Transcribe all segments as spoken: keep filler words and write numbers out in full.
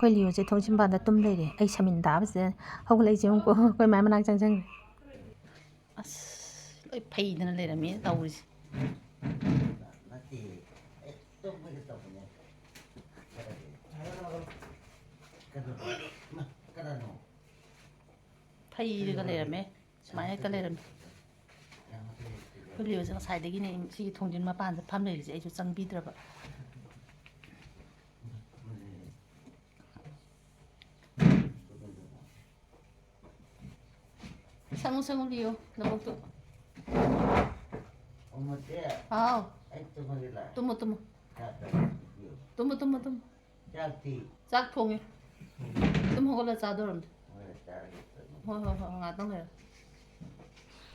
ꯑꯩꯈꯣꯏ ꯂꯤꯌꯣꯁꯦ ꯊꯣꯡꯖꯤꯟ ꯃꯄꯥꯟꯗ ꯇꯨꯝ ꯂꯩꯔꯦ꯫ ꯑꯩ ꯁꯃꯤꯟ ꯇꯥꯕꯁꯤꯗ ꯍꯧꯒꯠꯂꯛꯏꯁꯦ ꯌꯦꯡꯉꯨꯀꯣ꯫ ꯑꯩꯈꯣꯏ ꯃꯥꯏ ꯃꯅꯥꯛ ꯆꯪꯁꯟꯈ꯭ꯔꯦ꯫ ꯑꯁ, ꯂꯣꯏ ꯐꯩꯗꯅ ꯂꯩꯔꯝꯃꯦ ꯇꯧꯔꯤꯁꯦ꯫ ꯅꯠꯇꯦ, ꯑꯦ, ꯇꯨꯝꯕꯒꯤ ꯇꯧꯕꯅꯦ꯫ ꯀꯩꯅꯣ, ꯀꯅꯥꯅꯣ? ꯐꯩꯔꯒ ꯂꯩꯔꯝꯃꯦ꯫ ꯁꯨꯃꯥꯏꯅ ꯍꯦꯛꯇ ꯂꯩꯔꯝꯃꯦ꯫ ꯑꯩꯈꯣꯏ ꯂꯤꯌꯣꯁꯦ ꯉꯁꯥꯏꯗꯒꯤꯅꯦ ꯁꯤꯒꯤ ꯊꯣꯡꯖꯤꯟ ꯃꯄꯥꯟꯗ ꯐꯝ ꯂꯩꯔꯤꯁꯦ, ꯑꯩꯁꯨ ꯆꯪꯕꯤꯗ꯭ꯔꯕ꯫ ꯁꯪꯉꯨ, ꯁꯪꯉꯨ, ꯂꯤꯌꯣ, ꯂꯧꯕꯨꯛꯇꯨ꯫ ꯑꯃꯗꯤ ꯍꯥꯎ꯫ ꯑꯩ ꯇꯨꯝꯃꯒꯦ ꯂꯥꯛꯑꯦ꯫ ꯇꯨꯝꯃꯣ, ꯇꯨꯝꯃꯣ꯫ ꯆꯥꯛ ꯇꯨꯝꯃꯣ, ꯇꯨꯝꯃꯣ꯫ ꯆꯥꯛꯇꯤ? ꯆꯥꯛ ꯊꯣꯡꯉꯤ꯫ ꯇꯨꯝ ꯍꯧꯒꯠꯂ ꯆꯥꯗꯧꯔꯝꯅꯤ꯫ ꯍꯣꯏ, ꯆꯥꯔꯒꯦ, ꯆꯥꯔꯒꯦ꯫ ꯍꯣꯏ, ꯍꯣꯏ, ꯍꯣꯏ, ꯉꯥꯛꯇꯪ ꯂꯩꯔ꯫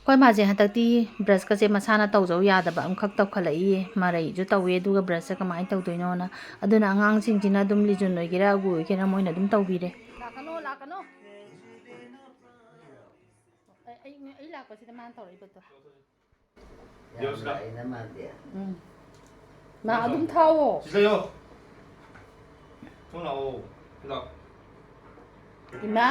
ꯑꯩꯈꯣꯏ ꯃꯥꯁꯦ ꯍꯟꯗꯛꯇꯤ ꯕ꯭ꯔꯁꯀꯁꯦ ꯃꯁꯥꯅ ꯇꯧꯖꯧ ꯌꯥꯗꯕ ꯑꯃꯈꯛ ꯇꯧꯈꯠꯂꯛꯏꯌꯦ꯫ ꯃꯔꯩꯁꯨ ꯇꯧꯋꯦ, ꯑꯗꯨꯒ ꯕ꯭ꯔꯁꯁꯦ ꯀꯃꯥꯏꯅ ꯇꯧꯗꯣꯏꯅꯣꯅ꯫ ꯑꯗꯨꯅ ꯑꯉꯥꯡꯁꯤꯡꯁꯤꯅ ꯑꯗꯨꯝ ꯂꯤꯖꯨꯟ ꯑꯣꯏꯒꯦꯔꯥ, ꯑꯒꯨ ꯑꯣꯏꯒꯦꯔꯥ, ꯃꯣꯏꯅ ꯑꯗꯨꯝ ꯇꯧꯕꯤꯔꯦ꯫ ꯂꯥꯛꯀꯅꯣ, ꯂꯥꯛꯀꯅꯣ꯫ ꯑꯩ, ꯑꯩ, ꯑꯩ ꯂꯥꯛꯄꯁꯤꯗ ꯃꯥꯅ ꯇꯧꯔꯛꯏꯕꯗꯣ꯫ ꯌꯥꯝ ꯂꯥꯛꯏꯅ ꯃꯥꯗꯤ꯫ ꯎꯝ꯫ ꯃꯥ ꯑꯗꯨꯝ ꯊꯥꯎꯋꯣ꯫ ꯁꯤ ꯂꯩꯌꯣ꯫ ꯊꯣꯡ ꯂꯥꯛꯑꯣ꯫ ꯁꯤ ꯂꯥꯛꯑꯣ꯫ ꯏꯃꯥ꯫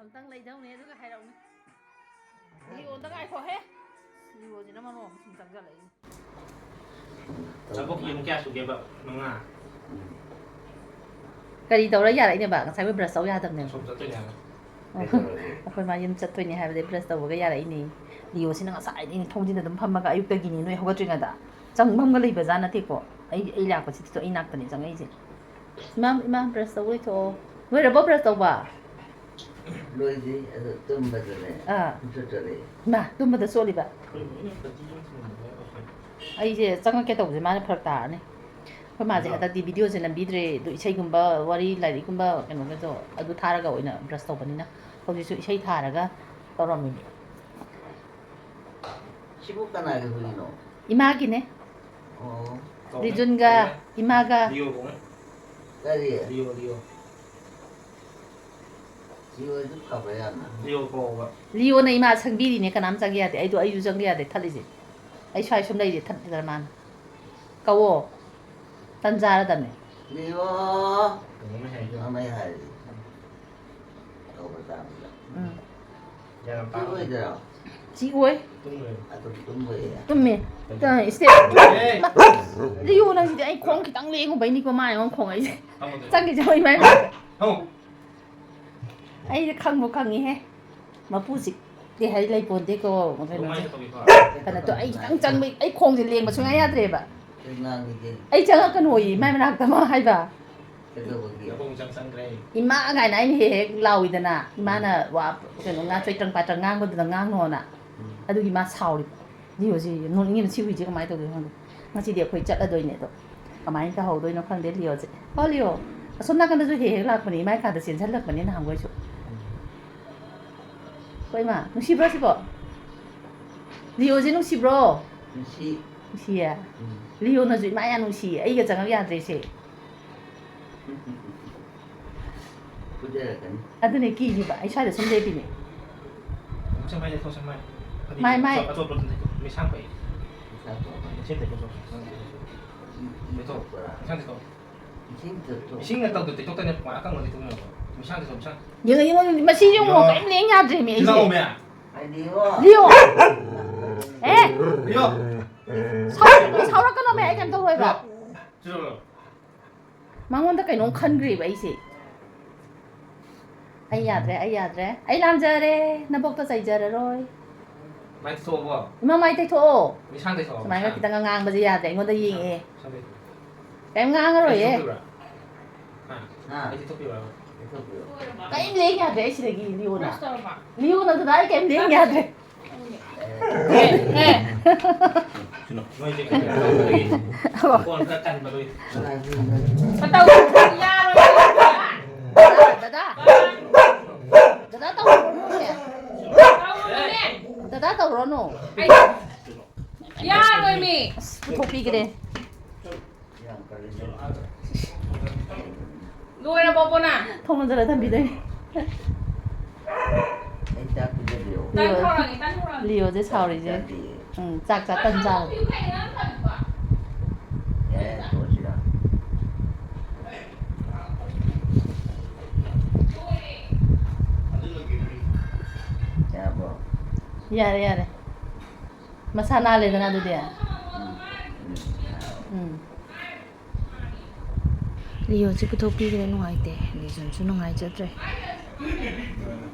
ꯑꯝꯇꯪ ꯂꯩꯗꯧꯅꯦ, ꯑꯗꯨꯒ ꯍꯥꯏꯔꯛꯎꯅꯦ꯫ ꯂꯤꯑꯣꯗ ꯉꯥꯏꯈꯣꯍꯦ꯫ ꯂꯤꯑꯣꯁꯤꯅ ꯃꯔꯣꯟ ꯑꯃ ꯁꯨꯝ ꯆꯪꯁꯤꯜꯂꯛꯏꯅꯦ꯫ ꯆꯥꯕꯣꯛ ꯌꯦꯔꯨꯝ ꯀꯌꯥ ꯁꯨꯒꯦꯕ? ꯃꯉꯥ? ꯀꯔꯤ ꯇꯧꯔ ꯌꯥꯔꯛꯏꯅꯦꯕ? ꯉꯁꯥꯏ ꯃꯣꯏ ꯕ꯭ꯔꯁ ꯇꯧ ꯌꯥꯗꯕꯅꯦꯕ꯫ ꯑꯁꯣꯝ ꯆꯠꯇꯣꯏꯅꯦ ꯍꯥꯏꯕ꯫ ꯑꯣ, ꯑꯩꯈꯣꯏ ꯃꯥ ꯌꯨꯝ ꯆꯠꯇꯣꯏꯅꯦ ꯍꯥꯏꯕꯗꯩ ꯕ꯭ꯔꯁ ꯇꯧꯕꯒ ꯌꯥꯔꯛꯏꯅꯦ꯫ ꯂꯤꯑꯣꯁꯤꯅ ꯉꯁꯥꯏꯗꯩꯅꯦ ꯊꯣꯡꯖꯤꯟꯗ ꯑꯗꯨꯝ ꯐꯝꯃꯒ, ꯑꯌꯨꯛꯇꯒꯤꯅꯦ ꯅꯣꯏ ꯍꯧꯒꯠꯇ꯭ꯔꯤꯉꯩꯗ꯫ ꯆꯪꯐꯝꯒ ꯂꯩꯕꯖꯥꯠ ꯅꯠꯇꯦꯀꯣ꯫ ꯑꯩ, ꯑꯩ ꯂꯥꯛꯄꯁꯤꯗ ꯑꯩ ꯅꯥꯛꯇꯅꯦ ꯆꯪꯉꯛꯏꯁꯦ꯫ ꯏꯃꯥ, ꯏꯃꯥ, ꯕ꯭ꯔꯁ ꯇꯧꯕ ꯂꯣꯏꯊꯣꯛꯑꯣ꯫ ꯂꯣꯏꯔꯕꯣ ꯕ꯭ꯔꯁ ꯇꯧꯕ? ꯂꯣꯏꯗ꯭ꯔꯤ, ꯑꯗꯣ ꯇꯨꯝꯕꯗꯅꯦ ꯑꯥ꯫ ꯆꯣꯠꯆꯔꯛꯑꯦ꯫ ꯏꯃꯥ, ꯇꯨꯝꯕꯗ ꯆꯣꯠꯂꯤꯕ? ꯑꯩꯁꯦ ꯆꯪꯉꯛꯀꯦ ꯇꯧꯕꯁꯦ ꯃꯥꯅ ꯐꯔꯛ ꯇꯥꯔꯅꯤ꯫ ꯑꯩꯈꯣꯏ ꯃꯥꯁꯦ ꯍꯟꯗꯛꯇꯤ ꯚꯤꯗꯤꯑꯣꯁꯦ ꯅꯝꯕꯤꯗ꯭ꯔꯦ, ꯑꯗꯨ ꯏꯁꯩꯒꯨꯝꯕ, ꯋꯥꯔꯤ, ꯂꯥꯏꯔꯤꯛꯀꯨꯝꯕ, ꯀꯩꯅꯣꯒꯗꯣ ꯑꯗꯨ ꯊꯥꯔꯒ ꯑꯣꯏꯅ ꯕ꯭ꯔꯁ ꯇꯧꯕꯅꯤꯅ ꯍꯧꯖꯤꯛꯁꯨ ꯏꯁꯩ ꯊꯥꯔꯒ ꯇꯧꯔꯝꯃꯤꯅꯦ꯫ ꯁꯤꯕꯨ ꯀꯅꯥꯒꯤ ꯍꯨꯏꯅꯣ? ꯏꯃꯥꯒꯤꯅꯦ꯫ ꯑꯣ꯫ ꯔꯤꯖꯨꯟꯒ ꯏꯃꯥꯒ꯫ ꯂꯤꯑꯣ ꯀꯧꯋꯦ꯫ ꯀꯔꯤ? Leo, Leo. ꯂꯤꯑꯣꯗꯨ ꯐꯕ꯭ꯔꯥ ꯌꯥꯝꯅ? ꯂꯤꯑꯣ ꯀꯧꯋꯣꯕ꯫ ꯂꯤꯑꯣꯅ ꯏꯃꯥ ꯁꯪꯕꯤꯔꯤꯅꯦ, ꯀꯅꯥꯝ ꯆꯪꯒꯦ ꯌꯥꯗꯦ꯫ ꯑꯩꯗꯣ, ꯑꯩꯁꯨ ꯆꯪꯒꯦ ꯌꯥꯗꯦ ꯊꯠꯂꯤꯁꯦ꯫ ꯑꯩ ꯁ꯭ꯋꯥꯏ ꯁꯨꯝ ꯂꯩꯔꯦ ꯊꯠꯇꯗꯅ ꯃꯥꯅ꯫ ꯀꯧꯋꯣ꯫ ꯇꯟ ꯆꯥꯔꯗꯕꯅꯦ꯫ ꯂꯤꯑꯣ꯫ ꯀꯩꯅꯣꯝꯃ ꯍꯥꯏꯒꯦ꯫ ꯃꯃꯩ ꯍꯥꯏꯔꯤ꯫ ꯇꯧꯕ ꯇꯥꯕꯅꯤꯗ꯫ ꯎꯝ꯫ ꯒ꯭ꯌꯥꯟ ꯌꯥꯝ ꯇꯥꯕꯅꯦ꯫ ꯆꯤꯛꯑꯣꯏꯗ꯭ꯔꯣ? ꯆꯤꯛꯑꯣꯏ꯫ ꯇꯨꯝꯈ꯭ꯔꯦ꯫ ꯑꯗꯨꯝ ꯇꯨꯝꯕ ꯌꯥꯏ꯫ ꯇꯨꯝꯃꯦ꯫ ꯀꯩꯅꯣ? ꯇ-, ꯏꯁꯇꯦꯞ꯫ ꯑꯦ! ꯂꯤꯑꯣ ꯅꯪꯁꯤꯗꯤ ꯑꯩ ꯈꯣꯡ ꯈꯤꯇꯪ ꯂꯦꯡꯉꯨꯕꯩꯅꯤꯀꯣ ꯃꯥ ꯑꯩꯉꯣꯟꯗ ꯈꯣꯡꯉꯛꯏꯁꯦ꯫ ꯐꯝꯃꯣ ꯑꯗꯨꯗꯤ꯫ ꯆꯪꯈꯤꯁꯦ ꯍꯣꯏ ꯏꯃꯥ ꯏꯃꯥ꯫ ꯐꯝꯃꯣ꯫ ꯑꯩꯗꯤ ꯈꯪꯕꯨ ꯈꯪꯉꯤꯍꯦ꯫ ꯃꯄꯨ ꯆꯤꯛꯇꯦ ꯍꯥꯏ ꯂꯩꯄꯣꯟꯇꯦꯀꯣ, ꯀꯩꯅꯣꯁꯦ꯫ ꯀꯩꯅꯣ ꯇꯧ, ꯑꯩ ꯈꯤꯇꯪ ꯆꯪꯕꯩ ꯑꯩ ꯈꯣꯡꯁꯦ ꯂꯦꯡꯕ ꯁꯨꯡꯌꯥ ꯌꯥꯗ꯭ꯔꯦꯕ꯫ ꯀꯩ ꯉꯥꯡꯉꯤꯒꯦ? ꯑꯩ ꯆꯪꯉꯛꯀꯅꯣꯌꯦ, ꯏꯃꯥꯏ ꯃꯅꯥꯛꯇ ꯃꯥ ꯍꯥꯏꯕ꯫ ꯀꯩꯗꯧꯕꯒꯤ? ꯅꯕꯨꯡ ꯆꯪ ꯆꯪꯈ꯭ꯔꯦ꯫ ꯏꯃꯥ ꯀꯥꯏꯅ ꯑꯩꯅ ꯍꯦꯛ ꯍꯦꯛ ꯂꯥꯎꯏꯗꯅ, ꯏꯃꯥꯅ ꯎꯝ꯫ ꯋꯥ ꯀꯩꯅꯣ ꯉꯥ ꯆꯣꯏꯇ꯭ꯔꯪ ꯄꯥꯇ꯭ꯔꯪ ꯉꯥꯡꯕꯗꯨꯗ ꯉꯥꯡꯅꯣꯅ꯫ ꯎꯝ꯫ ꯑꯗꯨꯒꯤ ꯃꯥ ꯁꯥꯎꯔꯤꯕ꯫ ꯂꯤꯑꯣꯁꯦ ꯅꯣꯛꯅꯤꯡꯉꯤꯕ, ꯁꯤ ꯍꯨꯏꯁꯦ ꯀꯃꯥꯏꯅ ꯇꯧꯗꯣꯏꯅꯣ ꯈꯪꯗꯦ꯫ ꯉꯁꯤꯗꯤ ꯑꯩꯈꯣꯏ ꯆꯠꯂꯗꯣꯏꯅꯦ ꯑꯗꯣ꯫ ꯀꯃꯥꯏꯅ ꯇꯧꯍꯧꯗꯣꯏꯅꯣ ꯈꯪꯗꯦ ꯂꯤꯑꯣꯁꯦ꯫ ꯍꯣ ꯂꯤꯑꯣ, ꯑꯁꯣꯝ ꯅꯥꯀꯟꯗꯁꯨ ꯍꯦꯛ ꯍꯦꯛ ꯂꯥꯛꯄꯅꯦ, ꯏꯃꯥꯏ ꯀꯥꯗ ꯆꯦꯟꯁꯤꯜꯂꯛꯄꯅꯦ ꯅꯍꯥꯟꯈꯣꯏꯁꯨ꯫ ꯍꯣꯏ ꯏꯃꯥ, ꯅꯨꯡꯁꯤꯕ꯭ꯔꯣ ꯁꯤꯕꯣ? ꯂꯤꯑꯣꯁꯦ ꯅꯨꯡꯁꯤꯕ꯭ꯔꯣ? ꯅꯨꯡꯁꯤ꯫ ꯅꯨꯡꯁꯤꯌꯦ? ꯎꯝ꯫ ꯂꯤꯑꯣꯅꯁꯨ ꯏꯃꯥ ꯌꯥꯝ ꯅꯨꯡꯁꯤꯌꯦ, ꯑꯩꯒ ꯆꯪꯉꯛ ꯌꯥꯗ꯭ꯔꯦ ꯁꯦ꯫ ꯐꯨꯗꯔꯛꯀꯅꯤ꯫ ꯑꯗꯨꯅꯦ ꯀꯤꯔꯤꯕ, ꯑꯩ ꯁ꯭ꯋꯥꯏꯗ ꯁꯨꯝ ꯂꯦꯞꯄꯤꯅꯦ꯫ ꯊꯣꯛꯁꯦ ꯃꯥꯏ, ꯊꯣꯛꯁꯦ ꯃꯥꯏ꯫ ꯃꯥꯏ, ꯃꯥꯏ꯫ ꯑꯆꯣꯠ-, ꯑꯆꯣꯠꯄꯗꯨ ꯇꯩꯊꯣꯛ-, ꯃꯩꯁꯥꯡ ꯄꯛꯏ꯫ ꯃꯩꯁꯥꯡ ꯄꯛꯏ꯫ ꯏꯁꯤꯡ ꯇꯩꯊꯣꯛ-, ꯏꯁꯤꯡ ꯇꯩꯊꯣꯛ-, ꯃꯩꯁꯥꯡ ꯇꯩꯊꯣꯛ꯫ ꯏꯁꯤꯡ ꯇꯩꯊꯣꯛ꯫ ꯏꯁꯤꯡꯅ ꯇꯧꯗ ꯇꯩꯊꯣꯛꯇꯣꯏꯅꯦ, ꯄꯨꯡ ꯑꯀꯪꯕ ꯇꯩꯊꯣꯛꯅꯕ꯫ ꯃꯩꯁꯥꯡ ꯇꯩꯊꯣꯛ, ꯃꯩꯁꯥꯡ꯫ ꯌꯦꯡꯉꯣ, ꯌꯦꯡꯉꯣ, ꯃꯁꯤ ꯌꯦꯡꯉꯣ, ꯌꯦꯡꯉꯣ꯫ ꯀꯔꯤꯝ ꯂꯦꯡ ꯌꯥꯗ꯭ꯔꯦꯃꯤ ꯑꯩꯁꯦ꯫ ꯊꯤꯜꯂꯛꯑꯣꯃꯦ꯫ ꯂꯤꯑꯣ꯫ ꯑꯦ? ꯂꯤꯑꯣ꯫ ꯁꯥꯎꯔꯛꯀꯅꯣ, ꯁꯥꯎꯔꯛꯀꯅꯣꯃꯦ, ꯑꯩ ꯀꯩꯝ ꯇꯧꯔꯣꯏꯕ꯫ ꯂꯤꯑꯣ꯫ ꯃꯉꯣꯟꯗ ꯀꯩꯅꯣꯝ ꯈꯟꯈ꯭ꯔꯦꯕ ꯑꯩꯁꯦ꯫ ꯑꯩ ꯌꯥꯗ꯭ꯔꯦ, ꯑꯩ ꯌꯥꯗ꯭ꯔꯦ꯫ ꯑꯩ ꯂꯥꯟꯖꯔꯦ, ꯅꯕꯣꯛꯇ ꯆꯩꯖꯔꯔꯣꯏ꯫ ꯃꯥꯏ ꯇꯩꯊꯣꯛꯑꯕꯣ? ꯏꯃꯥ, ꯃꯥꯏ ꯇꯩꯊꯣꯛꯑꯣ꯫ ꯃꯩꯁꯥꯡ ꯇꯩꯊꯣꯛꯑꯣ, ꯁꯨꯃꯥꯏꯅ ꯃꯩꯁꯥꯡ꯫ ꯈꯤꯇꯪꯒ ꯉꯥꯡꯕꯁꯦ ꯌꯥꯗ꯭ꯔꯦ, ꯑꯩꯉꯣꯟꯗ ꯌꯦꯡꯉꯛꯑꯦ꯫ ꯃꯩꯁꯥꯡ ꯇꯩꯊꯣꯛꯑꯣ꯫ ꯀꯩꯝ ꯉꯥꯡꯉꯔꯣꯏꯌꯦ꯫ ꯑꯩ ꯇꯩꯊꯣꯛꯄꯤꯕ꯭ꯔꯥ? ꯍꯥ? ꯍꯥ? ꯑꯩ ꯇꯩꯊꯣꯛꯄꯤꯕ꯭ꯔꯥ? ꯇꯩꯊꯣꯛꯄꯤꯔꯣ꯫ ꯀꯩꯝ ꯂꯦꯡ ꯌꯥꯗ꯭ꯔꯦ ꯑꯩ ꯁꯤꯗꯒꯤ, ꯂꯤꯑꯣꯅ꯫ ꯕ꯭ꯔꯁ ꯇꯧꯔꯕꯣ? ꯂꯤꯑꯣꯅ ꯑꯗꯨꯗ ꯑꯩ ꯀꯩꯝ ꯂꯦꯡ ꯌꯥꯗ꯭ꯔꯦ꯫ ꯑꯦ, ꯑꯦ꯫ ꯅꯣꯏꯁꯦ ꯀꯩꯅꯣ ꯇꯧꯕꯗꯒꯤ, ꯐꯣꯟ ꯈꯔ ꯀꯟꯕꯗꯨꯒꯤ꯫ ꯃꯇꯧ ꯌꯥꯔꯣꯏ꯫ ꯗꯗꯥ꯫ ꯗꯗꯥ ꯇꯧꯔꯨꯔꯅꯨꯅꯦ꯫ ꯇꯧꯔꯨꯔꯅꯨꯅꯦ꯫ ꯗꯗꯥ ꯇꯧꯔꯨꯔꯅꯨ꯫ ꯑꯩ ꯌꯥꯔꯣꯏꯃꯤ꯫ ꯑꯁ, ꯄꯨꯊꯣꯛꯄꯤꯈ꯭ꯔꯦ꯫ ꯂꯣꯏꯔꯕꯣ, ꯕꯣꯅꯥ? ꯊꯣꯡ ꯂꯣꯟꯖꯜꯂ ꯊꯝꯕꯤꯗꯣꯏꯅꯦ꯫ ꯑꯩ ꯆꯥꯛ ꯄꯤꯖꯕꯤꯌꯣ꯫ ꯇꯟ ꯍꯧꯔꯛꯑꯒꯦ, ꯇꯟ ꯍꯧꯔꯛꯑꯒꯦ꯫ ꯂꯤꯑꯣꯁꯦ ꯁꯥꯎꯔꯤꯁꯦ꯫ ꯆꯥꯗꯤꯌꯦ꯫ ꯎꯝ, ꯆꯥꯛ ꯆꯥ ꯇꯟ ꯆꯥꯕ꯫ ꯌꯥꯏ, ꯌꯥꯏ, ꯇꯣꯛꯑꯁꯤꯔ? ꯌꯥꯔꯕꯣ? ꯌꯥꯔꯦ, ꯌꯥꯔꯦ꯫ ꯃꯁꯥ ꯅꯥꯜꯂꯦꯗꯅ ꯑꯗꯨꯗꯤ꯫ ꯎꯝ꯫ ꯎꯝ꯫ ꯂꯤꯑꯣꯁꯦ ꯄꯨꯊꯣꯛꯄꯤꯈ꯭ꯔꯦ, ꯅꯨꯡꯉꯥꯏꯇꯦ꯫ ꯂꯤꯖꯣꯟꯁꯨ ꯅꯨꯡꯉꯥꯏꯖꯗ꯭ꯔꯦ꯫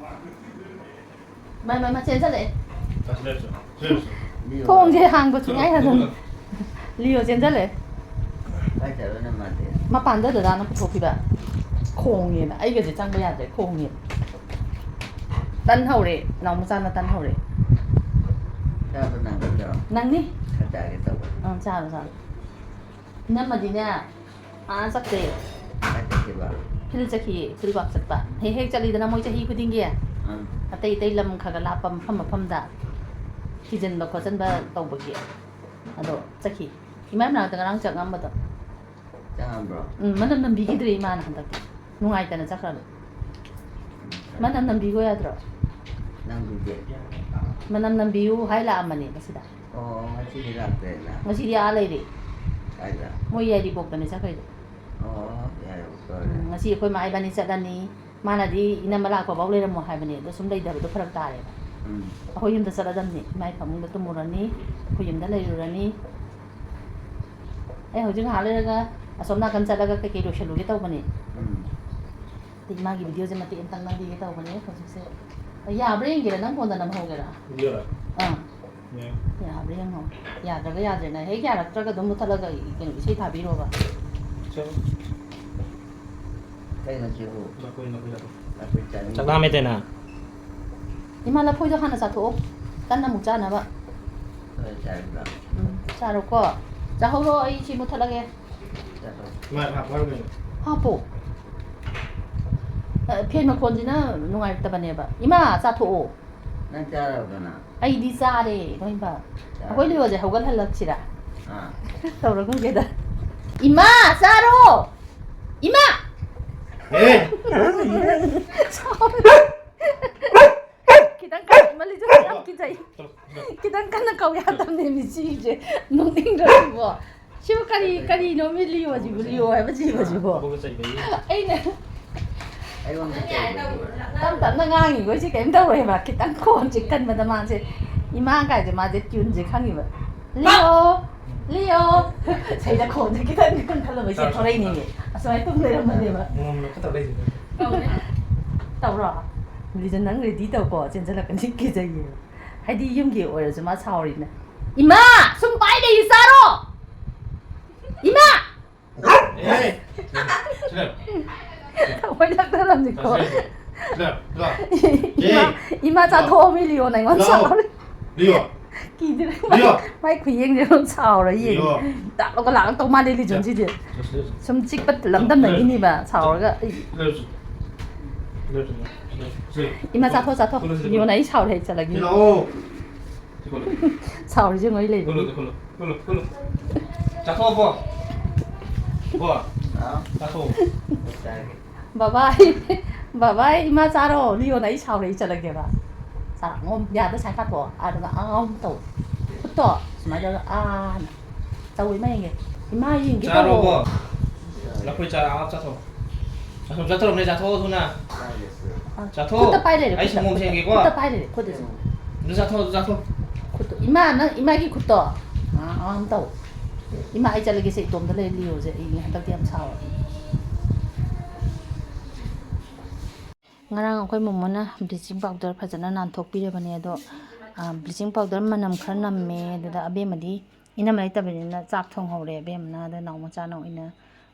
ꯃꯥ, ꯃꯥ, ꯃꯥ ꯆꯦꯟꯁꯤꯜꯂꯛꯑꯦ꯫ ꯊꯣꯡꯁꯦ ꯍꯥꯡꯕ ꯁꯨꯡꯌꯥ ꯌꯥꯗꯕ꯫ ꯂꯤꯑꯣ ꯆꯦꯟꯁꯤꯜꯂꯛꯑꯦ꯫ ꯀꯥꯏ ꯆꯠꯂꯨꯏꯅꯣ ꯃꯥꯗꯤ? ꯃꯄꯥꯟꯗ ꯗꯗꯥꯅ ꯄꯨꯊꯣꯛꯈꯤꯕ꯫ ꯈꯣꯡꯉꯦꯅ꯫ ꯑꯩꯒꯁꯦ ꯆꯪꯕ ꯌꯥꯗ꯭ꯔꯦ꯫ ꯈꯣꯡꯉꯦ꯫ ꯇꯟ ꯍꯧꯔꯦ꯫ ꯅꯥꯎ ꯃꯆꯥꯅ ꯇꯟ ꯍꯧꯔꯦ꯫ ꯆꯥꯕ ꯅꯪꯒꯗ꯭ꯔꯣ? ꯅꯪꯅꯤ꯫ ꯈꯔ ꯆꯥꯒꯦ ꯇꯧꯕ꯫ ꯑꯪ, ꯆꯥꯔꯣ, ꯆꯥꯔꯣ꯫ ꯏꯅꯝꯃꯗꯤꯅꯦ, ꯑꯥ ꯆꯠꯈ꯭ꯔꯦ꯫ ꯀꯥꯏ ꯆꯠꯈꯤꯕ? ꯐꯤꯜ ꯆꯠꯈꯤꯌꯦ, ꯐꯤꯜ ꯋꯥꯛ ꯆꯠꯄ꯫ ꯍꯦꯛ ꯍꯦꯛ ꯆꯠꯂꯤꯗꯅ ꯃꯣꯏ ꯆꯍꯤ ꯈꯨꯗꯤꯡꯒꯤ꯫ ꯑꯥ꯫ ꯑꯇꯩ ꯑꯇꯩ ꯂꯝ ꯈꯔ ꯈꯔ ꯂꯥꯞꯄ ꯃꯐꯝ ꯃꯐꯝꯗ ꯊꯤꯖꯤꯟꯕ ꯈꯣꯠꯆꯤꯟꯕ ꯇꯧꯕꯒꯤ꯫ ꯑꯗꯣ ꯆꯠꯈꯤ꯫ ꯏꯃꯥꯏ ꯃꯅꯥꯛꯇ ꯉꯔꯥꯡ ꯆꯪꯉꯝꯕꯗꯣ꯫ ꯆꯪꯉꯝꯕ꯭ꯔꯣ? ꯎꯝ, ꯃꯅꯝ ꯅꯝꯕꯤꯈꯤꯗ꯭ꯔꯦ ꯏꯃꯥꯅ ꯍꯟꯗꯛꯇꯤ꯫ ꯅꯨꯡꯉꯥꯏꯇꯅ ꯆꯠꯈ꯭ꯔꯕ꯫ ꯃꯅꯝ ꯅꯝꯕꯤꯈꯣ ꯌꯥꯗ꯭ꯔꯣ? ꯅꯝꯕꯤꯒꯦ꯫ ꯃꯅꯝ ꯅꯝꯕꯤꯌꯨ ꯍꯥꯏ ꯂꯥꯛꯑꯝꯕꯅꯦ ꯉꯁꯤꯗ꯫ ꯑꯣ, ꯉꯁꯤꯗꯤ ꯂꯥꯛꯇ꯭ꯔꯦꯅ? ꯉꯁꯤꯗꯤ ꯑꯥ ꯂꯩꯔꯦ꯫ ꯀꯥꯏꯗ? ꯃꯣꯏ ꯌꯥꯏꯔꯤꯄꯣꯛꯇꯅꯦ ꯆꯠꯈ꯭ꯔꯤꯗꯣ꯫ ꯑꯣ, ꯌꯥꯏꯔꯤꯄꯣꯛꯇ ꯑꯣꯏꯔꯦ꯫ ꯎꯝ, ꯉꯁꯤ ꯑꯩꯈꯣꯏ ꯃꯥ ꯏꯕꯥꯅꯤ ꯆꯠꯂꯅꯤ꯫ ꯃꯥꯅꯗꯤ ꯏꯅꯝꯃ ꯂꯥꯛꯄꯐꯥꯎ ꯂꯩꯔꯝꯃꯣ ꯍꯥꯏꯕꯅꯦ, ꯑꯗꯣ ꯁꯨꯝ ꯂꯩꯇꯕꯗꯣ ꯐꯔꯛ ꯇꯥꯔꯦꯕ꯫ ꯎꯝ꯫ ꯑꯩꯈꯣꯏ ꯌꯨꯝꯗ ꯆꯠꯂꯗꯝꯅꯤ, ꯏꯃꯥꯒꯤ ꯐꯃꯨꯡꯗ ꯇꯨꯝꯃꯨꯔꯅꯤ, ꯑꯩꯈꯣꯏ ꯌꯨꯝꯗ ꯂꯩꯔꯨꯔꯅꯤ꯫ ꯑꯩ ꯍꯧꯖꯤꯛ ꯉꯥꯏꯍꯥꯛ ꯂꯩꯔꯒ ꯑꯁꯣꯝ ꯅꯥꯀꯟ ꯆꯠꯂꯒ ꯀꯩꯀꯩ ꯂꯣꯏꯁꯜꯂꯨꯒꯦ ꯇꯧꯕꯅꯦ꯫ ꯎꯝ꯫ ꯑꯗꯩ ꯏꯃꯥꯒꯤ ꯚꯤꯗꯤꯑꯣꯁꯦ ꯃꯇꯦꯛ ꯑꯃꯇꯪ ꯅꯝꯕꯤꯒꯦ ꯇꯧꯕꯅꯦ ꯍꯧꯖꯤꯛꯁꯦ꯫ ꯌꯥꯕ꯭ꯔꯥ ꯌꯦꯡꯒꯦꯔꯥ? ꯅꯪ ꯐꯣꯟꯗ ꯅꯝꯍꯧꯒꯦꯔꯥ? ꯌꯥꯏ꯫ ꯑꯥ꯫ ꯌꯥꯏ꯫ ꯌꯥꯕ꯭ꯔꯥ ꯌꯦꯡꯉꯣ꯫ ꯌꯥꯗ꯭ꯔꯒ ꯌꯥꯗ꯭ꯔꯦꯅ꯫ ꯍꯦꯛ ꯌꯥꯔꯛꯇ꯭ꯔꯒ ꯑꯗꯨꯝ ꯃꯨꯠꯊꯠꯂꯒ ꯀꯩꯅꯣ ꯏꯁꯩ ꯊꯥꯕꯤꯔꯣꯕ꯫ ꯆꯠꯂꯣ꯫ ꯀꯩꯅꯣ ꯁꯤꯕꯨ? ꯂꯐꯣꯏ, ꯂꯐꯣꯏ, ꯂꯐꯣꯏ꯫ ꯂꯐꯣꯏ ꯆꯥꯅꯤꯡꯉꯤ꯫ ꯆꯥꯛ ꯂꯥꯝꯃꯦ ꯇꯦꯅꯥ꯫ ꯏꯃꯥ, ꯂꯐꯣꯏꯗꯣ ꯍꯥꯟꯅ ꯆꯥꯊꯣꯛꯑꯣ꯫ ꯀꯟꯅ ꯑꯃꯨꯛ ꯆꯥꯅꯕ꯫ ꯎꯝ, ꯆꯥꯔꯣꯀꯣ꯫ ꯆꯥꯍꯧꯔꯣ, ꯑꯩ ꯁꯤ ꯃꯨꯠꯊꯠꯂꯒꯦ꯫ ꯍꯥꯞꯄꯣ꯫ ꯑ, ꯐꯦꯟ ꯃꯈꯣꯟꯁꯤꯅ ꯅꯨꯡꯉꯥꯏꯇꯕꯅꯦꯕ꯫ ꯏꯃꯥ, ꯆꯥꯊꯣꯛꯑꯣ꯫ ꯅꯪ ꯆꯥꯔꯕꯣ ꯅꯪ? ꯑꯩꯗꯤ ꯆꯥꯔꯦ, ꯏꯃꯥ, ꯏꯃꯥ꯫ ꯆꯥꯔꯦ꯫ ꯑꯩꯈꯣꯏ ꯂꯤꯌꯣꯁꯦ ꯍꯧꯒꯠꯍꯜꯂꯛꯁꯤꯔꯥ? ꯑꯥ꯫ ꯇꯧꯔꯒꯨꯝꯒꯦꯗ꯫ ꯏꯃꯥ, ꯆꯥꯔꯣ! ꯏꯃꯥ! ꯑꯦ! ꯈꯤꯇꯪ ꯀꯟꯃꯜꯂꯤꯁꯨ ꯌꯥꯝ ꯀꯤꯖꯩ꯫ ꯈꯤꯇꯪ ꯀꯟꯅ ꯀꯧ ꯌꯥꯗꯕꯅꯦ ꯃꯤ ꯁꯤꯁꯦ꯫ ꯅꯣꯛꯅꯤꯡꯗ꯭ꯔꯣ ꯁꯤꯕꯣ? ꯁꯤꯕꯨ ꯀꯔꯤ, ꯀꯔꯤꯅꯣ ꯃꯤ ꯂꯤꯌꯣ ꯁꯤꯕꯨ, ꯂꯤꯌꯣ ꯍꯥꯏꯕ ꯖꯤꯕꯁꯤꯕꯣ? ꯑꯩꯅ ꯇꯞ ꯇꯞꯅ ꯉꯥꯡꯉꯤꯈꯣꯏꯁꯦ ꯀꯩꯝ ꯇꯧꯔꯣꯏꯕ꯫ ꯈꯤꯇꯪ ꯈꯣꯟꯁꯦ ꯀꯟꯕꯗ ꯃꯥꯁꯦ, ꯏꯃꯥ ꯀꯥꯏꯁꯦ ꯃꯥꯁꯦ ꯇ꯭ꯌꯨꯟꯁꯦ ꯈꯪꯉꯤꯕ꯫ ꯂꯤꯌꯣ! ꯂꯤꯌꯣ! ꯁꯤꯗ ꯈꯣꯟꯁꯦ ꯈꯤꯇꯪ ꯀꯟꯈꯠꯂꯕ ꯏꯆꯦ ꯊꯣꯔꯛꯏꯅꯦꯃꯤ꯫ ꯑꯁꯨꯃꯥꯏꯅ ꯇꯨꯝ ꯂꯩꯔꯝꯕꯅꯦꯕ꯫ ꯇꯧꯔꯣ? ꯂꯤꯖ, ꯅꯪ ꯔꯦꯗꯤ ꯇꯧꯀꯣ, ꯆꯦꯟꯁꯤꯜꯂꯛꯀꯅꯤ, ꯀꯤꯖꯩꯌꯦ꯫ ꯍꯥꯏꯗꯤ ꯌꯨꯝꯒꯤ ꯑꯣꯏꯔꯁꯨ ꯃꯥ ꯁꯥꯎꯔꯤꯅꯦ꯫ ꯏꯃꯥ! ꯁꯨꯝ ꯄꯥꯏ ꯂꯩꯌꯨ, ꯆꯥꯔꯣ! ꯏꯃꯥ! ꯑꯦ! ꯁꯤꯗ꯫ ꯍꯣꯏ, ꯂꯥꯛꯅꯔꯝꯅꯤꯀꯣ꯫ ꯁꯤꯗ, ꯁꯤꯗ꯫ ꯏꯃꯥ, ꯑꯦ! ꯏꯃꯥ ꯆꯥꯊꯣꯛꯑꯝꯃꯤ ꯂꯤꯌꯣꯅ ꯑꯩꯉꯣꯟꯗ ꯂꯥꯛꯑꯣ꯫ ꯁꯥꯎꯔꯤ꯫ ꯂꯤꯌꯣ꯫ ꯀꯤꯗꯅ ꯂꯤꯌꯣ꯫ ꯃꯥꯏ ꯈꯨꯌꯦꯡꯁꯦ ꯑꯗꯨꯝ ꯁꯥꯎꯔ ꯌꯦꯡꯉꯤ꯫ ꯂꯤꯌꯣ꯫ ꯗꯥꯛꯂꯣꯒ ꯂꯥꯛꯇꯧ ꯃꯥꯜꯂꯦ ꯂꯤꯖꯣꯟꯁꯤꯗꯤ꯫ ꯁꯤꯗ, ꯁꯤꯗ꯫ ꯁꯨꯝ ꯆꯤꯛꯄ ꯂꯝꯗꯝꯅꯈꯤꯅꯤꯕ ꯁꯥꯎꯔꯒ꯫ ꯑꯩ ꯁꯤꯗ, ꯁꯤꯗ꯫ ꯁꯤꯗ, ꯁꯤꯗ꯫ ꯏꯃꯥ ꯆꯥꯊꯣꯛ, ꯆꯥꯊꯣꯛ꯫ ꯁꯤꯗ, ꯁꯤꯗ꯫ ꯂꯤꯌꯣꯅ ꯑꯩ ꯁꯥꯎꯔꯦ, ꯑꯩ ꯆꯠꯂꯒꯦ꯫ ꯁꯤꯗ ꯂꯥꯛꯑꯣ꯫ ꯁꯥꯎꯔꯤꯁꯦ ꯉꯣꯏ ꯂꯩꯕꯒꯤ꯫ ꯈꯨꯜꯂꯨ, ꯈꯨꯜꯂꯨ, ꯈꯨꯜꯂꯨ, ꯈꯨꯜꯂꯨ꯫ ꯆꯥꯊꯣꯛꯑꯕꯣ? ꯕꯣ? ꯍꯥꯎ꯫ ꯆꯥꯊꯣꯛꯑꯣ꯫ ꯆꯥꯔꯒꯦ꯫ ꯕꯕꯥꯏ, ꯕꯕꯥꯏ, ꯏꯃꯥ ꯆꯥꯔꯣ꯫ ꯂꯤꯌꯣꯅ ꯑꯩ ꯁꯥꯎꯔꯦ, ꯑꯩ ꯆꯠꯂꯒꯦꯕ꯫ ꯆꯥꯔꯣ, ꯌꯥꯗ ꯁꯥꯏ ꯀꯥꯊꯣꯛꯑꯣ꯫ ꯑꯗꯨꯒ ꯑꯥ ꯑꯃꯨꯛ ꯇꯧ꯫ ꯈꯨꯠꯇꯣ ꯁꯨꯃꯥꯏꯅ ꯇꯧꯔꯒ ꯑꯥꯅ꯫ ꯇꯧ, ꯏꯃꯥ ꯌꯦꯡꯒꯦ꯫ ꯏꯃꯥ ꯌꯦꯡꯒꯦ ꯆꯥꯔꯣ, ꯇꯧꯔꯣ꯫ ꯕꯣ꯫ ꯂꯐꯣꯏ ꯆꯥꯔ ꯑꯥ ꯆꯥꯊꯣꯛꯑꯣ꯫ ꯆꯥꯊꯣꯛ, ꯆꯥꯊꯣꯛꯑꯝꯅꯦ, ꯆꯥꯊꯣꯛꯑꯣ ꯊꯨꯅ꯫ ꯑꯥ, ꯆꯥꯊꯣꯛ꯫ ꯈꯨꯠꯇ ꯄꯥꯏ ꯂꯩꯔꯦ, ꯑꯩ ꯈꯨꯠꯇ, ꯁꯪꯒꯣꯝ ꯈꯨꯠꯇ, ꯁꯦꯝꯒꯦꯀꯣ꯫ ꯈꯨꯠꯇ ꯄꯥꯏ ꯂꯩꯔꯦ, ꯈꯨꯠꯇ ꯁꯦꯝ꯫ ꯑꯗꯨ ꯆꯥꯊꯣꯛ, ꯑꯗꯨ ꯆꯥꯊꯣꯛ꯫ ꯈꯨꯠꯇꯣ, ꯏꯃꯥ, ꯅꯪ ꯏꯃꯥꯒꯤ ꯈꯨꯠꯇꯣ꯫ ꯑꯥ, ꯑꯥ, ꯑꯃ ꯇꯧ꯫ ꯏꯃꯥ, ꯑꯩ ꯆꯠꯂꯒꯦꯁꯦ, ꯏꯇꯣꯝꯇ ꯂꯩ ꯂꯤꯌꯣꯁꯦ, ꯑꯩ ꯍꯟꯗꯛꯇꯤ ꯌꯥꯝ ꯁꯥꯎꯔꯦ꯫ ꯉꯔꯥꯡ ꯑꯩꯈꯣꯏ ꯃꯣꯃꯣꯅ bleaching powder ꯐꯖꯅ ꯅꯥꯟꯊꯣꯛꯄꯤꯔꯕꯅꯦ, ꯑꯗꯣ, ꯑꯥ, bleaching powder ꯃꯅꯝ ꯈꯔ ꯅꯝꯃꯦ꯫ ꯑꯗꯨꯗ ꯑꯕꯦꯝꯃꯗꯤ ꯏꯅꯝꯃ ꯂꯩꯇꯕꯅꯤꯅ ꯆꯥꯛ ꯊꯣꯡꯍꯧꯔꯦ ꯑꯕꯦꯝꯃꯅ, ꯑꯗ ꯅꯥꯎ ꯃꯆꯥꯅ ꯑꯣꯏꯅ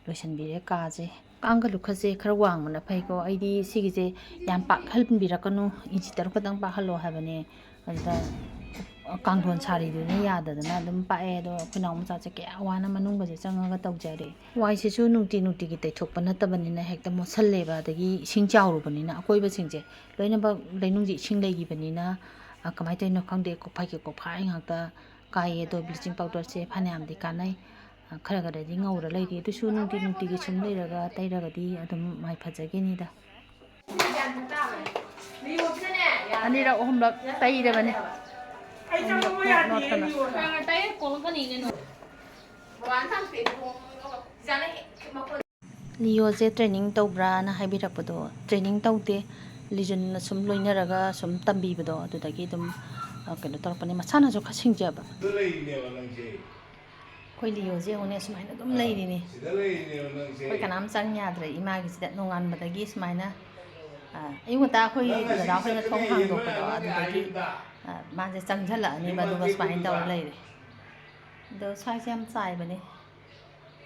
ꯂꯣꯏꯁꯤꯟꯕꯤꯔꯦ ꯀꯥꯁꯦ꯫ ꯀꯥꯡꯒ ꯂꯨꯈꯠꯁꯦ ꯈꯔ ꯋꯥꯡꯕꯅ ꯐꯩꯀꯣ꯫ ꯑꯩꯗꯤ ꯁꯤꯒꯤꯁꯦ ꯌꯥꯝ ꯄꯥꯛꯍꯟꯕꯤꯔꯛꯀꯅꯨ, ꯏꯟꯆꯤ ꯇꯔꯨꯛ ꯈꯛꯇꯪ ꯄꯥꯛꯍꯜꯂꯣ ꯍꯥꯏꯕꯅꯦ꯫ ꯑꯗꯨꯗ ꯀꯥꯡꯊꯣꯟ ꯁꯥꯔꯤꯗꯨꯅ ꯌꯥꯗꯗꯅ ꯑꯗꯨꯝ ꯄꯥꯛꯑꯦ꯫ ꯑꯗꯣ ꯑꯩꯈꯣꯏ ꯅꯥꯎ ꯃꯆꯥꯁꯦ ꯀꯌꯥ ꯋꯥꯅ ꯃꯅꯨꯡꯒꯁꯦ ꯆꯪꯉꯒ ꯇꯧꯖꯔꯦ꯫ ꯋꯥꯏꯁꯤꯁꯨ ꯅꯨꯡꯇꯤ ꯅꯨꯡꯇꯤꯒꯤ ꯇꯩꯊꯣꯛꯄ ꯅꯠꯇꯕꯅꯤꯅ ꯍꯦꯛꯇ ꯃꯣꯠꯁꯜꯂꯦꯕ꯫ ꯑꯗꯒꯤ ꯏꯁꯤꯡ ꯆꯥꯎꯔꯨꯕꯅꯤꯅ ꯑꯀꯣꯏꯕꯁꯤꯡꯁꯦ ꯂꯣꯏꯅꯃꯛ ꯂꯩꯅꯨꯡꯁꯤ ꯏꯁꯤꯡ ꯂꯩꯈꯤꯕꯅꯤꯅ, ꯑ, ꯀꯃꯥꯏꯅ ꯇꯧꯔꯤꯅꯣ ꯈꯪꯗꯦ, ꯀꯣꯛꯐꯥꯏꯒꯤ ꯀꯣꯛꯐꯥꯏ ꯉꯥꯛꯇ ꯀꯥꯏꯌꯦ꯫ ꯑꯗꯣ ꯕ꯭ꯂꯤꯆꯤꯡ ꯄꯥꯎꯗꯔꯁꯦ ꯐꯅꯌꯥꯝꯗꯤ ꯀꯥꯟꯅꯩ꯫ ꯑ, ꯈꯔ ꯈꯔꯗꯤ ꯉꯧꯔ ꯂꯩꯔꯤ꯫ ꯑꯗꯨꯁꯨ ꯅꯨꯡꯇꯤ ꯅꯨꯡꯇꯤꯒꯤ ꯁꯨꯝ ꯂꯩꯔꯒ ꯇꯩꯔꯒꯗꯤ ꯑꯗꯨꯝ ꯃꯥꯏ ꯐꯖꯈꯤꯅꯤꯗ꯫ ꯑꯅꯤꯔꯛ ꯑꯍꯨꯝꯂꯛ ꯇꯩꯔꯕꯅꯦ꯫ ꯑꯩ ꯆꯪꯕ ꯌꯥꯗꯦ꯫ ꯅꯣꯠꯇꯅ꯫ ꯈꯔ ꯈꯔ ꯇꯩꯔ ꯀꯣꯛꯂꯛꯀꯅꯤ ꯀꯩꯅꯣ꯫ ꯂꯤꯑꯣꯁꯦ training ꯇꯧꯕ꯭ꯔꯥꯅ ꯍꯥꯏꯕꯤꯔꯛꯄꯗꯣ, training ꯇꯧꯗꯦ꯫ ꯂꯤꯖꯨꯟꯅ ꯁꯨꯝ ꯂꯣꯏꯅꯔꯒ ꯁꯨꯝ ꯇꯝꯕꯤꯕꯗꯣ, ꯑꯗꯨꯗꯒꯤ ꯑꯗꯨꯝ, ꯑ, ꯀꯩꯅꯣ ꯇꯧꯔꯛꯄꯅꯦ꯫ ꯃꯁꯥꯅꯁꯨ ꯈꯔ ꯁꯤꯡꯖꯕ꯫ ꯑꯗꯨ ꯂꯩꯔꯤꯅꯦꯕ ꯅꯪꯁꯦ꯫ ꯑꯩꯈꯣꯏ ꯂꯤꯑꯣꯁꯦ ꯌꯦꯡꯉꯨꯅꯦ, ꯁꯨꯃꯥꯏꯅ ꯑꯗꯨꯝ ꯂꯩꯔꯤꯅꯦ꯫ ꯁꯤꯗ ꯂꯩꯔꯤꯅꯦꯕ ꯅꯪꯁꯦ꯫ ꯑꯩꯈꯣꯏ ꯀꯅꯥꯝ ꯆꯪ ꯌꯥꯗ꯭ꯔꯦ ꯏꯃꯥꯒꯤꯁꯤꯗ꯫ ꯅꯣꯡꯉꯥꯟꯕꯗꯒꯤ ꯁꯨꯃꯥꯏꯅ, ꯑ, ꯑꯌꯨꯛ ꯉꯟꯇꯥ ꯑꯩꯈꯣꯏ ꯅꯪ ꯉꯁꯤ ꯗꯗꯥ ꯍꯣꯏꯅ ꯆꯠꯀꯅꯤ ꯊꯣꯡ ꯍꯥꯏꯌꯦ, ꯍꯥꯡꯗꯣꯛꯄꯗꯣ, ꯅꯣꯏ ꯑꯗꯨꯗꯒꯤ, ꯑꯌꯨꯛꯇ꯫ ꯑ, ꯃꯥꯁꯦ ꯆꯪꯁꯤꯜꯂꯛꯑꯅꯤꯕ, ꯌꯨꯝ ꯑꯗꯨꯒ ꯃꯇꯦꯛ ꯁꯨꯃꯥꯏꯅ ꯇꯧꯔ ꯄꯨꯗꯨꯗ꯫ ꯂꯩꯔꯦ꯫ ꯑꯗꯣ ꯁꯥꯏꯁꯦ ꯌꯥꯝ ꯆꯥꯏꯕꯅꯦ꯫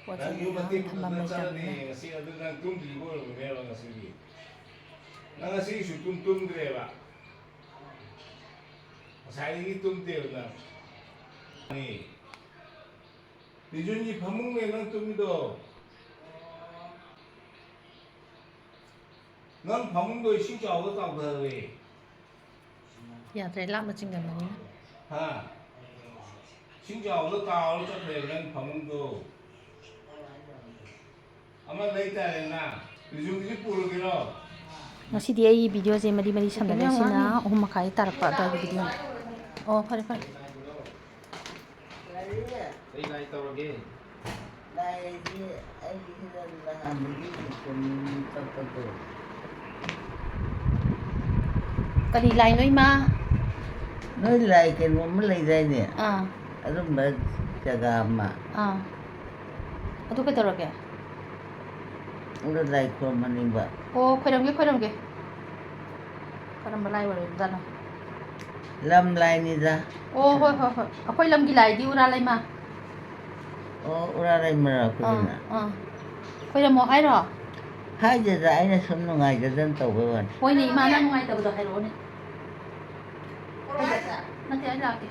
ꯄꯣꯠꯁꯦ ꯅꯪ ꯌꯨꯝ ꯃꯌꯥꯝ ꯃꯇꯦꯛ ꯊꯝꯐꯝ ꯄꯨꯗꯨꯗ ꯂꯩꯇꯕꯅꯤꯅ꯫ ꯆꯠꯂꯅꯤ ꯉꯁꯤ, ꯑꯗꯨ ꯅꯪ ꯇꯨꯝꯗ꯭ꯔꯤꯕ ꯑꯣꯏꯔꯝꯒꯅꯦꯕ ꯉꯁꯤꯒꯤ꯫ ꯅꯪ ꯉꯁꯤꯒꯤ ꯁꯨꯛꯇꯨꯝ ꯇꯨꯝꯗ꯭ꯔꯦꯕ꯫ ꯉꯁꯥꯏꯗꯒꯤ ꯇꯨꯝꯗꯦꯕ ꯅꯪ꯫ ꯕꯤꯖꯨꯟꯒꯤ ꯐꯃꯨꯡꯅꯦ ꯅꯪ ꯇꯨꯝꯃꯤꯗꯣ꯫ ꯅꯪ ꯐꯃꯨꯡꯗꯣ ꯏꯁꯤꯡ ꯆꯥꯎꯕ ꯇꯥꯎꯊꯈ꯭ꯔꯦ꯫ ꯌꯥꯗ꯭ꯔꯦ, ꯂꯥꯞꯅ ꯆꯤꯡꯒꯟꯕꯅꯤꯅ꯫ ꯍꯥ? ꯏꯁꯤꯡ ꯆꯥꯎꯕꯗ ꯇꯥꯎꯔ ꯆꯠꯈ꯭ꯔꯦꯕ ꯅꯪ ꯐꯃꯨꯡꯗꯣ꯫ ꯑꯃ ꯂꯩꯇꯥꯔꯦꯅ꯫ ꯕꯤꯖꯨꯒꯤꯁꯨ ꯄꯨꯔꯒꯦꯔꯣ? ꯉꯁꯤꯗꯤ ꯑꯩ videoꯁꯦ ꯃꯔꯤ ꯃꯔꯤ ꯁꯝꯅꯔꯦ꯫ ꯁꯤꯅ ꯑꯍꯨꯝ ꯃꯈꯥꯏ ꯇꯥꯔꯛꯄ ꯑꯗꯨꯋꯥꯏꯒꯤ videoꯅꯤ꯫ ꯑꯣ, ꯐꯔꯦ, ꯐꯔꯦ꯫ ꯀꯩ ꯂꯥꯏ ꯇꯧꯔꯒꯦ? ꯂꯥꯏꯗꯤ ꯑꯩꯒꯤ ꯁꯤꯗ ꯅꯍꯥꯟꯗꯒꯤ ꯁꯨꯝ ꯀꯛꯄꯗꯣ꯫ ꯀꯔꯤ ꯂꯥꯏꯅꯣ, ꯏꯃꯥ? ꯅꯣꯏ ꯂꯥꯏ ꯀꯩꯅꯣꯝꯃ ꯂꯩꯗꯥꯏꯅꯦ? ꯑꯥ꯫ ꯑꯗꯨꯝꯕ ꯖꯒꯥ ꯑꯃ꯫ ꯑꯥ꯫ ꯑꯗꯨ ꯀꯩꯗꯧꯔꯒꯦ? ꯑꯗꯨ ꯂꯥꯏ ꯈꯨꯔꯨꯝꯍꯟꯅꯤꯡꯕ꯫ ꯑꯣ, ꯈꯣꯏꯔꯝꯒꯦ, ꯈꯣꯏꯔꯝꯒꯦ꯫ ꯀꯔꯝꯕ ꯂꯥꯏ ꯑꯣꯏꯔꯕꯖꯥꯠꯅꯣ? ꯂꯝ ꯂꯥꯏꯅꯤꯗ꯫ ꯑꯣ, ꯍꯣꯏ, ꯍꯣꯏ, ꯍꯣꯏ꯫ ꯑꯩꯈꯣꯏ ꯂꯝꯒꯤ ꯂꯥꯏꯗꯤ ꯎꯔꯥ ꯂꯩꯃ꯫ ꯑꯣ, ꯎꯔꯥ ꯂꯩꯃꯔꯥ ꯑꯥ, ꯑꯩꯈꯣꯏꯒꯤꯅ? ꯑꯥ꯫ ꯈꯣꯏꯔꯝꯃꯣ ꯍꯥꯏꯔꯣ? ꯍꯥꯏꯗꯦꯗ, ꯑꯩꯅ ꯁꯨꯝ ꯅꯨꯡꯉꯥꯏꯖꯗꯅ ꯇꯧꯕꯩ ꯋꯥꯅꯤ꯫ ꯍꯣꯏꯅꯦ, ꯏꯃꯥ, ꯅꯪ ꯅꯨꯡꯉꯥꯏꯇꯕꯗꯣ ꯍꯥꯏꯔꯛꯑꯣꯅꯦ꯫ ꯅꯠꯇꯦ, ꯑꯩ ꯂꯥꯛꯀꯦ꯫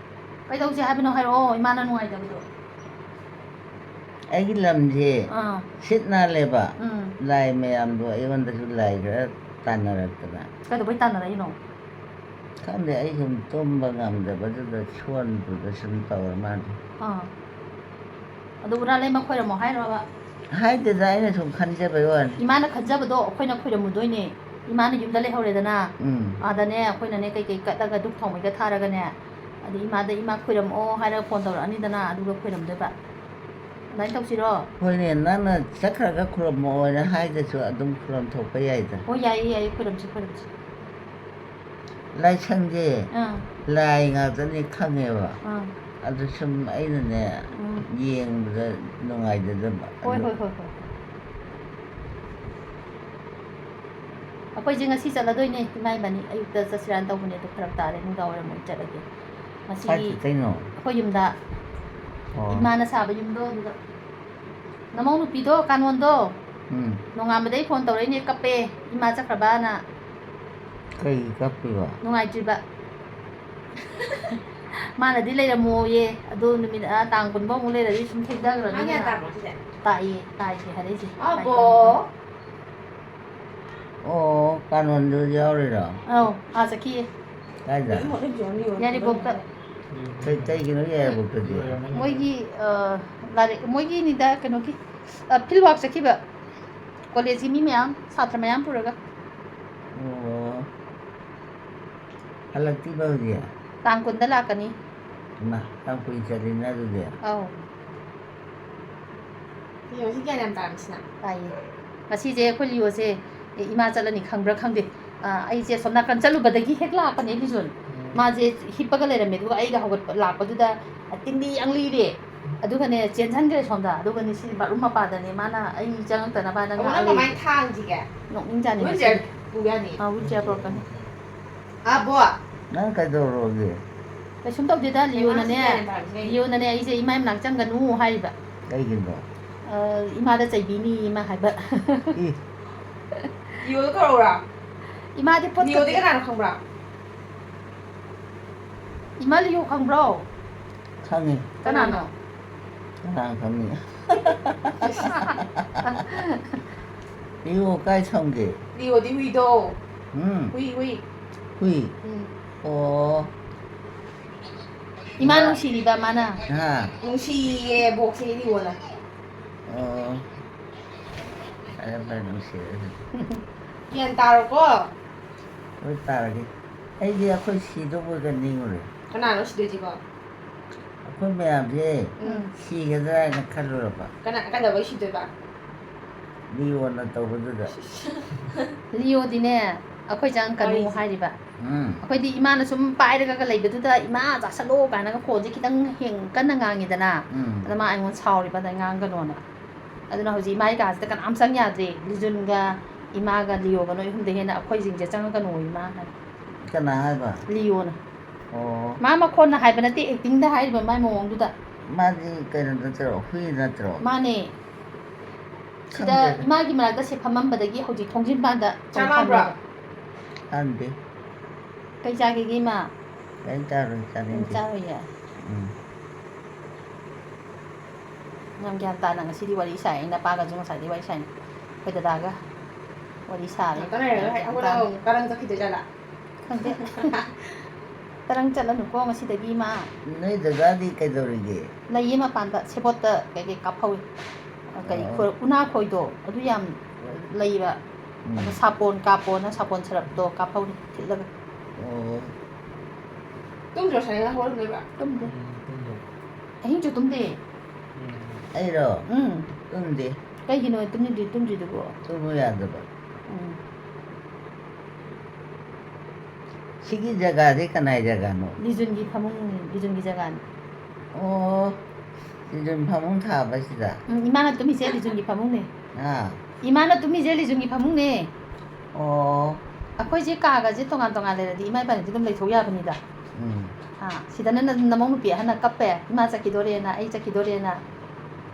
ꯀꯩꯗꯧꯁꯦ ꯍꯥꯏꯕꯅꯣ ꯍꯥꯏꯔꯛꯑꯣ, ꯏꯃꯥꯅ ꯅꯨꯡꯉꯥꯏꯇꯕꯗꯣ꯫ ꯑꯩꯒꯤ ꯂꯝꯁꯦ ꯑꯥ꯫ ꯁꯤꯠ ꯅꯥꯜꯂꯦꯕ꯫ ꯎꯝ꯫ ꯂꯥꯏ ꯃꯌꯥꯝꯗꯣ ꯑꯩꯉꯣꯟꯗꯁꯨ ꯂꯥꯏ ꯈꯔ ꯇꯥꯟꯅꯔꯛꯇꯅ꯫ ꯀꯩꯗꯧꯕꯩ ꯇꯥꯟꯅꯔꯛꯏꯅꯣ? ꯈꯪꯗꯦ, ꯑꯩ ꯁꯨꯝ ꯇꯨꯝꯕ ꯉꯝꯗꯕꯗꯨꯗ ꯁꯣꯟꯕꯗꯨꯗ ꯁꯨꯝ ꯇꯧꯔ ꯃꯥꯜꯂꯦ꯫ ꯑꯥ꯫ ꯑꯗꯨ ꯎꯔꯥ ꯂꯩꯃ ꯈꯣꯏꯔꯝꯃꯣ ꯍꯥꯏꯔꯣꯕ? ꯍꯥꯏꯗꯦꯗ, ꯑꯩꯅ ꯁꯨꯝ ꯈꯟꯖꯕꯩ ꯋꯥꯅꯤ꯫ ꯏꯃꯥꯅ ꯈꯟꯖꯕꯗꯣ ꯑꯩꯈꯣꯏꯅ ꯈꯣꯏꯔꯝꯃꯨꯗꯣꯏꯅꯦ꯫ ꯏꯃꯥꯅ ꯌꯨꯝꯗ ꯂꯩꯍꯧꯔꯦꯗꯅ꯫ ꯎꯝ꯫ ꯑꯥꯗꯅꯦ ꯑꯩꯈꯣꯏꯅꯅꯦ ꯀꯩꯀꯩ ꯀꯠꯂꯒ ꯙꯨꯞ ꯊꯥꯎꯃꯩꯒ ꯊꯥꯔꯒꯅꯦ꯫ ꯑꯗꯩ ꯏꯃꯥꯗ "ꯏꯃꯥ ꯈꯣꯏꯔꯝꯃꯛꯑꯣ" ꯍꯥꯏꯔꯒ ꯐꯣꯟ ꯇꯧꯔꯛꯑꯅꯤꯗꯅ, ꯑꯗꯨꯒ ꯈꯣꯏꯔꯝꯗꯣꯏꯕ꯫ ꯑꯗꯨꯃꯥꯏꯅ ꯇꯧꯁꯤꯔꯣ? ꯍꯣꯏꯅꯦ, ꯅꯪꯅ ꯆꯠꯈ꯭ꯔꯒ ꯈꯨꯔꯨꯝꯃꯛꯑꯣꯅ ꯍꯥꯏꯗꯁꯨ ꯑꯗꯨꯝ ꯈꯨꯔꯨꯝ ꯊꯣꯛꯄ ꯌꯥꯏꯗ꯫ ꯍꯣꯏ, ꯌꯥꯏꯌꯦ, ꯌꯥꯏꯌꯦ, ꯈꯣꯏꯔꯝꯁꯤ, ꯈꯣꯏꯔꯝꯁꯤ꯫ ꯂꯥꯏꯁꯪꯁꯦ ꯑꯥ꯫ ꯂꯥꯏ ꯉꯥꯛꯇꯅꯤ ꯈꯪꯉꯦꯕ꯫ ꯑꯥ꯫ ꯑꯗꯨ ꯁꯨꯝ ꯑꯩꯅꯅꯦ ꯎꯝ꯫ ꯌꯦꯡꯕꯗ ꯅꯨꯡꯉꯥꯏꯖꯗꯕ꯫ ꯍꯣꯏ, ꯑꯗꯨ ꯍꯣꯏ, ꯍꯣꯏ, ꯍꯣꯏ꯫ ꯑꯩꯈꯣꯏꯁꯦ ꯉꯁꯤ ꯆꯠꯂꯗꯣꯏꯅꯦ, ꯏꯃꯥ ꯏꯕꯥꯅꯤ꯫ ꯑꯌꯨꯛꯇ ꯆꯠꯁꯤꯔꯥꯅ ꯇꯧꯕꯅꯦ, ꯑꯗꯣ ꯐꯔꯛ ꯇꯥꯔꯦ, ꯅꯨꯡꯗꯥꯡ ꯋꯥꯏꯔꯝ ꯑꯣꯏꯅ ꯆꯠꯂꯒꯦ꯫ ꯉꯁꯤꯒꯤ ꯀꯥꯏ ꯆꯠꯇꯣꯏꯅꯣ? ꯑꯩꯈꯣꯏ ꯌꯨꯝꯗ꯫ ꯑꯣ꯫ ꯏꯃꯥꯅ ꯁꯥꯕ ꯌꯨꯝꯗꯣ ꯑꯗꯨꯗ꯫ ꯅꯃꯧ ꯅꯨꯄꯤꯗꯣ, ꯀꯥꯅꯣꯟꯗꯣ, ꯎꯝ꯫ ꯅꯣꯡꯉꯥꯟꯕꯗꯩ ꯐꯣꯟ ꯇꯧꯔꯛꯏꯅꯦ, ꯀꯞꯄꯦ, ꯏꯃꯥ ꯆꯠꯈ꯭ꯔꯕꯅ꯫ ꯀꯩꯒꯤ ꯀꯞꯄꯤꯕ? ꯅꯨꯡꯉꯥꯏꯇ꯭ꯔꯤꯕ꯫ ꯃꯥꯅꯗꯤ ꯂꯩꯔꯝꯃꯣꯌꯦ, ꯑꯗꯣ ꯅꯨꯃꯤꯠ, ꯑꯥ, ꯇꯥꯡ ꯀꯨꯟ ꯐꯥꯎꯃꯨꯛ ꯂꯩꯔꯗꯤ ꯁꯨꯝ ꯊꯦꯡꯊꯈ꯭ꯔꯅꯤ꯫ ꯃꯥ ꯀꯌꯥ ꯇꯥꯕꯅꯣ ꯁꯤꯁꯦ? ꯇꯥꯛꯏꯌꯦ, ꯇꯥꯛꯏꯌꯦ ꯍꯥꯏꯔꯛꯏꯁꯦ꯫ ꯑꯕꯣ! ꯑꯣ, ꯀꯥꯅꯣꯟꯗꯨ ꯌꯥꯎꯔꯤꯔꯣ? ꯑꯧ, ꯑꯥ ꯆꯠꯈꯤꯌꯦ꯫ ꯀꯥꯏꯗ? ꯌꯥꯏꯔꯤꯄꯣꯛꯇ꯫ ꯀꯩ, ꯀꯩꯒꯤꯅꯣ ꯌꯥꯏꯔꯤꯄꯣꯛꯇꯗꯤ? ꯃꯣꯏꯒꯤ, ꯑ, ꯂꯥꯏꯔꯤꯛ, ꯃꯣꯏꯒꯤꯅꯤꯗ, ꯀꯩꯅꯣꯒꯤ, ꯑ, field work ꯆꯠꯈꯤꯕ꯫ ꯀꯣꯂꯦꯖꯀꯤ ꯃꯤ ꯃꯌꯥꯝ, ꯁꯥꯇ꯭ꯔ ꯃꯌꯥꯝ ꯄꯨꯔꯒ꯫ ꯑꯣ꯫ ꯍꯜꯂꯛꯇ꯭ꯔꯤꯕ ꯍꯧꯖꯤꯛ? ꯇꯥꯡ ꯀꯨꯟꯗ ꯂꯥꯛꯀꯅꯤ꯫ ꯏꯃꯥ, ꯌꯥꯝ ꯀꯨꯏ ꯆꯠꯂꯤꯅ ꯑꯗꯨꯗꯤ꯫ ꯑꯧ꯫ ꯂꯤꯑꯣꯁꯤ ꯒ꯭ꯌꯥꯟ ꯌꯥꯝ ꯇꯥꯔꯝꯃꯤꯁꯤꯅ꯫ ꯇꯥꯏꯌꯦ꯫ ꯉꯁꯤꯁꯦ ꯑꯩꯈꯣꯏ ꯂꯤꯑꯣꯁꯦ, ꯑꯦ, ꯏꯃꯥ ꯆꯠꯂꯅꯤ ꯈꯪꯕ꯭ꯔꯥ ꯈꯪꯗꯦ꯫ ꯑꯥ, ꯑꯩꯁꯦ ꯑꯁꯣꯝ ꯅꯥꯀꯟ ꯆꯠꯂꯨꯕꯗꯒꯤ ꯍꯦꯛ ꯂꯥꯛꯄꯅꯦ, ꯂꯤꯖꯣꯟ꯫ ꯎꯝ꯫ ꯃꯥꯁꯦ ꯍꯤꯞꯄꯒ ꯂꯩꯔꯝꯃꯦ, ꯑꯗꯨꯒ ꯑꯩꯒ ꯍꯧꯒꯠꯄ ꯂꯥꯛꯄꯗꯨꯗ ꯇꯤꯡꯂꯤ ꯑꯪꯂꯤꯔꯦ꯫ ꯑꯗꯨꯒꯅꯦ, ꯆꯦꯟꯁꯤꯟꯈ꯭ꯔꯦ ꯁꯣꯝꯗ꯫ ꯑꯗꯨꯒꯅꯦ, ꯁꯤ bathroom ꯃꯄꯥꯗꯅꯦ ꯃꯥꯅ ꯑꯩ ꯆꯪꯉꯛꯇꯅꯕ ꯍꯥꯏꯅ ꯑꯃꯨꯛꯅ ꯉꯥꯛ ꯀꯃꯥꯏꯅ ꯂꯩꯔꯦ꯫ ꯊꯥꯡꯁꯤꯒꯦ? ꯅꯣꯛꯅꯤꯡꯖꯥꯠꯅꯤ ꯋꯤꯜꯆꯤꯌꯔ ꯉꯁꯤꯗꯤ꯫ ꯄꯨ ꯌꯥꯅꯤ꯫ ꯑꯥ, ꯋꯤꯜꯆꯤꯌꯔ ꯄꯨꯔꯛꯀꯅꯤ꯫ ꯑꯥ, ꯕꯣ꯫ ꯅꯪ ꯀꯩꯗꯧꯔꯒꯦ? ꯀꯩꯁꯨꯝ ꯇꯧꯗꯦꯗ, ꯂꯤꯑꯣꯅꯅꯦ, ꯀꯩꯅꯣ ꯍꯥꯏꯁꯤꯅꯦ? ꯂꯤꯑꯣꯅꯅꯦ ꯑꯩꯁꯦ ꯏꯃꯥꯏ ꯃꯅꯥꯛ ꯆꯪꯒꯅꯨ ꯍꯥꯏꯔꯤꯕ꯫ ꯀꯩꯒꯤꯅꯣ? ꯑ, ꯏꯃꯥꯗ ꯆꯩꯕꯤꯅꯤ ꯏꯃꯥ ꯍꯥꯏꯕ꯫ ꯏ꯫ ꯂꯤꯑꯣꯗ ꯀꯧꯔꯛꯎꯔꯥ? ꯏꯃꯥꯗꯤ ꯄꯣꯠ ꯂꯤꯑꯣꯗꯤ ꯀꯅꯥꯅꯣ ꯈꯪꯕ꯭ꯔꯥ? ꯏꯃꯥ ꯂꯤꯌꯣ ꯈꯪꯕ꯭ꯔꯣ? ꯈꯪꯉꯤ꯫ ꯀꯅꯥꯅꯣ? ꯀꯅꯥ ꯈꯪꯉꯤ? ꯂꯤꯌꯣ ꯀꯥꯏ ꯁꯝꯒꯦ? ꯂꯤꯌꯣꯗꯤ ꯍꯨꯏꯗꯣ꯫ ꯎꯝ꯫ ꯍꯨꯏ, ꯍꯨꯏ꯫ ꯍꯨꯏ꯫ ꯎꯝ꯫ ꯑꯣ꯫ ꯏꯃꯥ ꯅꯨꯡꯁꯤꯔꯤꯕ ꯃꯥꯅ꯫ ꯍꯥ꯫ ꯅꯨꯡꯁꯤꯌꯦ ꯕꯣꯛꯁꯦ ꯂꯤꯌꯣꯅ꯫ ꯑꯣ꯫ ꯐꯔꯦ ꯐꯔꯦ, ꯅꯨꯡꯁꯤꯔꯦ꯫ ꯒ꯭ꯌꯥꯟ ꯇꯥꯔꯣꯀꯣ꯫ ꯍꯣꯏ, ꯇꯥꯔꯒꯦ꯫ ꯑꯩꯗꯤ ꯑꯩꯈꯣꯏ ꯁꯤꯗꯧꯕꯒ ꯅꯤꯡꯉꯨꯔꯦ꯫ ꯀꯅꯥꯅꯣ ꯁꯤꯗꯣꯏꯁꯤꯕꯣ? ꯑꯩꯈꯣꯏ ꯃꯌꯥꯝꯁꯦ ꯎꯝ꯫ ꯁꯤꯒꯗ꯭ꯔꯥ ꯍꯥꯏꯅ ꯈꯜꯂꯨꯔꯕ꯫ ꯀꯅꯥ, ꯀꯩꯗꯧꯕꯩ ꯁꯤꯗꯣꯏꯕ? ꯂꯤꯌꯣꯅ ꯇꯧꯕꯗꯨꯗ꯫ ꯂꯤꯌꯣꯗꯤꯅꯦ, ꯑꯩꯈꯣꯏ ꯆꯪꯉꯛꯀꯅꯨ ꯍꯥꯏꯔꯤꯕ꯫ ꯎꯝ꯫ ꯑꯩꯈꯣꯏꯗꯤ ꯏꯃꯥꯅ ꯁꯨꯝ ꯄꯥꯏꯔꯒ ꯂꯩꯕꯗꯨꯗ, "ꯏꯃꯥ, ꯆꯥꯁꯜꯂꯣ" ꯀꯥꯏꯅꯒ ꯈꯣꯟꯁꯦ ꯈꯤꯇꯪ ꯍꯦꯟ-, ꯀꯟꯅ ꯉꯥꯡꯉꯤꯗꯅ꯫ ꯎꯝ꯫ ꯑꯗ ꯃꯥ ꯑꯩꯉꯣꯟꯗ ꯁꯥꯎꯔꯤꯕ, ꯑꯗ "ꯉꯥꯡꯒꯅꯣꯅ"꯫ ꯑꯗꯨꯅ ꯍꯧꯖꯤꯛ ꯏꯃꯥꯒꯤ ꯀꯥꯁꯤꯗ ꯀꯅꯥꯝ ꯆꯪ ꯌꯥꯗ꯭ꯔꯦ꯫ ꯂꯤꯖꯨꯟꯒ ꯏꯃꯥꯒ ꯂꯤꯌꯣꯒ ꯅꯣꯏ ꯑꯍꯨꯝꯗꯩ ꯍꯦꯟꯅ ꯑꯩꯈꯣꯏꯁꯤꯡꯁꯦ ꯆꯪꯉꯛꯀꯅꯣ ꯏꯃꯥ ꯍꯥꯏ꯫ ꯀꯅꯥ ꯍꯥꯏꯕ? ꯂꯤꯌꯣꯅ꯫ ꯑꯣ꯫ ꯃꯥ ꯃꯈꯣꯟꯅ ꯍꯥꯏꯕ ꯅꯠꯇꯦ, acting ꯗ ꯍꯥꯏꯔꯤꯕ ꯃꯥꯏ ꯃꯑꯣꯡꯗꯨꯗ꯫ ꯃꯥꯗꯤ ꯀꯩꯅꯣ ꯅꯠꯇ꯭ꯔꯣ? ꯍꯨꯏ ꯅꯠꯇ꯭ꯔꯣ? ꯃꯥꯅꯦ꯫ ꯁꯤꯗ ꯈꯪꯗꯦꯗ꯫ ꯏꯃꯥꯒꯤ ꯃꯅꯥꯛꯇ ꯁꯦ ꯐꯝꯃꯝꯕꯗꯒꯤ ꯍꯧꯖꯤꯛ ꯊꯣꯡꯖꯤꯟ ꯄꯥꯟꯗ ꯆꯥꯛ ꯂꯥꯝꯕ꯭ꯔꯣ? ꯈꯪꯗꯦ꯫ ꯀꯩ ꯆꯥꯒꯦꯒꯦ ꯏꯃꯥ? ꯀꯩꯝ ꯆꯥꯔꯣꯏ, ꯀꯩꯝ ꯆꯥꯅꯤꯡꯗꯦ꯫ ꯆꯥꯔꯣꯏꯌꯦ? ꯎꯝ꯫ ꯌꯥꯝ ꯒ꯭ꯌꯥꯟ ꯇꯥꯅ ꯉꯁꯤꯗꯤ ꯋꯥꯔꯤ ꯁꯥꯏ꯫ ꯑꯩ ꯅꯄꯥꯒꯁꯨ ꯉꯁꯥꯏꯗꯩ ꯋꯥꯔꯤ ꯁꯥꯏꯅꯤ꯫ ꯑꯩꯈꯣꯏ ꯗꯗꯥꯒ ꯋꯥꯔꯤ ꯁꯥꯔꯦ꯫ ꯉꯥꯛꯇꯪ ꯂꯩꯔꯒ ꯍꯦꯛ ꯍꯧꯒꯠꯂꯒ ꯑꯃꯨꯛ ꯇꯔꯪ ꯆꯠꯈꯤꯗꯣꯏ ꯖꯥꯠꯂ? ꯈꯪꯗꯦ꯫ ꯇꯔꯪ ꯆꯠꯂꯅꯨꯀꯣ ꯉꯁꯤꯗꯒꯤ ꯏꯃꯥ꯫ ꯅꯣꯏ ꯗꯗꯥꯗꯤ ꯀꯩꯗꯧꯔꯤꯒꯦ? ꯂꯩꯌꯦ ꯃꯄꯥꯟꯗ, ꯁꯦꯕꯣꯠꯇ ꯀꯩꯀꯩ ꯀꯥꯞꯍꯧꯏ꯫ ꯀꯔꯤ ꯑꯣ꯫ ꯈꯣꯏ-, ꯎꯅꯥꯈꯣꯏꯗꯣ ꯑꯗꯨ ꯌꯥꯝ ꯎꯝ꯫ ꯂꯩꯕ꯫ ꯎꯝ꯫ ꯑꯗꯣ ꯁꯥꯄꯣꯟ ꯀꯥꯞꯄꯣꯅ ꯁꯥꯄꯣꯟ ꯁꯔꯞꯇꯣ ꯀꯥꯞꯍꯧꯔꯤ ꯊꯤꯠꯂꯒ꯫ ꯑꯣ꯫ ꯇꯨꯝꯗ꯭ꯔꯣ ꯁꯥꯏꯅ ꯍꯧꯔꯝꯗꯣꯏꯕ? ꯇꯨꯝꯗꯦ꯫ ꯎꯝ, ꯇꯨꯝꯗꯦ꯫ ꯑꯍꯤꯡꯁꯨ ꯇꯨꯝꯗꯦ꯫ ꯎꯝ꯫ ꯑꯩꯔꯣ? ꯎꯝ꯫ ꯇꯨꯝꯗꯦ꯫ ꯀꯩꯒꯤꯅꯣ ꯇꯨꯝꯗ꯭ꯔꯤ-, ꯇꯨꯝꯗ꯭ꯔꯤꯗꯨꯕꯣ? ꯇꯨꯝꯕ ꯌꯥꯗꯕ꯫ ꯎꯝ꯫ ꯁꯤꯒꯤ ꯖꯒꯥꯁꯦ ꯀꯅꯥꯏ ꯖꯒꯥꯅꯣ? ꯂꯤꯖꯨꯟꯒꯤ ꯐꯃꯨꯡꯅꯤ, ꯂꯤꯖꯨꯟꯒꯤ ꯖꯒꯥꯅꯤ꯫ ꯑꯣ, ꯁꯤꯖꯟ ꯐꯃꯨꯡ ꯊꯥꯕꯁꯤꯗ? ꯎꯝ, ꯏꯃꯥꯅ ꯇꯨꯝꯃꯤꯁꯦ ꯂꯤꯖꯨꯟꯒꯤ ꯐꯃꯨꯡꯅꯦ꯫ ꯑꯥ꯫ ꯏꯃꯥꯅ ꯇꯨꯝꯃꯤꯁꯦ ꯂꯤꯖꯨꯟꯒꯤ ꯐꯃꯨꯡꯅꯦ꯫ ꯑꯣ꯫ ꯑꯩꯈꯣꯏꯁꯦ ꯀꯥꯒꯁꯦ ꯇꯣꯉꯥꯟ ꯇꯣꯉꯥꯟ ꯂꯩꯔꯗꯤ ꯏꯃꯥ ꯏꯕꯥꯅꯤꯗꯤ ꯑꯗꯨꯝ ꯂꯩꯊꯣꯛ ꯌꯥꯕꯅꯤꯗ꯫ ꯎꯝ꯫ ꯑꯥ, ꯁꯤꯗꯅ ꯅ-, ꯅꯃꯧ ꯅꯨꯄꯤ ꯑꯍꯟꯅ ꯀꯞꯄꯦ, "ꯏꯃꯥ ꯆꯠꯈꯤꯗꯣꯔꯦꯅ, ꯑꯩ ꯆꯠꯈꯤꯗꯣꯔꯦꯅ"꯫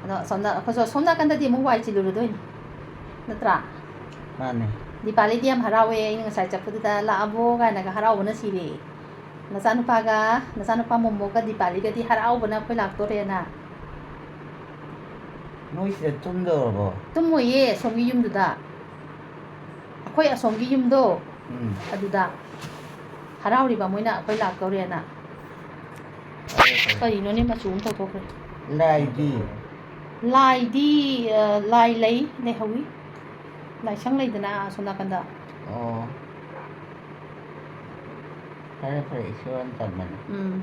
ꯑꯗꯣ ꯑꯁꯣꯝꯗ, ꯑꯩꯈꯣꯏꯁꯨ ꯑꯁꯣꯝ ꯅꯥꯀꯟꯗꯗꯤ ꯑꯃꯨꯛ ꯋꯥꯏ ꯆꯤꯜꯂꯨꯔꯗꯣꯏꯅꯤ꯫ ꯅꯠꯇ꯭ꯔꯥ? ꯃꯥꯅꯦ꯫ ꯗꯤꯄꯥꯂꯤꯗꯤ ꯌꯥꯝ ꯍꯔꯥꯎꯋꯦ, ꯑꯩꯅ ꯉꯁꯥꯏ ꯆꯠꯄꯗꯨꯗ "ꯂꯥꯛꯑꯕꯣ?" ꯀꯥꯏꯅꯒ ꯍꯔꯥꯎꯕꯅ ꯁꯤꯔꯦ꯫ ꯅꯆꯥꯅꯨꯄꯥꯒ, ꯅꯆꯥꯅꯨꯄꯥ ꯃꯣꯃꯣꯒ ꯗꯤꯄꯥꯂꯤꯒꯗꯤ ꯍꯔꯥꯎꯕꯅ ꯑꯩꯈꯣꯏ ꯂꯥꯛꯇꯣꯔꯦꯅ꯫ ꯅꯣꯏ ꯁꯤꯗ ꯇꯨꯝꯗꯧꯔꯕꯣ? ꯇꯨꯝꯃꯣꯏꯌꯦ, ꯑꯁꯣꯝꯒꯤ ꯌꯨꯝꯗꯨꯗ꯫ ꯑꯩꯈꯣꯏ ꯑꯁꯣꯝꯒꯤ ꯌꯨꯝꯗꯣ, ꯎꯝ꯫ ꯑꯗꯨꯗ ꯍꯔꯥꯎꯔꯤꯕ ꯃꯣꯏꯅ ꯑꯩꯈꯣꯏ ꯂꯥꯛꯇꯧꯔꯦꯅ꯫ ꯐꯔꯦ, ꯐꯔꯦ꯫ ꯀꯔꯤꯅꯣꯅꯦ, ꯃꯆꯨ ꯑꯃ ꯇꯧꯊꯣꯛꯈ꯭ꯔꯦ꯫ ꯂꯥꯏꯗꯤ? ꯂꯥꯏꯗꯤ, ꯑ, ꯂꯥꯏ ꯂꯩ, ꯂꯩꯍꯧꯋꯤ꯫ ꯂꯥꯏꯁꯪ ꯂꯩꯗꯅ ꯑꯁꯣꯝ ꯅꯥꯀꯟꯗ꯫ ꯑꯣ꯫ ꯐꯔꯦ, ꯐꯔꯦ, ꯏꯁꯣꯔꯅ ꯇꯝꯕꯅꯤ꯫ ꯎꯝ꯫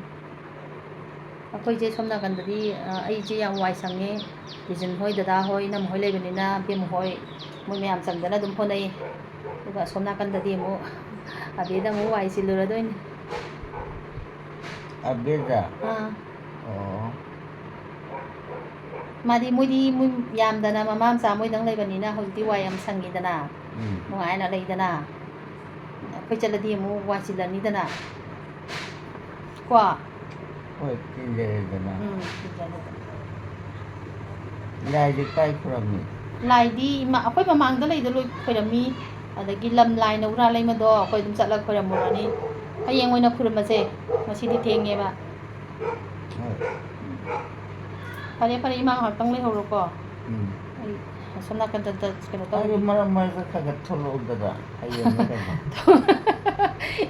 ꯑꯩꯈꯣꯏꯁꯦ ꯁꯣꯝ ꯅꯥꯀꯟꯗꯗꯤ, ꯑ, ꯑꯩꯁꯦ ꯌꯥꯝ ꯋꯥꯏ ꯁꯪꯉꯦ꯫ ꯂꯤꯖꯟ ꯍꯣꯏ, ꯗꯗꯥ ꯍꯣꯏ, ꯏꯅꯝꯃ ꯍꯣꯏ ꯂꯩꯕꯅꯤꯅ, ꯕꯦꯝꯃ ꯍꯣꯏ, ꯃꯣꯏ ꯃꯌꯥꯝ ꯆꯪꯗꯅ ꯑꯗꯨꯝ ꯍꯣꯠꯅꯩꯌꯦ꯫ ꯑꯗꯨꯒ ꯑꯁꯣꯝ ꯅꯥꯀꯟꯗꯗꯤ ꯑꯃꯨꯛ ꯑꯕꯦꯗ ꯑꯃꯨꯛ ꯋꯥꯏ ꯆꯤꯜꯂꯨꯔꯗꯣꯏꯅꯤ꯫ ꯑꯕꯦꯗ? ꯑꯥ꯫ ꯑꯣ꯫ ꯃꯥꯗꯤ, ꯃꯣꯏꯗꯤ ꯃꯣꯏ ꯌꯥꯝꯗꯅ, ꯃꯃꯥ ꯃꯆꯥ ꯃꯣꯏꯗꯪ ꯂꯩꯕꯅꯤꯅ ꯍꯧꯖꯤꯛꯇꯤ ꯋꯥꯏ ꯌꯥꯝ ꯁꯪꯉꯤꯗꯅ, ꯎꯝ꯫ ꯅꯨꯡꯉꯥꯏꯅ ꯂꯩꯗꯅ꯫ ꯑꯩꯈꯣꯏ ꯆꯠꯂꯗꯤ ꯑꯃꯨꯛ ꯋꯥꯏ ꯆꯤꯜꯂꯅꯤꯗꯅ꯫ ꯀꯣ? ꯍꯣꯏ, ꯆꯤꯟꯖꯔꯦꯗꯅ꯫ ꯎꯝ, ꯆꯤꯟꯖꯔꯦꯗꯅ꯫ ꯂꯥꯏꯗꯤ ꯀꯥꯏ ꯈꯨꯔꯝꯃꯤ? ꯂꯥꯏꯗꯤ ꯏꯃꯥ, ꯑꯩꯈꯣꯏ ꯃꯃꯥꯡꯗ ꯂꯩꯗ ꯂꯣꯏ ꯈꯣꯏꯔꯝꯃꯤ꯫ ꯑꯗꯒꯤ ꯂꯝ ꯂꯥꯏꯅ ꯎꯔꯥ ꯂꯩꯃꯗꯣ ꯑꯩꯈꯣꯏ ꯑꯗꯨꯝ ꯆꯠꯂꯒ ꯈꯣꯏꯔꯝꯃꯨꯔꯅꯤ꯫ ꯍꯌꯦꯡ ꯑꯣꯏꯅ ꯈꯨꯔꯨꯝꯃꯁꯦ, ꯉꯁꯤꯗꯤ ꯊꯦꯡꯉꯦꯕ꯫ ꯍꯣꯏ꯫ ꯐꯔꯦ, ꯐꯔꯦ, ꯏꯃꯥ ꯉꯥꯏꯍꯥꯛꯇꯪ ꯂꯩꯍꯧꯔꯣꯀꯣ꯫ ꯎꯝ꯫ ꯑꯩ ꯑꯁꯣꯝ ꯅꯥꯀꯟꯗ ꯀꯩꯅꯣ ꯑꯗꯨ ꯇꯧꯔꯤ꯫ ꯃꯔꯛ ꯃꯔꯛꯇ ꯈꯔ ꯈꯔ ꯊꯣꯛꯂꯛꯎꯗꯅ, ꯍꯌꯦꯡꯂ ꯀꯩꯅꯣ꯫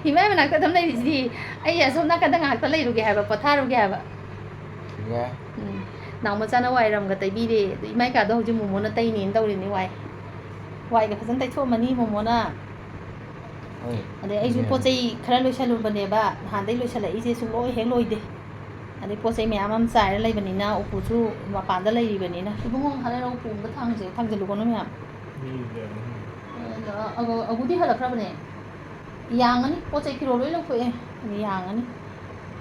ꯏꯃꯥ ꯃꯅꯥꯛꯇ ꯑꯗꯨꯝ ꯂꯩꯔꯤꯁꯤꯗꯤ꯫ ꯑꯩ ꯑꯁꯣꯝ ꯅꯥꯀꯟꯗ ꯉꯥꯏꯍꯥꯛꯇ ꯂꯩꯔꯨꯒꯦ ꯍꯥꯏꯕ, ꯄꯣꯊꯥꯔꯨꯒꯦ ꯍꯥꯏꯕ꯫ ꯌꯥꯏ꯫ ꯎꯝ꯫ ꯅꯥꯎ ꯃꯆꯥꯅ ꯋꯥꯏꯔꯝꯒ ꯇꯩꯕꯤꯔꯦ꯫ ꯑꯗꯨ ꯏꯃꯥꯏ ꯀꯥꯗꯣ ꯍꯧꯖꯤꯛ ꯃꯣꯃꯣꯅ ꯇꯩꯅꯦꯅ ꯇꯧꯔꯤꯅꯤ ꯋꯥꯏ꯫ ꯋꯥꯏꯒ ꯐꯖꯅ ꯇꯩꯊꯣꯛꯑꯝꯃꯅꯤ ꯃꯣꯃꯣꯅ꯫ ꯍꯣꯏ꯫ ꯑꯗꯩ ꯑꯩꯁꯨ ꯌꯥꯏ꯫ ꯄꯣꯠ ꯆꯩ ꯈꯔ ꯂꯣꯏꯁꯜꯂꯨꯕꯅꯦꯕ, ꯅꯍꯥꯟꯗꯩ ꯂꯣꯏꯁꯜꯂꯛꯏꯁꯦ ꯁꯨꯡꯂꯣꯏ ꯍꯦꯛ ꯂꯣꯏꯗꯦ꯫ ꯑꯗꯩ ꯄꯣꯠ ꯆꯩ ꯃꯌꯥꯝ ꯑꯃ ꯆꯥꯏꯔ ꯂꯩꯕꯅꯤꯅ ꯎꯄꯨꯁꯨ ꯃꯄꯥꯟꯗ ꯂꯩꯔꯤꯕꯅꯤꯅ꯫ ꯏꯕꯨꯡꯉꯣ, ꯉꯥꯏꯍꯥꯛ ꯂꯩꯔ ꯎꯄꯨ ꯑꯝꯇ ꯊꯥꯡꯁꯦ, ꯊꯥꯡꯖꯜꯂꯨꯀꯣ ꯅꯣꯏ ꯃꯌꯥꯝ꯫ ꯑ, ꯑ, ꯑꯒꯨꯗꯤ ꯍꯜꯂꯛꯈ꯭ꯔꯕꯅꯦ꯫ ꯌꯥꯡꯉꯅꯤ, ꯄꯣꯠ ꯆꯩ ꯐꯤꯔꯣꯜ ꯂꯣꯏ ꯂꯧꯊꯣꯛꯑꯦ꯫ ꯑꯗꯨ ꯌꯥꯡꯉꯅꯤ꯫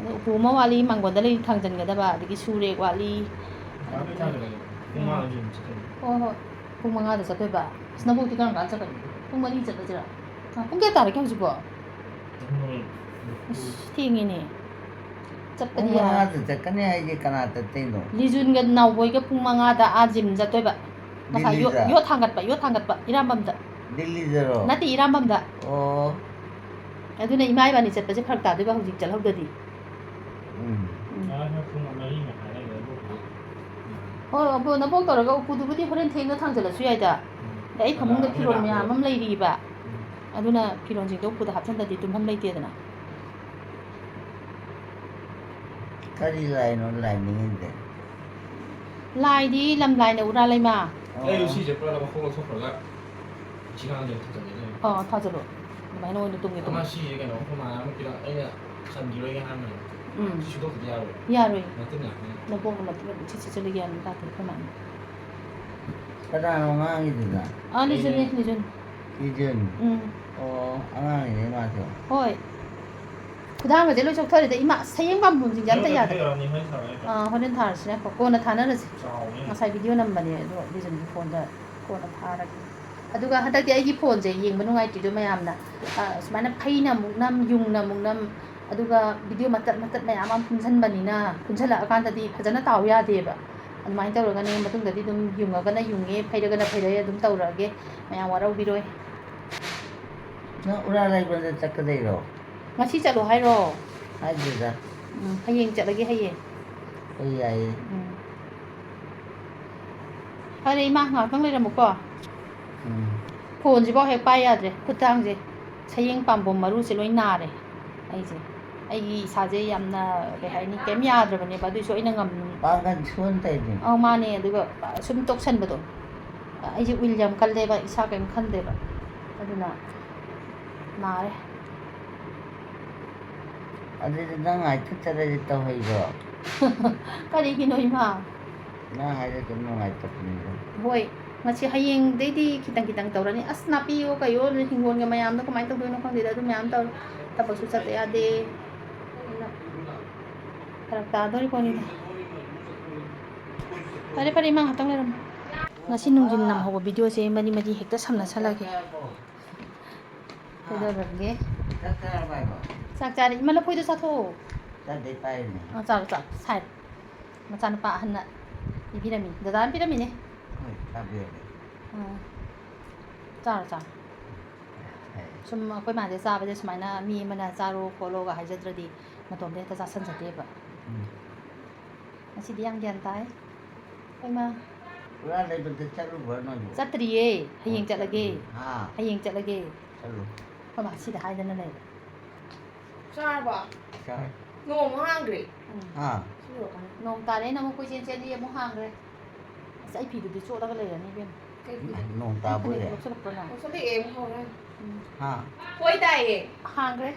ꯑꯗꯩ ꯎꯄꯨ ꯑꯃ ꯋꯥꯠꯂꯤ, ꯃꯥꯡꯒꯣꯟꯗ ꯂꯩ ꯊꯥꯡꯖꯟꯒꯗꯕ, ꯑꯗꯒꯤ ꯁꯨꯔꯦꯛ ꯋꯥꯠꯂꯤ꯫ ꯄꯨꯡ ꯃꯉꯥꯗ ꯑꯗꯨꯝ ꯆꯠꯀꯅꯤ꯫ ꯍꯣꯏ, ꯍꯣꯏ꯫ ꯄꯨꯡ ꯃꯉꯥꯗ ꯆꯠꯇꯣꯏꯕ꯫ ꯑꯁ, ꯅꯕꯣꯛꯇꯤ ꯀꯔꯝ ꯀꯥꯟꯗ ꯆꯠꯀꯅꯤ? ꯄꯨꯡ ꯃꯔꯤ ꯆꯠꯂꯁꯤꯔꯥ? ꯑ, ꯄꯨꯡ ꯀꯌꯥ ꯇꯥꯔꯒꯦ ꯍꯧꯖꯤꯛꯄꯣ? ꯄꯨꯡ ꯃꯔꯤ꯫ ꯑꯁ, ꯊꯦꯡꯉꯦꯅꯦ꯫ ꯆꯠꯄꯗꯤ ꯄꯨꯡ ꯌꯥꯔꯦ꯫ ꯃꯉꯥꯗ ꯆꯠꯀꯅꯤ ꯍꯥꯏꯁꯦ ꯀꯅꯥ ꯆꯠꯇꯣꯏꯅꯣ? ꯂꯤꯖꯨꯟꯒ ꯅꯥꯎꯕꯣꯏꯒ ꯄꯨꯡ ꯃꯉꯥꯗ ꯑꯥ ꯖꯤꯝ ꯆꯠꯇꯣꯏꯕ꯫ ꯉꯁꯥꯏ ꯌꯣꯠ, ꯗꯤꯜꯂꯤꯗ? ꯌꯣꯠ ꯊꯥꯡꯒꯠꯄ, ꯌꯣꯠ ꯊꯥꯡꯒꯠꯄ, ꯏꯔꯥꯝꯕꯝꯗ꯫ ꯗꯤꯜꯂꯤꯗꯔꯣ? ꯅꯠꯇꯦ, ꯏꯔꯥꯝꯕꯝꯗ꯫ ꯑꯣ꯫ ꯑꯗꯨꯅ ꯏꯃꯥ ꯏꯕꯥꯅꯤ ꯆꯠꯄꯁꯦ ꯐꯔꯛ ꯇꯥꯗꯣꯏꯕ ꯍꯧꯖꯤꯛ ꯆꯠꯍꯧꯗ꯭ꯔꯗꯤ꯫ ꯎꯝ꯫ ꯎꯝ꯫ ꯍꯣꯏ, ꯑꯕꯣ, ꯅꯕꯣꯛ ꯇꯧꯔꯒ ꯎꯄꯨꯗꯨꯕꯨꯗꯤ ꯍꯣꯔꯦꯟ ꯊꯦꯡꯅ ꯊꯥꯡꯖꯜꯂꯁꯨ ꯌꯥꯏꯗ꯫ ꯑꯗ ꯑꯩ ꯐꯃꯨꯡꯗ ꯐꯤꯔꯣꯜ ꯃꯌꯥꯝ ꯑꯃ ꯂꯩꯔꯤꯕ꯫ ꯑꯗꯨꯅ ꯐꯤꯔꯣꯜꯁꯤꯡꯗꯣ ꯎꯄꯨꯗ ꯍꯥꯞꯆꯤꯟꯗꯗꯤ ꯇꯨꯝꯐꯝ ꯂꯩꯇꯦꯗꯅ꯫ ꯀꯔꯤ ꯂꯥꯏꯅꯣ ꯂꯥꯏ ꯅꯤꯡꯉꯤꯗꯤ? ꯂꯥꯏꯗꯤ ꯂꯝꯂꯥꯏꯅ ꯎꯔꯥ ꯂꯩꯃ꯫ ꯑꯣ꯫ ꯑꯩ ꯁꯤꯁꯦ ꯄꯨꯔꯥ ꯃꯈꯣꯡ ꯂꯧꯊꯣꯛꯈ꯭ꯔꯒ ꯁꯤ ꯉꯥꯡꯗꯦ ꯊꯝꯖꯟꯒꯦ ꯇꯧꯅꯤ꯫ ꯑꯣ, ꯊꯥꯖꯜꯂꯣ꯫ ꯑꯗꯨꯃꯥꯏꯅ ꯑꯣꯏꯅ ꯇꯨꯝꯒꯦ ꯇꯧꯅꯤ꯫ ꯑꯃ ꯁꯤꯁꯦ ꯀꯩꯅꯣ, ꯑꯩꯈꯣꯏ ꯃꯥꯅ ꯑꯃ ꯄꯤꯔꯛ-, ꯑꯩꯅ ꯈꯟꯈꯤꯔꯣꯏꯒꯦ ꯍꯥꯏꯔꯝꯕꯅꯦ꯫ ꯎꯝ꯫ ꯁꯤ ꯁꯨꯗꯣꯛꯇꯗꯤ ꯌꯥꯔꯣꯏ꯫ ꯌꯥꯔꯣꯏ꯫ ꯃꯇꯨꯡ ꯌꯥꯝꯃꯦ꯫ ꯅꯕꯣꯛꯅ ꯃꯇꯨꯡ ꯌꯥꯝ ꯏꯆꯦ ꯆꯦ ꯆꯠꯂꯒꯦ ꯌꯥꯝ ꯇꯥꯗꯦ ꯑꯩꯈꯣꯏ ꯃꯥꯅ꯫ ꯀꯅꯥꯅꯣ ꯉꯥꯡꯉꯤꯗꯨꯅ? ꯑꯥ, ꯂꯤꯖꯟꯅꯦ, ꯑꯩꯅꯦ꯫ ꯂꯤꯖꯟ꯫ ꯂꯤꯖꯟ? ꯎꯝ꯫ ꯑꯣ, ꯑꯉꯥꯡꯅꯤꯅꯦ ꯃꯥꯁꯨ꯫ ꯍꯣꯏ꯫ ꯈꯨꯗꯥꯡꯒꯁꯦ ꯂꯣꯏ ꯆꯣꯛꯊꯔꯦꯗ꯫ ꯏꯃꯥ, ꯁꯌꯦꯡ ꯄꯥꯝꯕꯣꯝꯁꯤꯡꯁꯦ ꯑꯝꯇ ꯌꯥꯗ꯭ꯔꯦ꯫ ꯑꯥ, ꯍꯣꯔꯦꯟ ꯊꯥꯔꯁꯤꯅꯦ꯫ ꯀꯣꯟꯅ ꯊꯥꯅꯔꯁꯤ꯫ ꯆꯥꯎꯋꯦ꯫ ꯉꯁꯥꯏ ꯚꯤꯗꯤꯑꯣ ꯅꯝꯕꯅꯦ, ꯑꯗꯣ ꯂꯤꯖꯟꯒꯤ ꯐꯣꯟꯗ ꯀꯣꯟꯅ ꯊꯥꯔꯒꯦ꯫ ꯑꯗꯨꯒ ꯍꯟꯗꯛꯇꯤ ꯑꯩꯒꯤ ꯐꯣꯟꯁꯦ ꯌꯦꯡꯕ ꯅꯨꯡꯉꯥꯏꯇ꯭ꯔꯤꯗꯣ ꯃꯌꯥꯝꯅ, ꯑ, ꯁꯨꯃꯥꯏꯅ ꯐꯩꯅ ꯑꯃꯨꯛ ꯅꯝ, ꯌꯨꯡꯅ ꯑꯃꯨꯛ ꯅꯝ, ꯑꯗꯨꯒ ꯚꯤꯗꯤꯑꯣ ꯃꯇꯠ ꯃꯇꯠ ꯃꯌꯥꯝ ꯑꯃ ꯄꯨꯟꯁꯤꯟꯕꯅꯤꯅ, ꯄꯨꯟꯁꯤꯜꯂꯛꯑꯀꯥꯟꯗꯗꯤ ꯐꯖꯅ ꯇꯥꯎ ꯌꯥꯗꯦꯕ꯫ ꯑꯗꯨꯃꯥꯏꯅ ꯇꯧꯔꯒꯅꯦ, ꯃꯇꯨꯡꯗꯗꯤ ꯑꯗꯨꯝ ꯌꯨꯡꯉꯒꯅ ꯌꯨꯡꯉꯦ, ꯐꯩꯔꯒꯅ ꯐꯩꯔꯦ, ꯑꯗꯨꯝ ꯇꯧꯔꯛꯑꯒꯦ꯫ ꯃꯌꯥꯝ ꯋꯥꯔꯧꯕꯤꯔꯣꯏ꯫ ꯅꯪ ꯎꯔꯥ ꯂꯩꯕꯗ ꯆꯠꯀꯗꯣꯏꯔꯣ? ꯉꯁꯤ ꯆꯠꯂꯣ ꯍꯥꯏꯔꯣ? ꯍꯥꯏꯗꯦꯗ꯫ ꯎꯝ, ꯍꯌꯦꯡ ꯆꯠꯂꯒꯦ, ꯍꯌꯦꯡ꯫ ꯍꯣꯏ, ꯌꯥꯏꯌꯦ꯫ ꯎꯝ꯫ ꯐꯔꯦ, ꯏꯃꯥ, ꯉꯥꯏꯍꯥꯛꯇꯪ ꯂꯩꯔꯝꯃꯨꯀꯣ꯫ ꯎꯝ꯫ ꯐꯣꯟꯁꯤꯐꯥꯎ ꯍꯦꯛ ꯄꯥꯏ ꯌꯥꯗ꯭ꯔꯦ, ꯈꯨꯠ ꯊꯥꯡꯁꯦ꯫ ꯁꯌꯦꯡ ꯄꯥꯝꯕꯣꯝ ꯃꯔꯨꯁꯦ ꯂꯣꯏ ꯅꯥꯔꯦ ꯑꯩꯁꯦ꯫ ꯑꯩꯒꯤ ꯏꯁꯥꯁꯦ ꯌꯥꯝꯅ, ꯀꯩ ꯍꯥꯏꯅꯤ, ꯀꯩꯝ ꯌꯥꯗ꯭ꯔꯕꯅꯦꯕ, ꯑꯗꯨꯏꯁꯨ ꯑꯩꯅ ꯉꯝ-, ꯄꯥꯡꯒꯜ ꯁꯣꯟ ꯇꯧꯔꯤꯅꯦ꯫ ꯑꯧ, ꯃꯥꯅꯦ꯫ ꯑꯗꯨꯒ ꯁꯨꯝ ꯇꯣꯛꯁꯟꯕꯗꯣ, ꯑꯩꯁꯦ ꯋꯤꯜ ꯌꯥꯝ ꯀꯜꯂꯦꯕ, ꯏꯁꯥ ꯀꯩꯝ ꯈꯟꯗꯦꯕ, ꯑꯗꯨꯅ ꯅꯥꯔꯦ꯫ ꯑꯗꯨꯗꯤ ꯅꯪ ꯉꯥꯏꯊꯠꯆꯔꯗꯤ ꯇꯧꯍꯩꯕ꯭ꯔꯣ? ꯀꯔꯤꯒꯤꯅꯣ, ꯏꯃꯥ? ꯅꯪ ꯍꯥꯏꯗꯣ ꯑꯗꯨꯝ ꯅꯨꯡꯉꯥꯏꯇꯕꯅꯤꯗ꯫ ꯍꯣꯏ, ꯉꯁꯤ, ꯍꯌꯦꯡꯗꯩꯗꯤ ꯈꯤꯇꯪ ꯈꯤꯇꯪ ꯇꯧꯔꯅꯤ꯫ ꯑꯁ, ꯅꯥꯄꯤꯌꯣ ꯀꯩꯌꯣ, ꯍꯤꯡꯒꯣꯜꯒꯤ ꯃꯌꯥꯝꯗꯣ ꯀꯃꯥꯏꯅ ꯇꯧꯗꯣꯏꯅꯣ ꯈꯪꯗꯦꯗ, ꯑꯗꯨ ꯃꯌꯥꯝ ꯇꯧꯔꯦ꯫ ꯊꯕꯛꯁꯨ ꯆꯠꯇ ꯌꯥꯗꯦ꯫ ꯑꯗꯨꯅ ꯐꯔꯛ ꯇꯥꯗꯣꯔꯤ ꯄꯣꯠꯅꯤꯗ꯫ ꯐꯔꯦ, ꯐꯔꯦ, ꯏꯃꯥ, ꯉꯥꯛꯇꯪ ꯂꯩꯔꯝꯃꯣ꯫ ꯉꯁꯤ ꯅꯨꯡꯊꯤꯟ ꯅꯝꯍꯧꯕ ꯚꯤꯗꯤꯑꯣꯁꯦ ꯃꯔꯤ ꯃꯔꯤ ꯍꯦꯛꯇ ꯁꯝꯅꯁꯜꯂꯒꯦ꯫ ꯀꯩꯗꯧꯔꯒꯦ? ꯆꯥꯛ ꯆꯥꯔꯕ ꯍꯥꯏꯕ? ꯆꯥꯛ ꯆꯥꯔꯦ꯫ ꯏꯃꯥ, ꯂꯐꯣꯏꯗꯣ ꯆꯥꯊꯣꯛꯑꯣ꯫ ꯆꯥꯗꯦ, ꯄꯥꯏꯔꯤꯅꯦ꯫ ꯑ, ꯆꯥꯔꯣ, ꯆꯥꯔꯣ꯫ ꯁꯥꯏꯠ꯫ ꯃꯆꯥꯅꯨꯄꯥ ꯑꯍꯟꯅ ꯄꯤꯕꯤꯔꯝꯃꯤ꯫ ꯗꯗꯥꯅ ꯄꯤꯔꯝꯃꯤꯅꯦ꯫ ꯍꯣꯏ, ꯆꯥꯕꯤꯔꯒꯦ꯫ ꯑ, ꯆꯥꯔꯣ, ꯆꯥꯔꯣ꯫ ꯍꯣꯏ꯫ ꯁꯨꯝ ꯑꯩꯈꯣꯏ ꯃꯥꯁꯦ ꯆꯥꯕꯁꯦ ꯁꯨꯃꯥꯏꯅ ꯃꯤ ꯑꯃꯅ ꯆꯥꯔꯣ ꯈꯣꯠꯂꯣꯒ ꯍꯥꯏꯖꯗ꯭ꯔꯗꯤ ꯃꯇꯣꯝꯇ ꯍꯦꯛꯇ ꯆꯥꯁꯟꯖꯗꯦꯕ꯫ ꯎꯝ꯫ ꯉꯁꯤꯗꯤ ꯌꯥꯝ ꯒ꯭ꯌꯥꯟ ꯇꯥꯏ ꯑꯩꯈꯣꯏ ꯃꯥ꯫ ꯄꯨꯔꯥ ꯂꯩꯕꯗ ꯆꯠꯂꯨꯕ꯭ꯔꯥ ꯅꯣꯏꯕꯨ? ꯆꯠꯇ꯭ꯔꯤꯌꯦ, ꯍꯌꯦꯡ ꯑꯣ, ꯆꯠꯂꯒꯦ꯫ ꯍꯥ? ꯍꯌꯦꯡ ꯆꯠꯂꯒꯦ꯫ ꯆꯠꯂꯨ꯫ ꯑꯩꯈꯣꯏ ꯃꯥ ꯁꯤꯗ ꯍꯥꯏꯗꯅ ꯂꯩꯔꯦ꯫ ꯆꯥꯔꯕꯣ? ꯆꯥꯔꯦ꯫ ꯅꯣꯡ ꯑꯃꯨꯛ ꯍꯥꯡꯈ꯭ꯔꯦ꯫ ꯎꯝ꯫ ꯍꯥ? ꯁꯤ ꯌꯧꯔꯀꯥꯟꯗ꯫ ꯅꯣꯡ ꯇꯥꯔꯦꯅ ꯑꯃꯨꯛ ꯀꯣꯏꯆꯦꯟ ꯆꯦꯜꯂꯤ, ꯑꯃꯨꯛ ꯍꯥꯡꯈ꯭ꯔꯦ꯫ ꯑꯁ, ꯑꯩ ꯐꯤꯗꯨꯗꯤ ꯆꯣꯠꯂꯒ ꯂꯩꯔꯅꯤ, ꯏꯕꯦꯝꯃ꯫ ꯀꯩ ꯐꯤ? ꯅꯣꯡ ꯇꯥꯕ ꯐꯅꯦꯛ ꯑꯣꯏꯔꯦ꯫ ꯂꯧꯁꯜꯂꯛꯄ꯭ꯔꯣ ꯅꯪ? ꯂꯧꯁꯜꯂꯛꯑꯦ, ꯑꯃꯨꯛ ꯍꯧꯔꯦ꯫ ꯎꯝ꯫ ꯍꯥ? ꯍꯣꯏ, ꯇꯥꯏꯌꯦ꯫ ꯍꯥꯡꯈ꯭ꯔꯦ꯫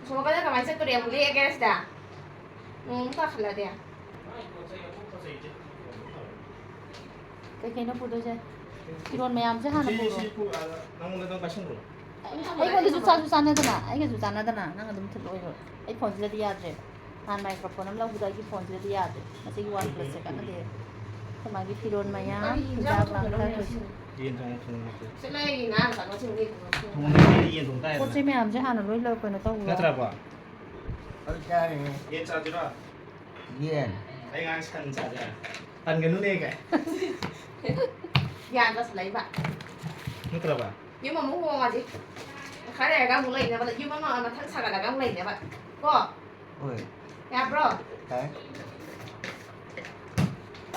ꯑꯁꯣꯝ ꯅꯥꯀꯟꯗ ꯀꯃꯥꯏꯅ ꯆꯠꯇꯣꯔꯤ? ꯑꯃꯨꯛ ꯂꯦꯛꯑꯒꯦꯔꯥ ꯁꯤꯗ? ꯅꯣꯡ ꯑꯃꯨꯛ ꯇꯥꯈꯠꯂꯛꯑꯗꯤ꯫ ꯀꯩ ꯀꯩꯅꯣ ꯄꯨꯗꯣꯏꯁꯦ? ꯐꯤꯔꯣꯟ ꯃꯌꯥꯝꯁꯦ ꯍꯥꯟꯅ ꯁꯤ, ꯄꯨꯔꯣ꯫ ꯁꯤ ꯄꯨ-, ꯑ, ꯅꯪꯉꯣꯟꯗ ꯑꯗꯨꯝ ꯄꯥꯏꯁꯟꯈ꯭ꯔꯣ꯫ ꯑꯩꯉꯣꯟꯗꯁꯨ ꯆꯥꯁꯨ ꯆꯥꯟꯅꯗꯅ, ꯑꯩꯒꯁꯨ ꯆꯥꯟꯅꯗꯅ ꯅꯪ ꯑꯗꯨꯝ ꯊꯤꯜꯂꯛꯑꯣ꯫ ꯑꯩ ꯐꯣꯟꯁꯤꯗꯗꯤ ꯌꯥꯗ꯭ꯔꯦꯕ꯫ ꯅꯍꯥꯟ microphone ꯑꯃ ꯂꯧꯕꯗꯣ ꯑꯩꯒꯤ ꯐꯣꯟꯁꯤꯗꯗꯤ ꯌꯥꯗ꯭ꯔꯦ꯫ ꯃꯁꯤꯒꯤ OnePlus ꯁꯦ ꯀꯥꯟꯅꯗꯦ꯫ ꯑꯩꯈꯣꯏ ꯃꯥꯒꯤ ꯐꯤꯔꯣꯟ ꯃꯌꯥꯝ, ꯀꯔꯤ ꯍꯤꯟꯖꯥꯡ ꯍꯤꯟꯖꯥꯡ ꯂꯥꯡꯊꯛ ꯊꯣꯡꯉꯤꯅꯣ? ꯌꯦꯟ ꯊꯣꯡꯉꯦ, ꯊꯣꯡꯉꯦ꯫ ꯆꯠꯂꯣ, ꯑꯩ ꯉꯔꯥꯡ ꯆꯥꯛ ꯆꯥꯊꯣꯛꯑꯒ ꯊꯣꯡꯉꯦ꯫ ꯊꯣꯡꯉꯦ, ꯌꯦꯟ ꯊꯣꯡ ꯇꯥꯔꯦꯗꯅ꯫ ꯄꯣꯠ ꯆꯩ ꯃꯌꯥꯝꯁꯦ ꯍꯥꯟꯅ ꯂꯣꯏ ꯂꯧ-, ꯀꯩꯅꯣ ꯇꯧꯔꯣ꯫ ꯅꯠꯇ꯭ꯔꯕꯣ? ꯑꯩ ꯆꯥꯔꯦ꯫ ꯌꯦꯟ ꯆꯥꯁꯤꯔꯣ? ꯌꯦꯟ꯫ ꯑꯩ ꯉꯔꯥꯡ ꯁꯟ ꯆꯥꯁꯦ ꯍꯥꯏ꯫ ꯇꯟꯒꯅꯨꯅꯦ ꯀꯥꯏ꯫ ꯒ꯭ꯌꯥꯟ ꯇꯥꯁꯜꯂꯛꯏꯕ꯫ ꯅꯠꯇ꯭ꯔꯕ? ꯌꯨꯝ ꯑꯃꯨꯛ ꯍꯣꯡꯉꯁꯤ꯫ ꯈꯔ ꯂꯩꯔꯒ ꯑꯃꯨꯛ ꯂꯩꯅꯕ, ꯌꯨꯝ ꯑꯃ ꯃꯊꯪ ꯁꯥꯒꯠꯂꯒ ꯑꯃꯨꯛ ꯂꯩꯅꯕ꯫ ꯀꯣ? ꯍꯣꯏ꯫ ꯌꯥꯕ꯭ꯔꯣ? ꯌꯥꯏ꯫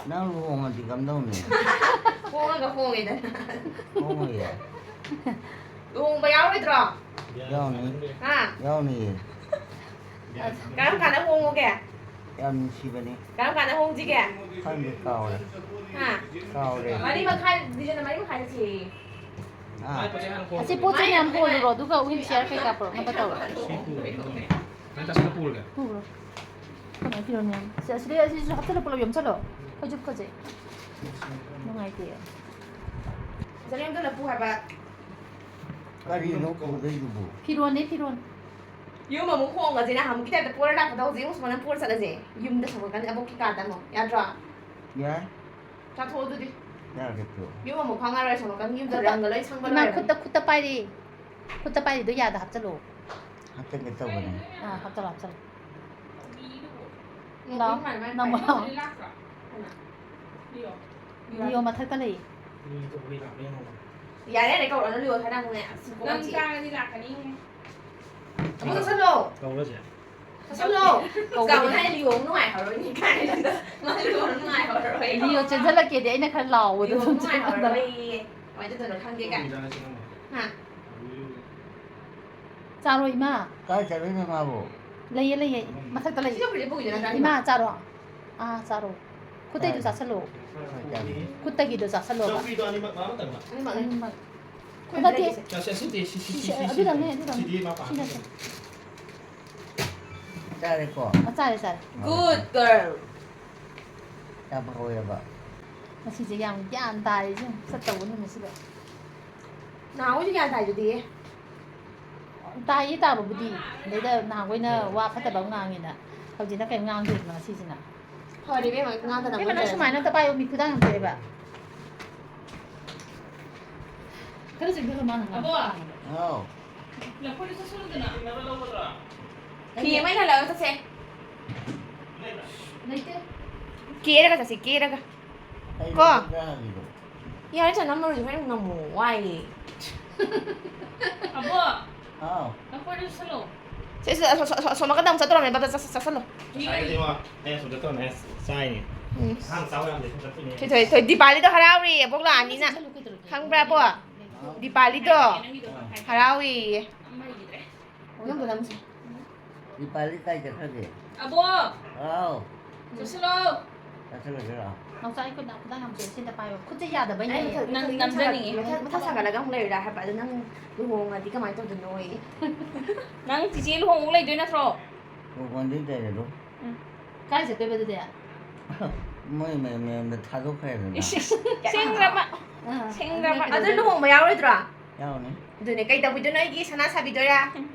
ꯅꯪ ꯂꯨꯍꯣꯡꯉꯗꯤ ꯀꯝꯗꯧꯅꯤ? ꯍꯣꯡꯉꯒ ꯍꯣꯡꯉꯦꯗꯅ꯫ ꯍꯣꯡꯉꯣꯏꯌꯦ꯫ ꯂꯨꯍꯣꯡꯕ ꯌꯥꯎꯔꯣꯏꯗ꯭ꯔꯣ? ꯌꯥꯎꯅꯤ꯫ ꯍꯥ? ꯌꯥꯎꯅꯤꯌꯦ꯫ ꯀꯔꯝ ꯀꯥꯟꯗ ꯍꯣꯡꯉꯨꯒꯦ? ꯌꯥꯝ ꯅꯨꯡꯁꯤꯕꯅꯤ꯫ ꯀꯔꯝ ꯀꯥꯟꯗ ꯍꯣꯡꯁꯤꯒꯦ? ꯈꯪꯗꯦ, ꯀꯥꯎꯔꯦ꯫ ꯍꯥ? ꯀꯥꯎꯔꯦ꯫ ꯃꯔꯤ ꯃꯈꯥꯏ, ꯗꯤꯖꯟ ꯃꯔꯤ ꯃꯈꯥꯏꯗ ꯁꯤ꯫ ꯑꯥ꯫ ꯑꯁꯤ ꯄꯣꯠ ꯆꯩ ꯃꯌꯥꯝ ꯍꯣꯜꯂꯨꯔꯣ, ꯑꯗꯨꯒ wheelchair ꯀꯩꯀꯥ ꯄꯨꯔꯛꯅꯕ ꯇꯧꯔꯣ꯫ ꯁꯤ ꯄꯨꯔꯒꯦ, ꯅꯪ ꯇꯁꯅ ꯄꯨꯔꯒꯦ꯫ ꯄꯨꯔꯣ꯫ ꯀꯃꯥꯏ ꯐꯤꯔꯣꯟ ꯃꯌꯥꯝ? ꯁꯤ, ꯑꯁꯤꯗꯩ, ꯑꯁꯤꯁꯨ ꯍꯥꯞꯆꯜꯂ ꯄꯨꯂꯞ ꯌꯣꯝꯁꯜꯂꯣ꯫ ꯐꯩꯖꯨꯞꯀꯁꯦ꯫ ꯅꯨꯡꯉꯥꯏꯇꯦ꯫ ꯐꯖꯅ ꯌꯣꯝꯁꯜꯂ ꯄꯨ ꯍꯥꯏꯕ꯫ ꯀꯔꯤꯅꯣ ꯄꯨꯗꯣꯏꯗꯨꯕꯨ? ꯐꯤꯔꯣꯟꯅꯦ, ꯐꯤꯔꯣꯟ꯫ ꯌꯨꯝ ꯑꯃꯨꯛ ꯍꯣꯡꯉꯁꯦ, ꯅꯍꯥꯟꯃꯨꯛꯀꯤ type ꯇ ꯄꯨꯔ ꯂꯥꯛꯄꯗꯣ ꯍꯧꯖꯤꯛ ꯑꯃꯨꯛ ꯁꯨꯃꯥꯏꯅ ꯄꯨꯔ ꯆꯠꯂꯁꯦ꯫ ꯌꯨꯝꯗ ꯁꯣꯝ ꯅꯥꯀꯟ ꯑꯕꯣꯛꯀꯤ ꯀꯥꯗ ꯑꯃꯨꯛ꯫ ꯌꯥꯗ꯭ꯔꯣ? ꯌꯥꯏ꯫ ꯆꯥꯊꯣꯛꯑꯣ ꯑꯗꯨꯗꯤ꯫ ꯌꯥꯔꯒꯦ ꯄꯨꯔꯛꯑꯣ꯫ ꯌꯨꯝ ꯑꯃꯨꯛ ꯈꯪꯉꯔꯣꯏ, ꯁꯣꯝ ꯅꯥꯀꯟ ꯌꯨꯝꯗ ꯈꯨꯠꯇ, ꯔꯪꯒ ꯂꯣꯏ ꯁꯪꯕ ꯏꯃꯥ, ꯂꯣꯏꯔꯕꯅꯤ꯫ ꯈꯨꯠꯇ, ꯈꯨꯠꯇ ꯄꯥꯏꯔꯤ꯫ ꯈꯨꯠꯇ ꯄꯥꯏꯔꯤꯗꯣ ꯌꯥꯗ ꯍꯥꯞꯆꯜꯂꯣ꯫ ꯍꯥꯞꯆꯟꯒꯦ ꯇꯧꯕꯅꯦ꯫ ꯑꯥ, ꯍꯥꯞꯆꯜꯂꯣ, ꯍꯥꯞꯆꯜꯂꯣ꯫ ꯂꯥꯛꯑꯣ, ꯅꯪ ꯂꯥꯛꯑꯣ꯫ ꯂꯤꯑꯣ ꯃꯊꯛꯇ ꯂꯩꯌꯦ꯫ ꯌꯥꯔꯦ, ꯌꯥꯔꯦ, ꯀꯧꯔꯛꯑꯅꯨ, ꯂꯤꯑꯣ ꯁꯥꯟꯅ ꯑꯃꯨꯛꯅꯦ꯫ ꯑꯁ, ꯀꯣꯛ ꯅꯪ ꯆꯤꯛꯑꯦ꯫ ꯀꯥꯔꯗꯤ ꯂꯥꯛꯀꯅꯤ꯫ ꯑꯃꯨꯛ ꯆꯠꯁꯜꯂꯣ꯫ ꯀꯧꯔꯁꯦ꯫ ꯆꯠꯁꯜꯂꯣ꯫ ꯀꯧꯕꯗꯤ ꯀꯥꯎ ꯍꯥꯏ ꯂꯤꯑꯣ, ꯅꯨꯡꯉꯥꯏ ꯍꯧꯔꯣꯏꯅꯦ ꯀꯥꯏꯅ꯫ ꯃꯥ ꯂꯤꯑꯣ ꯅꯨꯡꯉꯥꯏ ꯍꯧꯔꯔꯣꯏ꯫ ꯂꯤꯑꯣ ꯆꯦꯟꯁꯤꯜꯂꯛꯀꯦꯗꯤ ꯑꯩꯅ ꯈꯔ ꯂꯥꯎꯕꯗꯣ ꯂꯤꯑꯣ ꯑꯗꯨꯝ ꯅꯨꯡꯉꯥꯏ ꯆꯦꯟꯕꯗꯣ꯫ ꯍꯧꯔꯔꯣꯏꯌꯦ꯫ ꯀꯃꯥꯏꯅ ꯇꯧꯗꯣꯏꯅꯣ ꯈꯪꯗꯦ ꯀꯥꯏꯅ꯫ ꯍꯥ? ꯆꯥꯔꯣ ꯏꯃꯥ꯫ ꯀꯥꯏ ꯆꯠꯂꯨꯏꯅꯣ ꯃꯥꯕꯨ? ꯂꯩꯌꯦ, ꯂꯩꯌꯦ꯫ ꯃꯊꯛꯇ ꯂꯩꯌꯦ꯫ ꯁꯤꯗ ꯍꯧꯖꯤꯛ ꯄꯨꯈꯤꯗꯣ ꯅꯠꯇ꯭ꯔꯥ? ꯏꯃꯥ, ꯆꯥꯔꯣ꯫ ꯑꯥ, ꯆꯥꯔꯣ꯫ ꯈꯨꯠꯇꯩꯗꯣ ꯀꯥꯏ? ꯆꯥꯁꯜꯂꯣ꯫ ꯀꯥꯏ ꯆꯥꯔꯨꯏꯅꯣ? ꯈꯨꯠꯇꯒꯤꯗꯣ ꯆꯥꯁꯜꯂꯣꯕ꯫ ꯆꯧꯀ꯭ꯔꯤꯗꯣ ꯑꯅꯤꯃꯛ ꯃꯥ ꯑꯃꯇꯪꯂ? ꯑꯅꯤꯃꯛ, ꯑꯅꯤꯃꯛ꯫ ꯈꯨꯠ ꯅꯠꯇꯦ꯫ ꯂꯩꯔꯤꯁꯦ꯫ ꯁꯤ, ꯁꯤ, ꯁꯤ, ꯁꯤ, ꯁꯤ, ꯁꯤ, ꯑꯗꯨꯗꯪꯅꯦ, ꯑꯗꯨꯗꯪꯅꯦ꯫ ꯁꯤꯗꯤ ꯃꯥ ꯄꯥꯝꯃꯦ꯫ ꯁꯤꯅ ꯁꯤ꯫ ꯆꯥꯔꯦꯀꯣ? ꯑꯥ, ꯆꯥꯔꯦ, ꯆꯥꯔꯦ꯫ Good girl꯫ ꯌꯥꯝ ꯍꯧꯋꯦꯕ꯫ ꯉꯁꯤꯁꯦ ꯌꯥꯝ ꯒ꯭ꯌꯥꯟ ꯇꯥꯔꯦ ꯏꯕꯦꯝꯃ, ꯆꯠꯇꯧꯕ ꯅꯨꯃꯤꯠꯁꯤꯗ꯫ ꯅꯍꯥꯟꯈꯩꯁꯨ ꯒ꯭ꯌꯥꯟ ꯇꯥꯏꯗꯨꯗꯤ꯫ ꯇꯥꯏꯌꯦ ꯇꯥꯕꯕꯨꯗꯤ꯫ ꯑꯗꯩꯗ ꯅꯍꯥꯟꯈꯣꯏꯅ ꯋꯥ ꯐꯠꯇꯕ ꯑꯃ ꯉꯥꯡꯉꯦꯅ꯫ ꯍꯧꯖꯤꯛꯅ ꯀꯩꯝ ꯉꯥꯡꯗ꯭ꯔꯦꯗꯅ ꯉꯁꯤꯁꯤꯅ꯫ ꯐꯔꯦ ꯏꯕꯦꯝꯃ, ꯉꯥꯡꯗꯅꯕ ꯏꯕꯦꯝꯃ, ꯅꯪ ꯍꯣꯠꯅꯖꯔꯒꯦ꯫ ꯁꯨꯃꯥꯏꯅ ꯑꯝꯇ ꯄꯥꯏꯌꯣ, ꯃꯤ ꯈꯨꯗꯥꯡ ꯌꯥꯝ ꯊꯣꯛꯑꯦꯕ꯫ ꯈꯔ ꯆꯪꯁꯤꯜꯂꯣ, ꯃꯥꯅ ꯉꯥꯡꯕ꯫ ꯑꯕꯣ! ꯍꯥꯎ꯫ ꯂꯐꯣꯏꯗꯣ ꯆꯠꯁꯜꯂꯨꯗꯅ꯫ ꯐꯤ ꯑꯃ ꯏꯜꯍꯜꯂꯒ ꯆꯠꯁꯦ꯫ ꯂꯩꯇꯦ꯫ ꯀꯦꯔꯒ ꯆꯠꯁꯤ, ꯀꯦꯔꯒ꯫ ꯑꯩ ꯀꯣ? ꯂꯐꯣꯏ ꯆꯥꯔꯒꯦ꯫ ꯌꯥꯔꯦ, ꯆꯅꯝ ꯃꯔꯨꯗꯤ ꯍꯣꯔꯦꯟ ꯉꯝꯃꯣ, ꯋꯥꯏꯌꯦ꯫ ꯑꯕꯣ! ꯍꯥꯎ꯫ ꯂꯐꯣꯏꯗꯣ ꯆꯠꯁꯜꯂꯣ꯫ ꯁꯦ, ꯁꯦ, ꯑꯁꯣ-, ꯑꯁꯣ-, ꯑꯁꯣ-, ꯑꯁꯣꯝ ꯅꯥꯀꯟꯗ ꯑꯃꯨꯛ ꯆꯠꯇꯣꯔꯝꯃꯦ, ꯕꯕꯥ, ꯆꯠ-, ꯆꯠ-, ꯆꯠꯁꯜꯂꯣ꯫ ꯉꯁꯥꯏꯗꯤ ꯏꯕꯨꯡꯉꯣ, ꯑꯩꯅ ꯑꯁꯣꯝ ꯆꯠꯇꯣꯔꯝꯃꯦ, ꯆꯥꯏꯅꯦ꯫ ꯎꯝ꯫ ꯑꯍꯥꯟꯕ ꯆꯥꯕ ꯌꯥꯝꯗꯦ, ꯁꯣꯝ ꯆꯠꯇꯣꯏꯅꯦ꯫ ꯊꯣꯏ, ꯊꯣꯏ, ꯊꯣꯏ, ꯗꯤꯄꯥꯂꯤꯗꯣ ꯍꯔꯥꯎꯔꯤ, ꯑꯕꯣꯛ ꯂꯥꯛꯑꯅꯤꯅ꯫ ꯆꯠꯁꯜꯂꯨ ꯀꯩꯗꯧꯔꯒꯦ? ꯈꯪꯕ꯭ꯔꯥ, ꯑꯕꯣ? ꯗꯤꯄꯥꯂꯤꯗꯣ ꯅꯪꯒꯤꯗꯣ ꯍꯥꯏ-, ꯍꯔꯥꯎꯏꯌꯦ꯫ ꯑꯃ ꯍꯩꯈꯤꯗ꯭ꯔꯦ꯫ ꯑꯣ, ꯅꯪꯕꯨ ꯅꯪꯁꯦ꯫ ꯗꯤꯄꯥꯂꯤ ꯀꯥꯏ ꯆꯠꯈ꯭ꯔꯒꯦ? ꯑꯕꯣ! ꯍꯥꯎ꯫ ꯆꯠꯁꯤꯜꯂꯣ꯫ ꯆꯠꯁꯤꯜꯂꯁꯤꯔꯣ? ꯅꯥꯎꯆꯥ, ꯑꯩ ꯈꯨꯠ, ꯈꯨꯗꯥꯡ ꯌꯥꯝ ꯆꯣꯠꯂꯤ, ꯁꯤꯗ ꯄꯥꯏꯌꯣ꯫ ꯈꯨꯠꯁꯦ ꯌꯥꯗꯕꯩꯅꯦ꯫ ꯑꯩ ꯃꯊꯛ, ꯅꯪ ꯃꯊꯛ ꯅꯝꯖꯅꯤꯡꯉꯤ꯫ ꯃꯊꯛ, ꯃꯊꯛ ꯁꯥꯒꯠꯂꯒ ꯑꯃꯨꯛ ꯂꯩꯔꯨꯔꯥ ꯍꯥꯏꯕ꯫ ꯑꯗꯣ ꯅꯪ ꯂꯨꯍꯣꯡꯉꯗꯤ ꯀꯃꯥꯏꯅ ꯇꯧꯗꯣꯏꯅꯣꯌꯦ? ꯅꯪ ꯆꯤꯆꯦ ꯂꯨꯍꯣꯡꯕ ꯂꯩꯗꯣꯏ ꯅꯠꯇ꯭ꯔꯣ? ꯂꯨꯍꯣꯡꯉꯗꯤ ꯂꯩꯔꯔꯣꯏ꯫ ꯎꯝ꯫ ꯀꯥꯏ ꯆꯠꯇꯣꯏꯕ ꯑꯗꯨꯗꯤ? ꯃꯣꯏ ꯃꯌꯨꯝ ꯃꯌꯨꯝꯗ ꯊꯥꯗꯣꯛꯈ꯭ꯔꯦꯗꯅ꯫ ꯏꯁ, ꯏꯁ, ꯁꯦꯡꯗ꯭ꯔꯕ? ꯑꯥ꯫ ꯁꯦꯡꯗ꯭ꯔꯕ? ꯑꯗꯨ ꯂꯨꯍꯣꯡꯕ ꯌꯥꯎꯔꯣꯏꯗ꯭ꯔꯣ? ꯌꯥꯎꯅꯤ꯫ ꯑꯗꯨꯅꯦ, ꯀꯩ ꯇꯧꯕꯤꯗꯣꯏꯅꯣ ꯑꯩꯒꯤ ꯁꯅꯥ ꯁꯥꯕꯤꯗꯣꯏꯔꯥ? ꯎꯝ꯫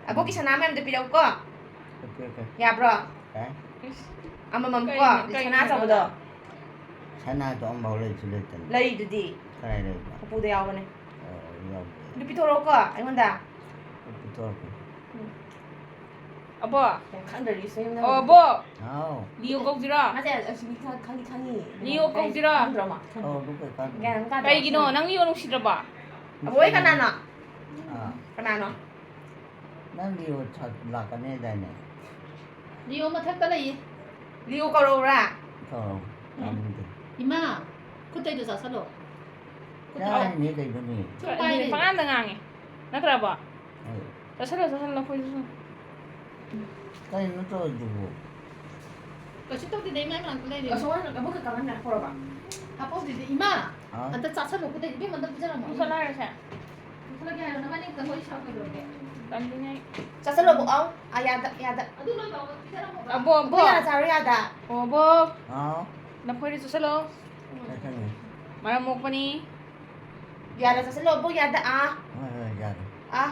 ꯑꯕꯣꯛꯀꯤ ꯁꯅꯥ ꯃꯌꯥꯝꯗꯣ ꯄꯤꯔꯛꯎꯀꯣ꯫ Okay, okay. ꯌꯥꯕ꯭ꯔꯣ? ꯌꯥꯏ꯫ ꯏꯁ꯫ ꯑꯃꯃꯝ ꯀꯣ, ꯀꯩꯅꯣ, ꯀꯩꯅꯣ ꯁꯅꯥ ꯑꯆꯧꯕꯗꯣ꯫ ꯁꯅꯥꯗꯣ ꯑꯃꯐꯥꯎ ꯂꯩꯁꯨ ꯂꯩꯇꯅ꯫ ꯂꯩꯗꯨꯗꯤ꯫ ꯀꯗꯥꯏ ꯂꯩꯕ? ꯎꯄꯨꯗ ꯌꯥꯎꯕꯅꯦ꯫ ꯑꯣ, ꯌꯥꯎꯗꯦ꯫ ꯑꯗꯨ ꯄꯤꯊꯣꯔꯛꯑꯣꯀꯣ ꯑꯩꯉꯣꯟꯗ꯫ ꯑꯩ ꯄꯤꯊꯣꯔꯛꯀꯦ꯫ ꯎꯝ꯫ ꯑꯕꯣ꯫ ꯌꯥꯝ ꯈꯪꯗ꯭ꯔꯗꯤ ꯁꯤ ꯌꯨꯝꯗ ꯑꯣ, ꯍꯪꯉꯨ꯫ ꯑꯕꯣ꯫ ꯍꯥꯎ꯫ ꯂꯤꯌꯣ ꯀꯧꯁꯤꯔꯣ? ꯅꯠꯇꯦ, ꯑꯁꯤꯗꯤ ꯈꯪ-, ꯈꯪꯗꯤ ꯈꯪꯉꯤ꯫ ꯂꯤꯌꯣ ꯀꯩ ꯀꯧꯁꯤꯔꯣ? ꯈꯪꯗ꯭ꯔꯣ ꯃꯥ? ꯑꯣ, ꯑꯗꯨ ꯀꯩ ꯀꯥꯟꯗ? ꯒ꯭ꯌꯥꯟ ꯑꯃ ꯇꯥꯗ꯭ꯔꯣ? ꯀꯩꯒꯤꯅꯣ? ꯅꯪ ꯂꯤꯌꯣ ꯅꯨꯡꯁꯤꯗ꯭ꯔꯕꯣ? ꯑꯕꯣꯏ, ꯀꯅꯥꯅꯣ? ꯑꯥ꯫ ꯀꯅꯥꯅꯣ? ꯅꯪ ꯂꯤꯑꯣ ꯁꯥ-, ꯂꯥꯛꯀꯅꯤ ꯍꯥꯏꯗꯥꯏꯅꯦ? ꯂꯤꯑꯣ ꯃꯊꯛꯇ ꯂꯩꯌꯦ꯫ ꯂꯤꯑꯣ ꯀꯧꯔꯛꯎꯔꯥ? ꯀꯧꯔꯛꯑꯣ꯫ ꯎꯝ꯫ ꯇꯥꯅꯤꯡꯗꯦ꯫ ꯏꯃꯥ, ꯈꯨꯠꯇꯩꯗꯣ ꯆꯥꯁꯜꯂꯣ꯫ ꯈꯨꯠꯇꯩꯗꯣ꯫ ꯆꯥꯔꯤꯅꯦ ꯀꯩꯅꯣꯅꯦ꯫ ꯁꯨꯝ ꯄꯥꯏꯔꯦ꯫ ꯄꯉꯥꯡꯗ ꯉꯥꯡꯉꯦ꯫ ꯅꯠꯇ꯭ꯔꯕꯣ? ꯍꯣꯏ꯫ ꯆꯥꯁꯜꯂꯣ, ꯆꯥꯁꯜꯂꯣ, ꯂꯐꯣꯏꯗꯨꯁꯨ꯫ ꯀꯩꯅꯣ ꯇꯧꯔꯤꯗꯨꯕꯨ? ꯀꯩꯁꯨ ꯇꯧꯗꯦꯗ, ꯏꯃꯥ ꯃꯅꯥꯛꯇ ꯂꯩꯔꯦ꯫ ꯑꯁ, ꯍꯣꯏ, ꯑꯃꯨꯛ ꯀꯩ ꯀꯥꯟꯅꯅꯤ ꯍꯥꯞꯄꯧꯔꯕ? ꯍꯥꯞꯄꯧꯗꯦꯗ, ꯏꯃꯥ꯫ ꯍꯥ? ꯑꯝꯇ ꯆꯥꯁꯜꯂꯣ, ꯈꯨꯠꯇꯩ ꯏꯕꯦꯝꯃ, ꯑꯝꯇ ꯄꯤꯖꯔꯝꯃꯣ꯫ ꯃꯨꯊꯠꯂꯣ ꯍꯥꯏꯔꯁꯦ꯫ ꯃꯨꯊꯠꯂꯒꯦ ꯍꯥꯏꯔꯣ, ꯅꯕꯥꯅꯤ ꯑꯝꯇ ꯋꯥꯔꯤ ꯁꯥꯎ ꯀꯩꯗꯧꯔꯒꯦ? ꯇꯜꯂꯤꯅꯦ ꯑꯩ꯫ ꯆꯥꯁꯜꯂꯣ, ꯑꯕꯣꯛ, ꯑꯥꯎ, ꯑꯥ, ꯌꯥꯗ, ꯌꯥꯗ꯫ ꯑꯗꯨ ꯂꯣꯏ ꯇꯧꯔꯒ ꯄꯤꯖꯔꯝꯃꯣꯕ꯫ ꯑꯕꯣꯛ, ꯑꯕꯣꯛ꯫ ꯑꯕꯣꯛ, ꯌꯥ ꯆꯥꯔꯣ, ꯌꯥꯗ꯫ ꯑꯣ, ꯑꯕꯣꯛ꯫ ꯍꯥꯎ꯫ ꯂꯐꯣꯏꯗꯨ ꯆꯥꯁꯜꯂꯣ꯫ ꯆꯥꯁꯜꯂꯦ꯫ ꯃꯔꯝ ꯃꯣꯛꯄꯅꯤ꯫ ꯌꯥꯗ ꯆꯥꯁꯜꯂꯣ, ꯑꯕꯣꯛ, ꯌꯥꯗ, ꯑꯥ꯫ ꯍꯣꯏ, ꯍꯣꯏ, ꯌꯥꯗ꯫ ꯑꯥ꯫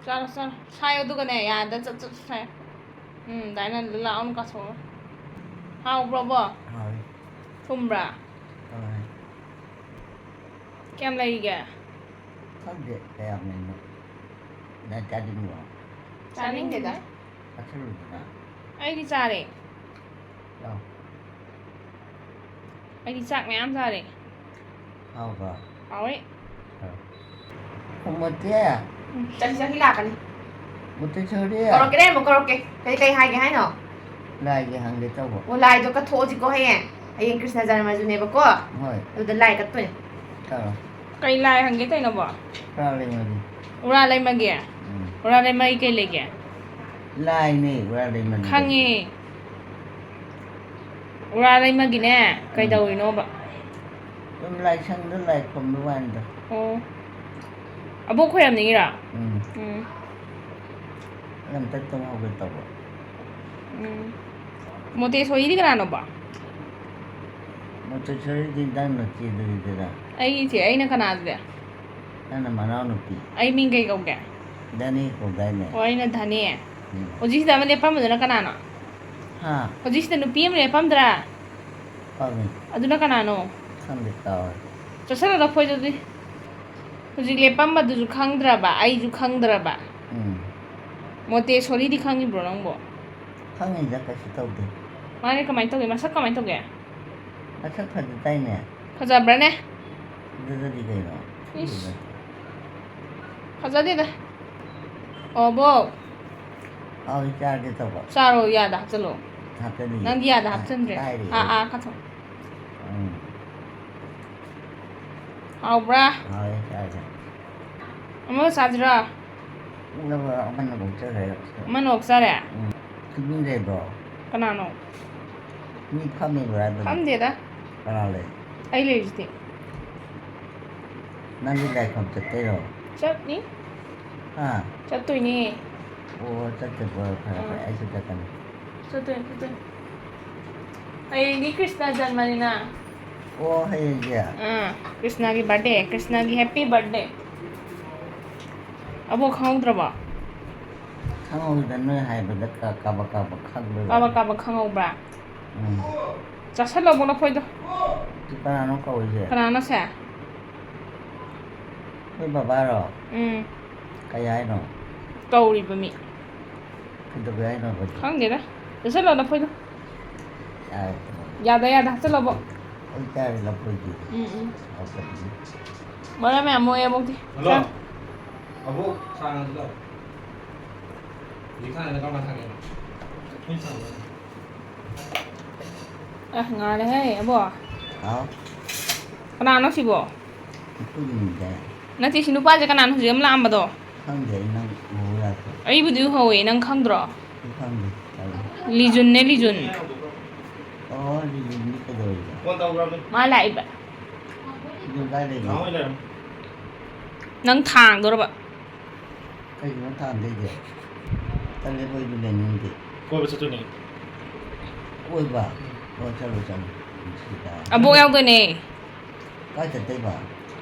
ꯆꯥꯔꯣ, ꯆꯥꯔꯣ꯫ ꯁꯥꯏꯌꯣ, ꯑꯗꯨꯒꯅꯦ, ꯌꯥꯗ ꯆꯠ, ꯆꯠ ꯁꯥꯏꯌꯣ꯫ ꯎꯝ, ꯑꯗꯥꯏꯅ ꯂꯥꯎꯅ ꯀꯥꯊꯣꯛꯑꯣ꯫ ꯍꯥꯎꯕ꯭ꯔꯣ, ꯑꯕꯣꯛ? ꯍꯥꯎꯋꯤ꯫ ꯊꯨꯝꯕ꯭ꯔꯥ? ꯍꯥꯎꯋꯤ꯫ ꯀꯌꯥꯝ ꯂꯩꯔꯤꯒꯦ? ꯈꯪꯗꯦ ꯀꯌꯥꯝ ꯂꯩꯅꯣ꯫ ꯅꯪ ꯆꯥꯅꯤꯡꯕ꯭ꯔꯣ? ꯆꯥꯅꯤꯡꯗꯦꯗ꯫ ꯆꯥꯁꯜꯂꯨꯗꯅ꯫ ꯑꯩꯗꯤ ꯆꯥꯔꯦ꯫ ꯆꯥꯎ꯫ ꯑꯩꯗꯤ ꯆꯥꯛ ꯃꯌꯥꯝ ꯆꯥꯔꯦ꯫ ꯍꯥꯎꯕ꯭ꯔꯣ? ꯍꯥꯎꯋꯦ꯫ ꯍꯥꯎ꯫ ꯎꯃꯣꯇꯦ꯫ ꯎꯝ, ꯆꯠꯈꯤ, ꯆꯠꯈꯤ, ꯂꯥꯛꯀꯅꯤ꯫ ꯃꯨꯇꯦꯁꯣꯔꯤ꯫ ꯀꯧꯔꯛꯀꯦꯅꯦ, ꯑꯃꯨꯛ ꯀꯧꯔꯛꯀꯦ꯫ ꯀꯩ, ꯀꯩ ꯍꯥꯏꯒꯦ ꯍꯥꯏꯅꯣ? ꯂꯥꯏꯒꯤ ꯍꯪꯒꯦ ꯇꯧꯕ꯫ ꯑꯣ, ꯂꯥꯏꯗꯣ ꯀꯠꯊꯣꯛꯑꯁꯤꯀꯣ ꯍꯌꯦꯡ꯫ ꯍꯌꯦꯡ ꯀ꯭ꯔꯤꯁꯅ ꯖꯔꯃꯁꯨꯅꯦꯕꯀꯣ꯫ ꯍꯣꯏ꯫ ꯑꯗꯨꯗ ꯂꯥꯏ ꯀꯠꯇꯣꯏꯅꯦ꯫ ꯆꯠꯂꯣ꯫ ꯀꯩ ꯂꯥꯏ ꯍꯪꯒꯦ ꯇꯧꯔꯤꯅꯣꯕꯣ? ꯎꯔꯥ ꯂꯩꯃꯒꯤ꯫ ꯎꯔꯥ ꯂꯩꯃꯒꯤ? ꯎꯝ꯫ ꯎꯔꯥ ꯂꯩꯃꯒꯤ ꯀꯩ ꯂꯩꯒꯦ? ꯂꯥꯏꯅꯦ ꯎꯔꯥ ꯂꯩꯃꯒꯤ꯫ ꯈꯪꯉꯦ꯫ ꯎꯔꯥ ꯂꯩꯃꯒꯤꯅꯦ, ꯎꯝ꯫ ꯀꯩꯗꯧꯔꯤꯅꯣꯕ? ꯁꯨꯝ ꯂꯥꯏꯁꯪꯗ ꯂꯥꯏ ꯈꯨꯔꯨꯝꯕ ꯋꯥꯅꯤꯗ꯫ ꯑꯣ꯫ ꯑꯕꯣꯛ ꯈꯣꯏꯔꯝꯅꯤꯡꯉꯤꯔꯣ? ꯎꯝ꯫ ꯎꯝ꯫ ꯑꯩ ꯑꯝꯇ ꯇꯨꯝ ꯍꯧꯒꯦ ꯇꯧꯕ꯫ ꯎꯝ꯫ ꯃꯣꯇꯦꯁꯣꯔꯤꯗꯤ ꯀꯅꯥꯅꯣꯕ? ꯃꯣꯇꯦꯁꯣꯔꯤꯗꯤ ꯅꯪ ꯅꯆꯦꯗꯨꯅꯤꯗꯅ꯫ ꯑꯩꯒꯤ ꯏꯆꯦ, ꯑꯩꯅ ꯀꯅꯥꯗꯨꯗꯤ? ꯅꯪꯅ ꯃꯅꯥꯎꯅꯨꯄꯤ꯫ ꯑꯩ ꯃꯤꯡ ꯀꯩ ꯀꯧꯒꯦ? ꯙꯅꯤ ꯀꯧꯗꯥꯏꯅꯦ? ꯑꯣ, ꯑꯩꯅ ꯙꯅꯤ꯫ ꯎꯝ꯫ ꯍꯧꯖꯤꯛꯁꯤꯗ ꯑꯃ ꯂꯦꯞꯄꯝꯕꯗꯨꯅ ꯀꯅꯥꯅꯣ? ꯍꯥ? ꯍꯧꯖꯤꯛꯁꯤꯗ ꯅꯨꯄꯤ ꯑꯃ ꯂꯦꯞꯄꯝꯗ꯭ꯔꯥ? ꯈꯪꯉꯤ꯫ ꯑꯗꯨꯅ ꯀꯅꯥꯅꯣ? ꯈꯪꯗꯦ, ꯀꯥꯎꯔꯦ꯫ ꯆꯠꯁꯜꯂꯣ ꯂꯐꯣꯏꯗꯨꯗꯤ꯫ ꯍꯧꯖꯤꯛ ꯂꯦꯞꯄꯝꯕꯗꯨꯁꯨ ꯈꯪꯗ꯭ꯔꯕ, ꯑꯩꯁꯨ ꯈꯪꯗ꯭ꯔꯕ꯫ ꯎꯝ꯫ ꯃꯣꯇꯦꯁꯣꯔꯤꯗꯤ ꯈꯪꯉꯤꯕ꯭ꯔꯣ ꯅꯪꯕꯣ? ꯈꯪꯉꯤꯗ, ꯀꯩꯁꯨ ꯇꯧꯗꯦ꯫ ꯃꯥꯅꯦ, ꯀꯃꯥꯏꯅ ꯇꯧꯒꯦ? ꯃꯁꯛ ꯀꯃꯥꯏꯅ ꯇꯧꯒꯦ? ꯃꯁꯛ ꯐꯖꯗꯥꯏꯅꯦ? ꯐꯖꯕ꯭ꯔꯥꯅꯦ? ꯐꯖꯗꯗꯤ ꯀꯩꯅꯣ? ꯏꯁ꯫ ꯐꯖꯗꯦ꯫ ꯐꯖꯗꯦꯗ꯫ ꯑꯣ, ꯕꯣꯛ꯫ ꯍꯥꯎ, ꯆꯥꯒꯦ ꯇꯧꯕ꯫ ꯆꯥꯔꯣ, ꯌꯥꯗ ꯍꯥꯞꯆꯜꯂꯣ꯫ ꯍꯥꯞꯆꯜꯂꯤ꯫ ꯅꯪꯗꯤ ꯌꯥꯗ ꯍꯥꯞꯆꯟꯗ꯭ꯔꯦ꯫ ꯍꯥꯏꯔꯤ꯫ ꯑꯥ, ꯑꯥ, ꯀꯥꯊꯣꯛ꯫ ꯎꯝ꯫ ꯍꯥꯎꯕ꯭ꯔꯥ? ꯍꯥꯎꯋꯦ, ꯆꯥꯒꯦ꯫ ꯑꯃꯒ ꯆꯥꯁꯤꯔꯣ? ꯎꯅꯕ ꯑꯃꯅ ꯑꯃꯨꯛ ꯆꯠꯈ꯭ꯔꯦ꯫ ꯑꯃꯅ ꯑꯣꯛ ꯆꯥꯔꯦ? ꯎꯝ꯫ ꯁꯤ ꯃꯤ ꯂꯩꯕ꯭ꯔꯣ? ꯀꯅꯥꯅꯣ? ꯃꯤ ꯐꯝꯃꯤꯕ꯭ꯔꯥ ꯍꯥꯏꯕꯅꯤ꯫ ꯐꯝꯗꯦꯗ꯫ ꯀꯅꯥ ꯂꯩ? ꯑꯩ ꯂꯩꯔꯤꯁꯤꯗꯤ꯫ ꯅꯪꯗꯤ ꯂꯥꯏꯐꯝ ꯆꯠꯇꯣꯏꯔꯣ? ꯆꯠꯅꯤ꯫ ꯍꯥ? ꯆꯠꯇꯣꯏꯅꯦ꯫ ꯑꯣ, ꯆꯠꯇꯕ ꯐꯔꯦ, ꯐꯔꯦ꯫ ꯑꯥ꯫ ꯑꯩꯁꯨ ꯆꯠꯀꯅꯤ꯫ ꯆꯠꯇꯣꯏꯅꯦ, ꯆꯠꯇꯣꯏꯅꯦ꯫ ꯍꯌꯦꯡꯗꯤ ꯀ꯭ꯔꯤꯁꯅ ꯖꯟꯃꯅꯤꯅ꯫ ꯑꯣ, ꯍꯌꯦꯡꯁꯦ? ꯑꯥ, ꯀ꯭ꯔꯤꯁꯅꯒꯤ birthday, ꯀ꯭ꯔꯤꯁꯅꯒꯤ happy birthday꯫ ꯑꯕꯣꯛ ꯈꯪꯍꯧꯗ꯭ꯔꯕꯣ? ꯈꯪꯍꯧꯗ, ꯅꯣꯏ ꯍꯥꯏꯕꯗ ꯀ-, ꯀꯥꯕꯛ ꯀꯥꯕꯛ ꯈꯪꯕꯩ ꯀꯥꯕꯛ ꯋꯥꯅꯤ꯫ ꯀꯥꯕꯛ ꯈꯪꯍꯧꯕ꯭ꯔꯥ? ꯎꯝ꯫ ꯆꯥꯁꯜꯂꯣꯕꯣ ꯂꯐꯣꯏꯗꯣ꯫ ꯁꯤ ꯀꯅꯥꯅꯣ ꯀꯧꯔꯤꯁꯦ? ꯀꯅꯥꯅꯣ ꯁꯦ? ꯑꯩꯈꯣꯏ ꯕꯕꯥꯔꯣ? ꯎꯝ꯫ ꯀꯩ ꯍꯥꯏꯅꯣ? ꯀꯧꯔꯤꯕ ꯃꯤ꯫ ꯀꯩꯗꯧꯒꯦ ꯍꯥꯏꯅꯣ ꯑꯩꯈꯣꯏꯗꯤ? ꯈꯪꯗꯦꯗ꯫ ꯆꯥꯁꯜꯂꯣ ꯂꯐꯣꯏꯗꯣ꯫ ꯌꯥꯔꯦ꯫ ꯌꯥꯗ ꯌꯥꯗ ꯍꯥꯞꯆꯜꯂꯣꯕꯣ꯫ ꯑꯩ ꯆꯥꯔꯦ ꯂꯐꯣꯏꯗꯤ꯫ ꯎꯝ, ꯎꯝ꯫ ꯍꯥꯎꯇꯕꯅꯤ꯫ ꯃꯔꯝ ꯌꯥꯝ ꯃꯣꯛꯑꯦ ꯑꯕꯣꯛꯇꯤ꯫ ꯍꯜꯂꯣ꯫ ꯑꯕꯣꯛ, ꯁꯥꯡꯅ ꯍꯜꯂꯣ꯫ ꯍꯧꯖꯤꯛ ꯁꯥꯡꯅ ꯀꯔꯝ ꯀꯥꯟ ꯁꯥꯡꯉꯦ? ꯑꯩ ꯁꯥꯡꯕ꯭ꯔꯥ? ꯑ, ꯉꯥꯜꯂꯦꯍꯦ ꯑꯕꯣꯛ꯫ ꯍꯥꯎ꯫ ꯀꯅꯥꯅꯣ ꯁꯤꯕꯣ? ꯑꯩꯈꯣꯏꯒꯤꯅꯤꯗ꯫ ꯅꯠꯇꯦ, ꯁꯤ ꯅꯨꯄꯥꯁꯦ ꯀꯅꯥꯅꯣ ꯍꯧꯖꯤꯛ ꯑꯃ ꯂꯥꯛꯑꯝꯕꯗꯣ? ꯈꯪꯗꯦ, ꯑꯩ ꯅꯪ ꯎꯍꯧ ꯌꯥꯗ꯭ꯔꯦ꯫ ꯑꯩꯕꯨꯗꯤ ꯎꯍꯧꯋꯦ, ꯅꯪ ꯈꯪꯗ꯭ꯔꯣ? ꯑꯩ ꯈꯪꯗꯦ꯫ ꯇꯜꯂꯦ꯫ ꯂꯤꯖꯨꯟꯅꯦ, ꯂꯤꯖꯨꯟ꯫ ꯑꯣ, ꯂꯤꯖꯨꯟꯗꯤ ꯀꯩꯗꯧꯔꯤꯕ? ꯐꯣꯟ ꯇꯧꯕ꯭ꯔꯕ? ꯃꯥ ꯂꯥꯛꯏꯕ꯫ ꯂꯤꯖꯨꯟ ꯀꯥꯏ ꯂꯩꯒꯦ? ꯅꯍꯥꯟ ꯑꯣꯏ ꯂꯩꯔꯝꯃꯦ꯫ ꯅꯪ ꯊꯥꯡꯗꯣꯔꯕ? ꯀꯩꯒꯤꯅꯣ ꯊꯥꯡꯗꯣꯏꯗꯤ? ꯇꯜꯂꯦ, ꯀꯣꯏꯕ ꯂꯩꯅꯤꯡꯗꯦ꯫ ꯀꯣꯏꯕ ꯆꯠꯇꯣꯏꯅꯦ꯫ ꯀꯣꯏꯕ? ꯑꯣ, ꯆꯠꯂꯣ, ꯆꯠꯂꯣ꯫ ꯅꯨꯡꯁꯤꯗ꯫ ꯑꯕꯣꯛ ꯌꯥꯎꯗꯣꯏꯅꯦ꯫ ꯀꯥꯏ ꯆꯠꯇꯣꯏꯕ?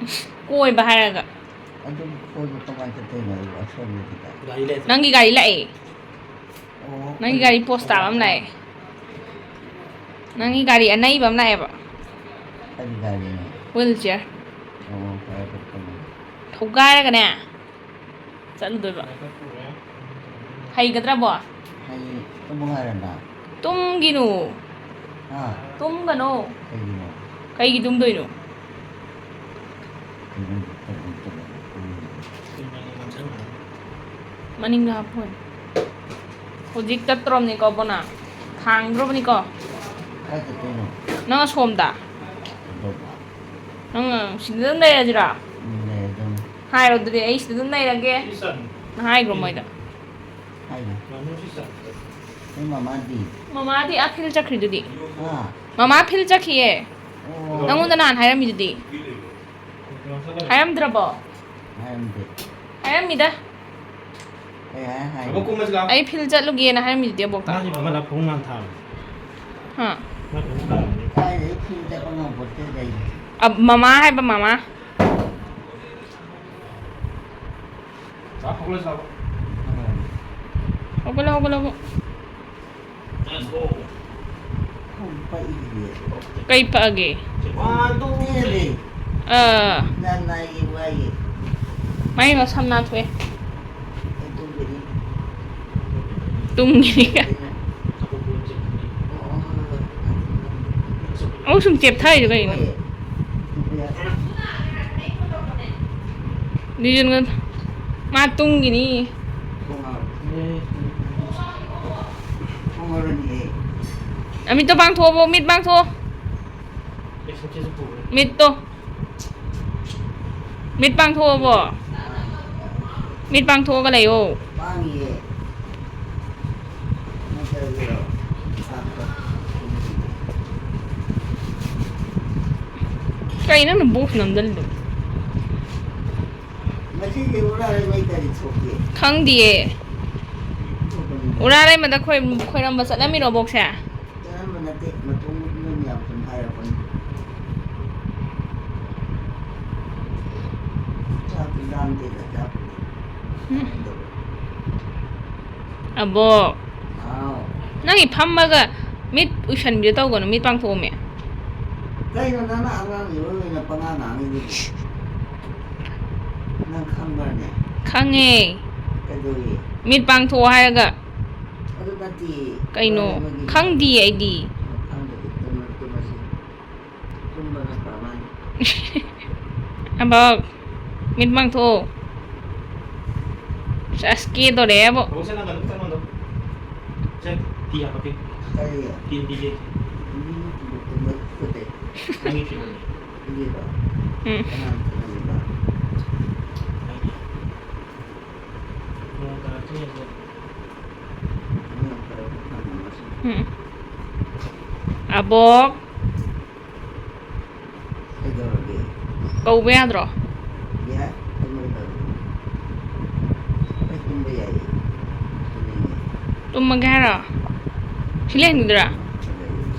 ꯀꯣꯏꯕ ꯍꯥꯏꯔꯒ꯫ ꯑꯗꯨ ꯀꯣꯏꯕ ꯀꯃꯥꯏꯅ ꯆꯠꯇꯣꯏꯅꯣ? ꯑꯩꯕꯨ ꯑꯁꯣꯟꯕꯗꯨꯗ꯫ ꯒꯥꯔꯤ ꯂꯩ꯫ ꯅꯪꯒꯤ ꯒꯥꯔꯤ ꯂꯥꯛꯑꯦ꯫ ꯑꯣ, ꯅꯪꯒꯤ ꯒꯥꯔꯤ ꯄꯣꯁ ꯇꯥꯕ ꯑꯃ ꯂꯥꯛꯑꯦ꯫ ꯅꯪꯒꯤ ꯒꯥꯔꯤ ꯑꯅꯩꯕ ꯑꯃ ꯂꯥꯛꯑꯦꯕ꯫ ꯀꯔꯤ ꯒꯥꯔꯤꯅꯣ? Wheelchair꯫ ꯑꯣ, ꯐꯔꯦ, ꯐꯔꯦ, ꯐꯔꯦ꯫ ꯊꯧꯒꯥꯏꯔꯒꯅꯦ ꯆꯠꯂꯨꯗꯣꯏꯕ꯫ ꯍꯩꯒꯗ꯭ꯔꯕꯣ? ꯍꯩ, ꯇꯨꯝꯃꯨ ꯍꯥꯏꯔꯣ ꯅꯪ? ꯇꯨꯝꯒꯤꯅꯨ꯫ ꯍꯥ? ꯇꯨꯝꯒꯅꯣ꯫ ꯀꯩꯒꯤꯅꯣ? ꯀꯩꯒꯤ ꯇꯨꯝꯗꯣꯏꯅꯣ? ꯀꯩꯅꯣ? ꯃꯅꯤꯡꯗ ꯍꯥꯞꯄꯣ꯫ ꯍꯧꯖꯤꯛ ꯆꯠꯇ꯭ꯔꯣꯕꯅꯤꯀꯣ ꯕꯣꯅꯥ? ꯊꯥꯡꯗ꯭ꯔꯣꯕꯅꯤꯀꯣ? ꯀꯥꯏ ꯆꯠꯇꯣꯏꯅꯣ? ꯅꯪ ꯑꯁꯣꯝꯗ꯫ ꯀꯩꯗꯧꯕ? ꯅꯪ ꯁꯤꯗ ꯑꯗꯨꯝ ꯂꯩꯔꯁꯤꯔꯥ? ꯎꯝ, ꯂꯩꯔꯗꯝꯅꯤ꯫ ꯍꯥꯏꯔꯣ ꯑꯗꯨꯗꯤ, "ꯑꯩ ꯁꯤꯗ ꯑꯗꯨꯝ ꯂꯩꯔꯒꯦ"꯫ ꯅ ꯍꯥꯏꯈ꯭ꯔꯣ ꯃꯣꯏꯗ꯫ ꯍꯥꯏꯅꯤ꯫ ꯅꯣꯏ ꯃꯃꯥꯗꯤ? ꯃꯃꯥꯗꯤ ꯑꯥ ꯐꯤꯜ ꯆꯠꯈ꯭ꯔꯤꯗꯨꯗꯤ꯫ ꯍꯥ? ꯃꯃꯥ ꯐꯤꯜ ꯆꯠꯈꯤꯌꯦ꯫ ꯑꯣ꯫ ꯅꯪꯉꯣꯟꯗ ꯅꯍꯥꯟ ꯍꯥꯏꯔꯝꯃꯤꯗꯨꯗꯤ꯫ ꯍꯥꯏꯔꯝꯗ꯭ꯔꯕꯣ? ꯍꯥꯏꯔꯝꯗꯦ꯫ ꯍꯥꯏꯔꯝꯃꯤꯗ꯫ ꯀꯩ ꯍꯥꯏ ꯍꯥꯏ? ꯑꯕꯣꯛ ꯀꯨꯝꯃꯁꯤ ꯂꯥꯎ꯫ "ꯑꯩ ꯐꯤꯜ ꯆꯠꯂꯨꯒꯦꯅ" ꯍꯥꯏꯔꯝꯃꯤꯗꯨꯗꯤ ꯑꯕꯣꯛꯇ꯫ ꯃꯥꯒꯤ ꯃꯃꯜ ꯂꯐꯨ ꯉꯥꯟ ꯊꯥꯕꯅꯤ꯫ ꯍꯥ? ꯃꯥ ꯐꯤꯜ ꯊꯥꯕꯅꯤ꯫ ꯀꯥꯏꯗꯩ ꯐꯤꯜ ꯆꯠꯄ ꯉꯝꯄꯣꯠꯇꯦꯗ ꯑꯩ꯫ ꯑ, ꯃꯃꯥ ꯍꯥꯏꯕ, ꯃꯃꯥ꯫ ꯂꯥꯎ, ꯍꯧꯒꯠꯂꯁꯤ ꯂꯥꯎ꯫ ꯍꯧꯒꯠꯂꯣ, ꯍꯧꯒꯠꯂꯣ, ꯍꯧꯒꯠꯂꯣ꯫ ꯀꯩ ꯄꯛꯑꯒꯦ? ꯑꯥ꯫ ꯃꯥꯏ ꯃꯁꯝ ꯅꯥꯟꯊꯣꯛꯑꯦ꯫ ꯇꯨꯝꯒꯤꯅꯤ꯫ ꯑꯃꯨꯛ ꯁꯨꯝ ꯆꯦꯞꯊꯔꯤꯗꯣ ꯀꯩꯒꯤꯅꯣ? ꯗꯤꯖꯟꯒ ꯃꯥ ꯇꯨꯝꯒꯤꯅꯤ꯫ ꯑꯃꯤꯠꯇꯣ ꯄꯥꯡꯊꯣꯛꯑꯣꯕꯣ, ꯃꯤꯠ ꯄꯥꯡꯊꯣꯛꯑꯣ꯫ ꯃꯤꯠꯇꯣ꯫ ꯃꯤꯠ ꯄꯥꯡꯊꯣꯛꯑꯣꯕꯣ꯫ ꯃꯤꯠ ꯄꯥꯡꯊꯣꯛꯑꯒ ꯂꯩꯌꯣ꯫ ꯀꯩꯅꯣ ꯅꯪꯅ ꯕꯣꯛꯁ ꯅꯝꯖꯜꯂꯤꯗꯣ? ꯉꯁꯤꯗꯤ ꯎꯔꯥꯔꯩꯃꯩ ꯀꯔꯤ ꯊꯣꯛꯀꯦ? ꯈꯪꯗꯤꯌꯦ꯫ ꯊꯣꯛꯄꯅꯤꯗ꯫ ꯎꯔꯥꯔꯩꯃꯗ ꯈꯣꯏ-, ꯈꯣꯏꯔꯝꯕ ꯆꯠꯂꯝꯃꯤꯔꯣ ꯕꯣꯛꯁꯦ? ꯆꯠꯂꯝꯕ ꯅꯠꯇꯦ, ꯃꯇꯣꯝ ꯃꯤ ꯃꯌꯥꯝ ꯁꯨꯝ ꯍꯥꯏꯔꯛꯄꯅꯤ꯫ ꯆꯥꯛꯇꯤ ꯂꯥꯝꯗꯦꯗ, ꯆꯥꯛꯄꯨꯗꯤ꯫ ꯎꯝ꯫ ꯑꯕꯣꯛ꯫ ꯍꯥꯎ꯫ ꯅꯪꯒꯤ ꯐꯝꯃꯒ ꯃꯤꯠ ꯎꯏꯁꯟꯕꯤꯗꯣ ꯇꯧꯒꯅꯨ, ꯃꯤꯠ ꯄꯥꯡꯊꯣꯛꯑꯣꯃꯤ꯫ ꯀꯩꯅꯣ ꯅꯪꯅ ꯑꯉꯥꯡꯒꯤ ꯑꯣꯏꯅ ꯄꯉꯥꯡ ꯉꯥꯡꯉꯤꯗꯨꯕꯨ? ꯅꯪ ꯈꯪꯕ꯭ꯔꯅꯦ? ꯈꯪꯉꯦ꯫ ꯀꯩꯗꯧꯔꯤ? ꯃꯤꯠ ꯄꯥꯡꯊꯣꯛꯑꯣ ꯍꯥꯏꯔꯒ꯫ ꯑꯗꯨ ꯅꯠꯇꯦ꯫ ꯀꯩꯅꯣ? ꯂꯣꯏꯅꯃꯛꯀꯤ ꯈꯪꯗꯤꯌꯦ ꯑꯩꯗꯤ꯫ ꯈꯪꯗ꯭ꯔꯗꯤ ꯇꯨꯝꯃ-, ꯇꯨꯝꯃꯁꯤ꯫ ꯇꯨꯝꯕꯅ ꯐꯔ ꯃꯥꯅꯤ꯫ ꯑꯕꯣꯛ꯫ ꯃꯤꯠ ꯄꯥꯡꯊꯣꯛꯑꯣ꯫ ꯁꯦꯁ, ꯀꯦꯗꯣꯔꯦꯕꯣ꯫ ꯇꯧꯁꯦ, ꯅꯪ ꯀꯩꯅꯣ ꯈꯤꯇꯪ ꯉꯝꯗꯧ꯫ ꯁꯦ, ꯇꯤ ꯍꯥꯞꯄꯛꯀꯦ꯫ ꯀꯔꯤ? T, T, T. ꯃꯤ ꯇꯨꯝꯕ ꯇꯨꯝꯕ ꯐꯨꯠꯇꯦ꯫ ꯅꯪꯒꯤ ꯐꯤꯔꯣꯜꯅꯤ꯫ ꯏꯕꯦꯝꯃ꯫ ꯎꯝ꯫ ꯀꯅꯥꯅ ꯊꯝꯃꯤꯕ? ꯅꯪꯒꯤ꯫ ꯅꯣꯡ ꯇꯥꯔꯛꯇ꯭ꯔꯤꯉꯩꯗ꯫ ꯅꯣꯡ ꯇꯥꯔꯛꯄ ꯊꯝꯃꯝꯃꯁꯤ꯫ ꯎꯝ꯫ ꯑꯕꯣꯛ꯫ ꯀꯩꯗꯧꯔꯒꯦ? ꯀꯧꯕ ꯌꯥꯗ꯭ꯔꯣ? ꯌꯥꯏ, ꯇꯨꯝꯃꯒꯗꯧꯔꯒꯦ? ꯑꯩ ꯇꯨꯝꯕ ꯌꯥꯏꯌꯦ꯫ ꯇꯨꯝꯅꯤꯡꯉꯦ꯫ ꯇꯨꯝꯃꯒꯦ ꯍꯥꯏꯔꯣ? ꯁꯤ ꯂꯩꯍꯟꯈꯤꯗꯣꯏꯔꯥ?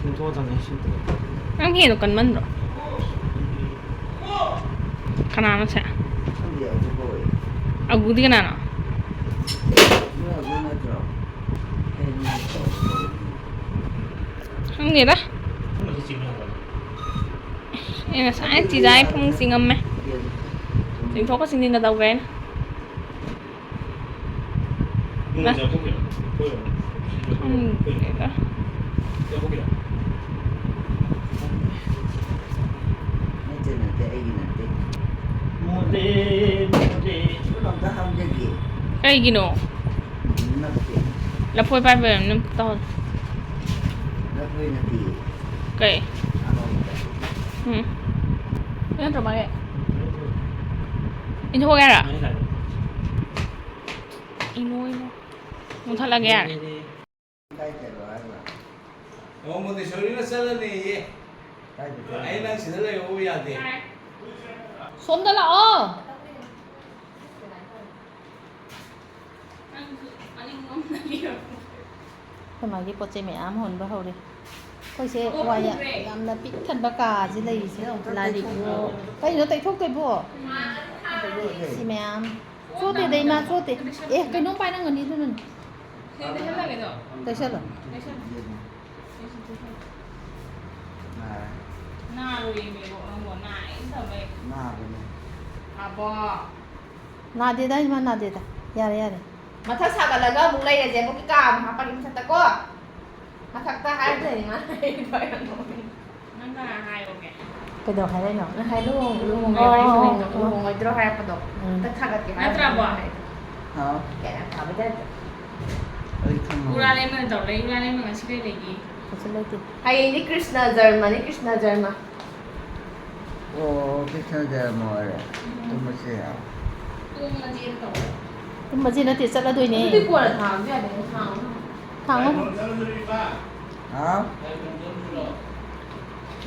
ꯁꯤꯡꯊꯣꯛꯑ ꯊꯝꯃꯦ, ꯁꯤꯡꯊꯣꯛꯑ꯫ ꯅꯪ ꯐꯦꯟꯗꯣ ꯀꯟꯃꯟꯗ꯭ꯔꯣ? ꯀꯅꯥꯅꯣ ꯁꯦ? ꯈꯪꯗꯦ, ꯑꯗꯨ ꯀꯧꯋꯦ꯫ ꯑꯒꯨꯗꯤ ꯀꯅꯥꯅꯣ? ꯅꯣꯏ ꯑꯒꯨ ꯅꯠꯇ꯭ꯔꯣ? ꯀꯩꯅꯣ ꯇꯧꯔꯤꯗꯣ? ꯈꯪꯗꯦꯗ꯫ ꯑꯩ ꯉꯁꯥꯏ ꯆꯤꯖꯥꯏ ꯐꯃꯨꯡ ꯆꯤꯡꯉꯝꯃꯦ꯫ ꯆꯤꯡꯊꯣꯛꯀ ꯆꯤꯡꯁꯤꯟꯒ ꯇꯧꯈ꯭ꯔꯦ ꯑꯩꯅ꯫ ꯅꯪ ꯅ-, ꯆꯥꯊꯣꯛꯈꯤꯔꯣ? ꯈꯪꯗꯦꯗ꯫ ꯆꯥꯊꯣꯛꯈꯤꯔꯣ? ꯅꯠꯇꯦ, ꯅꯠꯇꯦ, ꯑꯩꯒꯤ ꯅꯠꯇꯦ꯫ ꯃꯣꯠꯂꯦ, ꯃꯣꯠꯂꯦ꯫ ꯁꯨꯝ ꯑꯝꯇ ꯍꯥꯞꯆꯒꯦ꯫ ꯀꯩꯒꯤꯅꯣ? ꯅꯠꯇꯦ꯫ ꯂꯐꯣꯏ ꯄꯥꯏꯕꯩ ꯑꯣꯏꯔꯝꯅꯤ, ꯑꯝꯇ ꯇꯧꯍꯜꯂꯣ꯫ ꯂꯐꯣꯏ ꯅꯠꯇꯦ꯫ ꯀꯩ? ꯑꯉꯧꯕꯗ꯫ ꯎꯝ꯫ ꯁꯤ ꯅꯠꯇ꯭ꯔꯣ ꯃꯥꯒꯤ? ꯏꯟꯊꯣꯛꯑꯒꯦ ꯍꯥꯏꯔꯣ? ꯏꯅꯣ, ꯏꯅꯣ꯫ ꯃꯨꯊꯠꯂꯒꯦ ꯌꯥꯔꯦ꯫ ꯀꯥꯏ ꯆꯠꯂꯣ ꯍꯥꯏꯕ? ꯑꯣ, ꯃꯣꯟꯇꯦꯁꯣꯔꯤꯅ ꯆꯠꯂꯅꯦꯌꯦ꯫ ꯀꯥꯏꯗ ꯆꯠꯂꯣ? ꯑꯩ ꯅꯪ ꯁꯤꯗ ꯂꯩꯌꯣ ꯌꯥꯗꯦ꯫ ꯁꯣꯝꯗ ꯂꯥꯛꯑꯣ꯫ ꯑꯩꯈꯣꯏ ꯃꯥꯒꯤ ꯄꯣꯠ ꯆꯩ ꯃꯌꯥꯝ ꯍꯣꯟꯕ ꯍꯧꯔꯦ꯫ ꯑꯩꯈꯣꯏꯁꯦ ꯋꯥꯏ ꯌꯥꯝꯅ ꯄꯤꯛ ꯊꯟꯕ ꯀꯥꯁꯦ ꯂꯩꯔꯤꯁꯦ꯫ ꯂꯥꯏꯔꯤꯛꯑꯣ꯫ ꯀꯩꯅꯣ ꯇꯩꯊꯣꯛꯇꯣꯏꯕꯣ? ꯁꯤ ꯃꯌꯥꯝ꯫ ꯆꯣꯠꯇꯦꯗ, ꯏꯃꯥ, ꯆꯣꯠꯇꯦ꯫ ꯑꯦ, ꯀꯩꯅꯣꯝ ꯄꯥꯏꯔꯝꯒꯅꯤ, ꯑꯗꯨꯅꯅꯦ꯫ ꯁꯤꯗ ꯇꯩꯁꯜꯂꯒꯦꯗꯣ? ꯇꯩꯁꯜꯂꯣ꯫ ꯇꯩꯁꯜꯂꯣ꯫ ꯇꯩꯁꯜꯂꯣ, ꯇꯩꯁꯜꯂꯣ꯫ ꯅꯥꯔꯦ꯫ ꯅꯥꯔꯣꯏꯌꯦ, ꯃꯦꯕꯣꯛ, ꯅꯪꯕꯣ꯫ ꯅꯥꯏꯅ ꯇꯧ ꯂꯩ꯫ ꯅꯥꯕꯅꯦ꯫ ꯑꯕꯣ꯫ ꯅꯥꯗꯦꯗ, ꯏꯃꯥ, ꯅꯥꯗꯦꯗ꯫ ꯌꯥꯔꯦ, ꯌꯥꯔꯦ꯫ ꯃꯊꯛ ꯁꯥꯒꯠꯂꯒ ꯑꯃꯨꯛ ꯂꯩꯔꯁꯦ, ꯑꯕꯣꯛꯀꯤ ꯀꯥ ꯑꯃꯨꯛ ꯍꯥꯞꯄꯒꯦ ꯃꯊꯛꯇ ꯀꯣ꯫ ꯃꯊꯛꯇ ꯍꯥꯏꯔꯗꯣꯏꯅꯤ ꯃꯥ꯫ ꯅꯪ ꯀꯅꯥ ꯍꯥꯏꯔꯣꯒꯦ? ꯀꯩꯗꯧ ꯍꯥꯏꯔꯛꯏꯅꯣ? ꯅꯍꯥꯟ ꯂꯨꯍꯣꯡ- ꯑꯣ, ꯑꯣ, ꯑꯣ. ꯂꯨꯍꯣꯡꯉꯣꯏꯗ꯭ꯔꯣ ꯍꯥꯏꯔꯛꯄꯗꯣ ꯎꯝ. ꯈꯤꯇꯪ ꯊꯥꯒꯠꯀꯦ ꯍꯥꯏꯕ꯫ ꯅꯠꯇ꯭ꯔꯥꯕꯣ? ꯍꯥꯎ꯫ ꯀꯌꯥ ꯌꯥꯝ ꯐꯕ ꯇꯥꯏꯞꯇ꯫ ꯑꯩ ꯈꯪꯉꯧ꯫ ꯎꯔꯥ ꯂꯩꯃꯅ ꯇꯧꯔ ꯂꯩ꯫ ꯎꯔꯥ ꯂꯩꯃ ꯉꯁꯤ ꯀꯩ ꯂꯩꯒꯦ? ꯀꯩꯁꯨ ꯂꯩꯇꯦ꯫ ꯍꯌꯦꯡꯗꯤ ꯀ꯭ꯔꯤꯁꯅ ꯖꯔꯃꯅꯤ, ꯀ꯭ꯔꯤꯁꯅ ꯖꯔꯃ꯫ ꯑꯣ, ꯀ꯭ꯔꯤꯁꯅ ꯖꯔꯃ ꯑꯣꯏꯔꯦ꯫ ꯇꯨꯝꯃꯁꯦ ꯍꯥꯏ꯫ ꯇꯨꯝꯃꯁꯦꯅ ꯇꯧꯔ꯫ ꯇꯨꯝꯃꯁꯦ ꯅꯠꯇꯦ, ꯆꯠꯂꯗꯣꯏꯅꯦ꯫ ꯑꯗꯨꯗꯤ ꯀꯣꯟꯅ ꯊꯥꯡꯕꯁꯨ ꯌꯥꯗꯦ, ꯊꯥꯡꯉꯨ꯫ ꯊꯥꯡꯉꯨ꯫ ꯍꯥꯎ?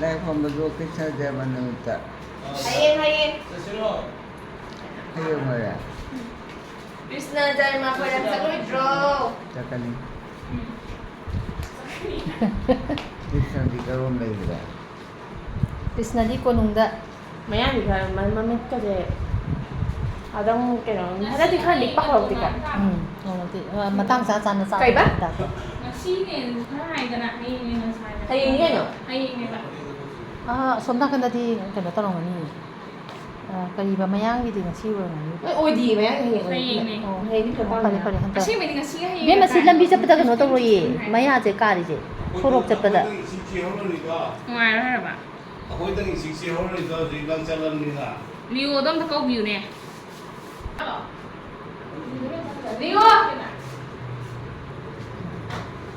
ꯂꯥꯏ ꯈꯨꯔꯨꯝꯕꯗꯣ ꯀ꯭ꯔꯤꯁꯅ ꯖꯔꯃ ꯅꯨꯃꯤꯠꯇ꯫ ꯍꯌꯦꯡ, ꯍꯌꯦꯡ꯫ ꯍꯌꯦꯡ ꯑꯣꯏꯔꯦ꯫ ꯀ꯭ꯔꯤꯁꯅ ꯖꯔꯃ ꯈꯣꯏꯔꯝ ꯆꯠꯂꯣꯏꯗ꯭ꯔꯣ? ꯆꯠꯀꯅꯤ꯫ ꯀ꯭ꯔꯤꯁꯅꯗꯤ ꯀꯔꯣꯝ ꯂꯩꯕꯗ? ꯀ꯭ꯔꯤꯁꯅꯗꯤ ꯀꯣꯅꯨꯡꯗ꯫ ꯃꯌꯥꯡꯒꯤ ꯈꯔ ꯃ- ꯃꯃꯤꯠꯀꯁꯦ ꯑꯗꯨꯝ ꯀꯩꯅꯣ ꯍꯟꯗꯛꯇꯤ ꯈꯔ ꯂꯤꯛꯄ ꯍꯧꯔꯛꯇꯦꯀꯣ꯫ ꯎꯝ, ꯍꯣꯡꯉꯛꯇꯦ꯫ ꯑ, ꯃꯇꯥꯡ ꯆꯥ ꯆꯥꯅ ꯆꯥꯕ ꯀꯩꯕ? ꯍꯤꯗꯥꯛꯇꯣ꯫ ꯉꯁꯤꯅꯦ ꯈꯔ ꯍꯥꯏꯗꯅ ꯍꯌꯦꯡꯅꯦ ꯉꯁꯥꯏ꯫ ꯍꯌꯦꯡꯅꯦ ꯀꯩꯅꯣ? ꯍꯌꯦꯡꯅꯦꯕ꯫ ꯑ, ꯑꯁꯣꯝ ꯅꯥꯀꯟꯗꯗꯤ ꯀꯩꯅꯣ ꯇꯧꯔꯝꯒꯅꯤ꯫ ꯑ, ꯀꯔꯤꯕ, ꯃꯌꯥꯡꯒꯤꯗꯤ ꯉꯁꯤ ꯑꯣꯏꯔꯝꯒꯅꯤ꯫ ꯂꯣꯏ ꯑꯣꯏꯗꯤꯌꯦ ꯃꯌꯥꯡꯒꯤ ꯍꯌꯦꯡ ꯑꯣꯏꯗꯤ꯫ ꯍꯌꯦꯡꯅꯦ꯫ ꯑꯣ, ꯍꯌꯦꯡꯗꯤ ꯈꯔ ꯑꯣ, ꯐꯔꯦ, ꯄꯥꯝꯃꯦ꯫ ꯐꯔꯦ, ꯍꯟꯗꯛ꯫ ꯑꯁꯦꯡꯕꯩꯗꯤ ꯉꯁꯤꯒ ꯍꯌꯦꯡ ꯏꯕꯦꯝꯃ, ꯁꯤ ꯂꯝꯕꯤ ꯆꯠꯄꯗ ꯀꯩꯅꯣ ꯇꯧꯔꯣꯏꯌꯦ, ꯃꯌꯥꯁꯦ ꯀꯥꯔꯤꯁꯦ, ꯁꯣꯔꯣꯛ ꯆꯠꯄꯗ꯫ ꯑꯩꯈꯣꯏꯗꯪ ꯏꯁꯤꯡ ꯆꯦꯍꯧꯔꯅꯤꯗꯣ꯫ ꯅꯨꯡꯉꯥꯏꯔꯣꯏ ꯍꯥꯏꯔꯕ? ꯑꯩꯈꯣꯏꯗꯪ ꯏꯁꯤꯡ ꯆꯦꯍꯧꯔꯅꯤꯗꯣ ꯍꯧꯖꯤꯛ ꯅꯪ ꯆꯠꯂꯝꯅꯤꯅ꯫ ꯂꯤꯑꯣꯗꯣ ꯑꯝꯇ ꯀꯧꯕꯤꯌꯨꯅꯦ꯫ ꯂꯤꯌꯣ!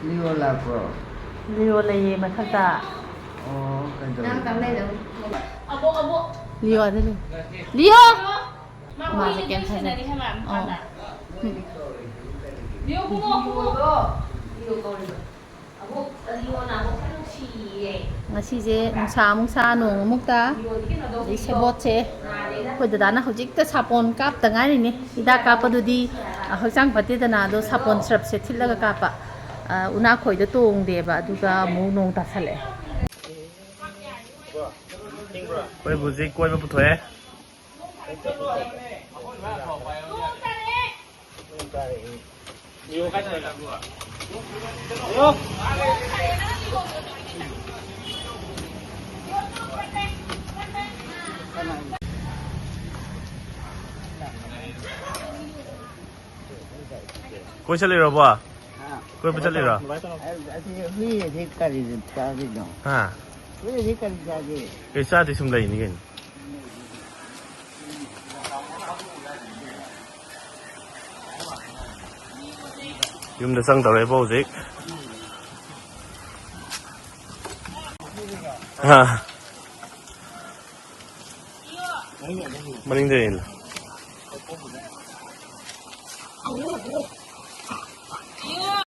ꯂꯤꯑꯣ ꯂꯥꯛꯄ꯭ꯔꯣ? ꯂꯤꯑꯣ ꯂꯩꯌꯦ ꯃꯊꯛꯇ꯫ ꯑꯣ, ꯀꯩꯗꯧꯔꯦ? ꯅꯪ ꯇꯝ ꯂꯩꯗꯣ꯫ ꯑꯕꯣꯛ ꯑꯕꯣꯛ꯫ ꯂꯤꯑꯣ ꯑꯗꯨ ꯂꯩ꯫ ꯂꯤꯑꯣ! ꯃꯥ ꯃꯥꯁꯦ ꯍꯨꯏꯗ ꯀꯩꯝ ꯊꯥꯖꯗꯦ꯫ ꯂꯣꯏꯁꯟꯅꯔꯤ ꯍꯥꯏꯕ ꯑꯣ꯫ ꯃꯄꯥꯟꯗ꯫ ꯂꯤꯑꯣ ꯈꯨꯃꯣ ꯈꯨꯃꯣ꯫ ꯂꯤꯌꯣꯗꯣ, ꯂꯤꯌꯣ ꯀꯧꯔꯤꯕ꯫ ꯑꯕꯣꯛ, ꯂꯤꯌꯣꯅ ꯑꯕꯣꯛ ꯈꯔ ꯅꯨꯡꯁꯤꯌꯦ꯫ ꯉꯁꯤꯁꯦ ꯅꯨꯡꯁꯥ ꯑꯃꯨꯛ ꯁꯥ, ꯅꯣꯡ ꯑꯃꯨꯛ ꯇꯥ꯫ ꯂꯤꯌꯣꯗꯤ ꯀꯩꯅꯣ ꯇꯧꯕꯤꯗꯣ꯫ ꯑꯗꯩ ꯁꯦꯕꯣꯠꯁꯦ ꯑꯩꯈꯣꯏ ꯗꯗꯥꯅ ꯍꯧꯖꯤꯛꯇ ꯁꯥꯄꯣꯟ ꯀꯥꯞꯇ ꯉꯥꯏꯔꯤꯅꯦ꯫ ꯍꯤꯗꯥꯛ ꯀꯥꯞꯄꯗꯨꯗꯤ, ꯑ, ꯍꯛꯆꯥꯡ ꯐꯠꯇꯦꯗꯅ, ꯑꯗꯣ ꯁꯥꯄꯣꯟ ꯁ꯭ꯔꯞꯁꯦ ꯊꯤꯠꯂꯒ ꯀꯥꯞꯄ꯫ ꯑ, ꯎꯅꯥꯈꯣꯏꯗ ꯇꯣꯡꯗꯦꯕ, ꯑꯗꯨꯒ ꯑꯃꯨꯛ ꯅꯣꯡ ꯇꯥꯁꯜꯂꯛꯑꯦ꯫ ꯑꯩꯈꯣꯏ ꯍꯧꯖꯤꯛ ꯀꯣꯏꯕ ꯄꯨꯊꯣꯛꯑꯦ꯫ ꯀꯣꯏ ꯆꯠꯂꯤꯔꯣꯕꯣ? ꯀꯣꯏꯕ ꯆꯠꯂꯤꯔꯣ? ꯑꯁꯤ ꯍꯨꯏ ꯑꯁꯤ ꯀꯔꯤ ꯆꯥꯗꯣꯏꯅꯣ? ꯍꯥ? ꯅꯣꯏꯗꯤ ꯀꯔꯤ ꯆꯥꯒꯦ? ꯑꯦ, ꯆꯥꯗꯦ, ꯁꯨꯝ ꯂꯩꯅꯤ ꯀꯩꯅꯣ꯫ ꯌꯨꯝꯗ ꯆꯪꯗꯧꯔꯦꯕꯣ ꯍꯧꯖꯤꯛ꯫ ꯍꯥ꯫ ꯃꯅꯤꯡꯗ ꯌꯦꯡꯂꯣ꯫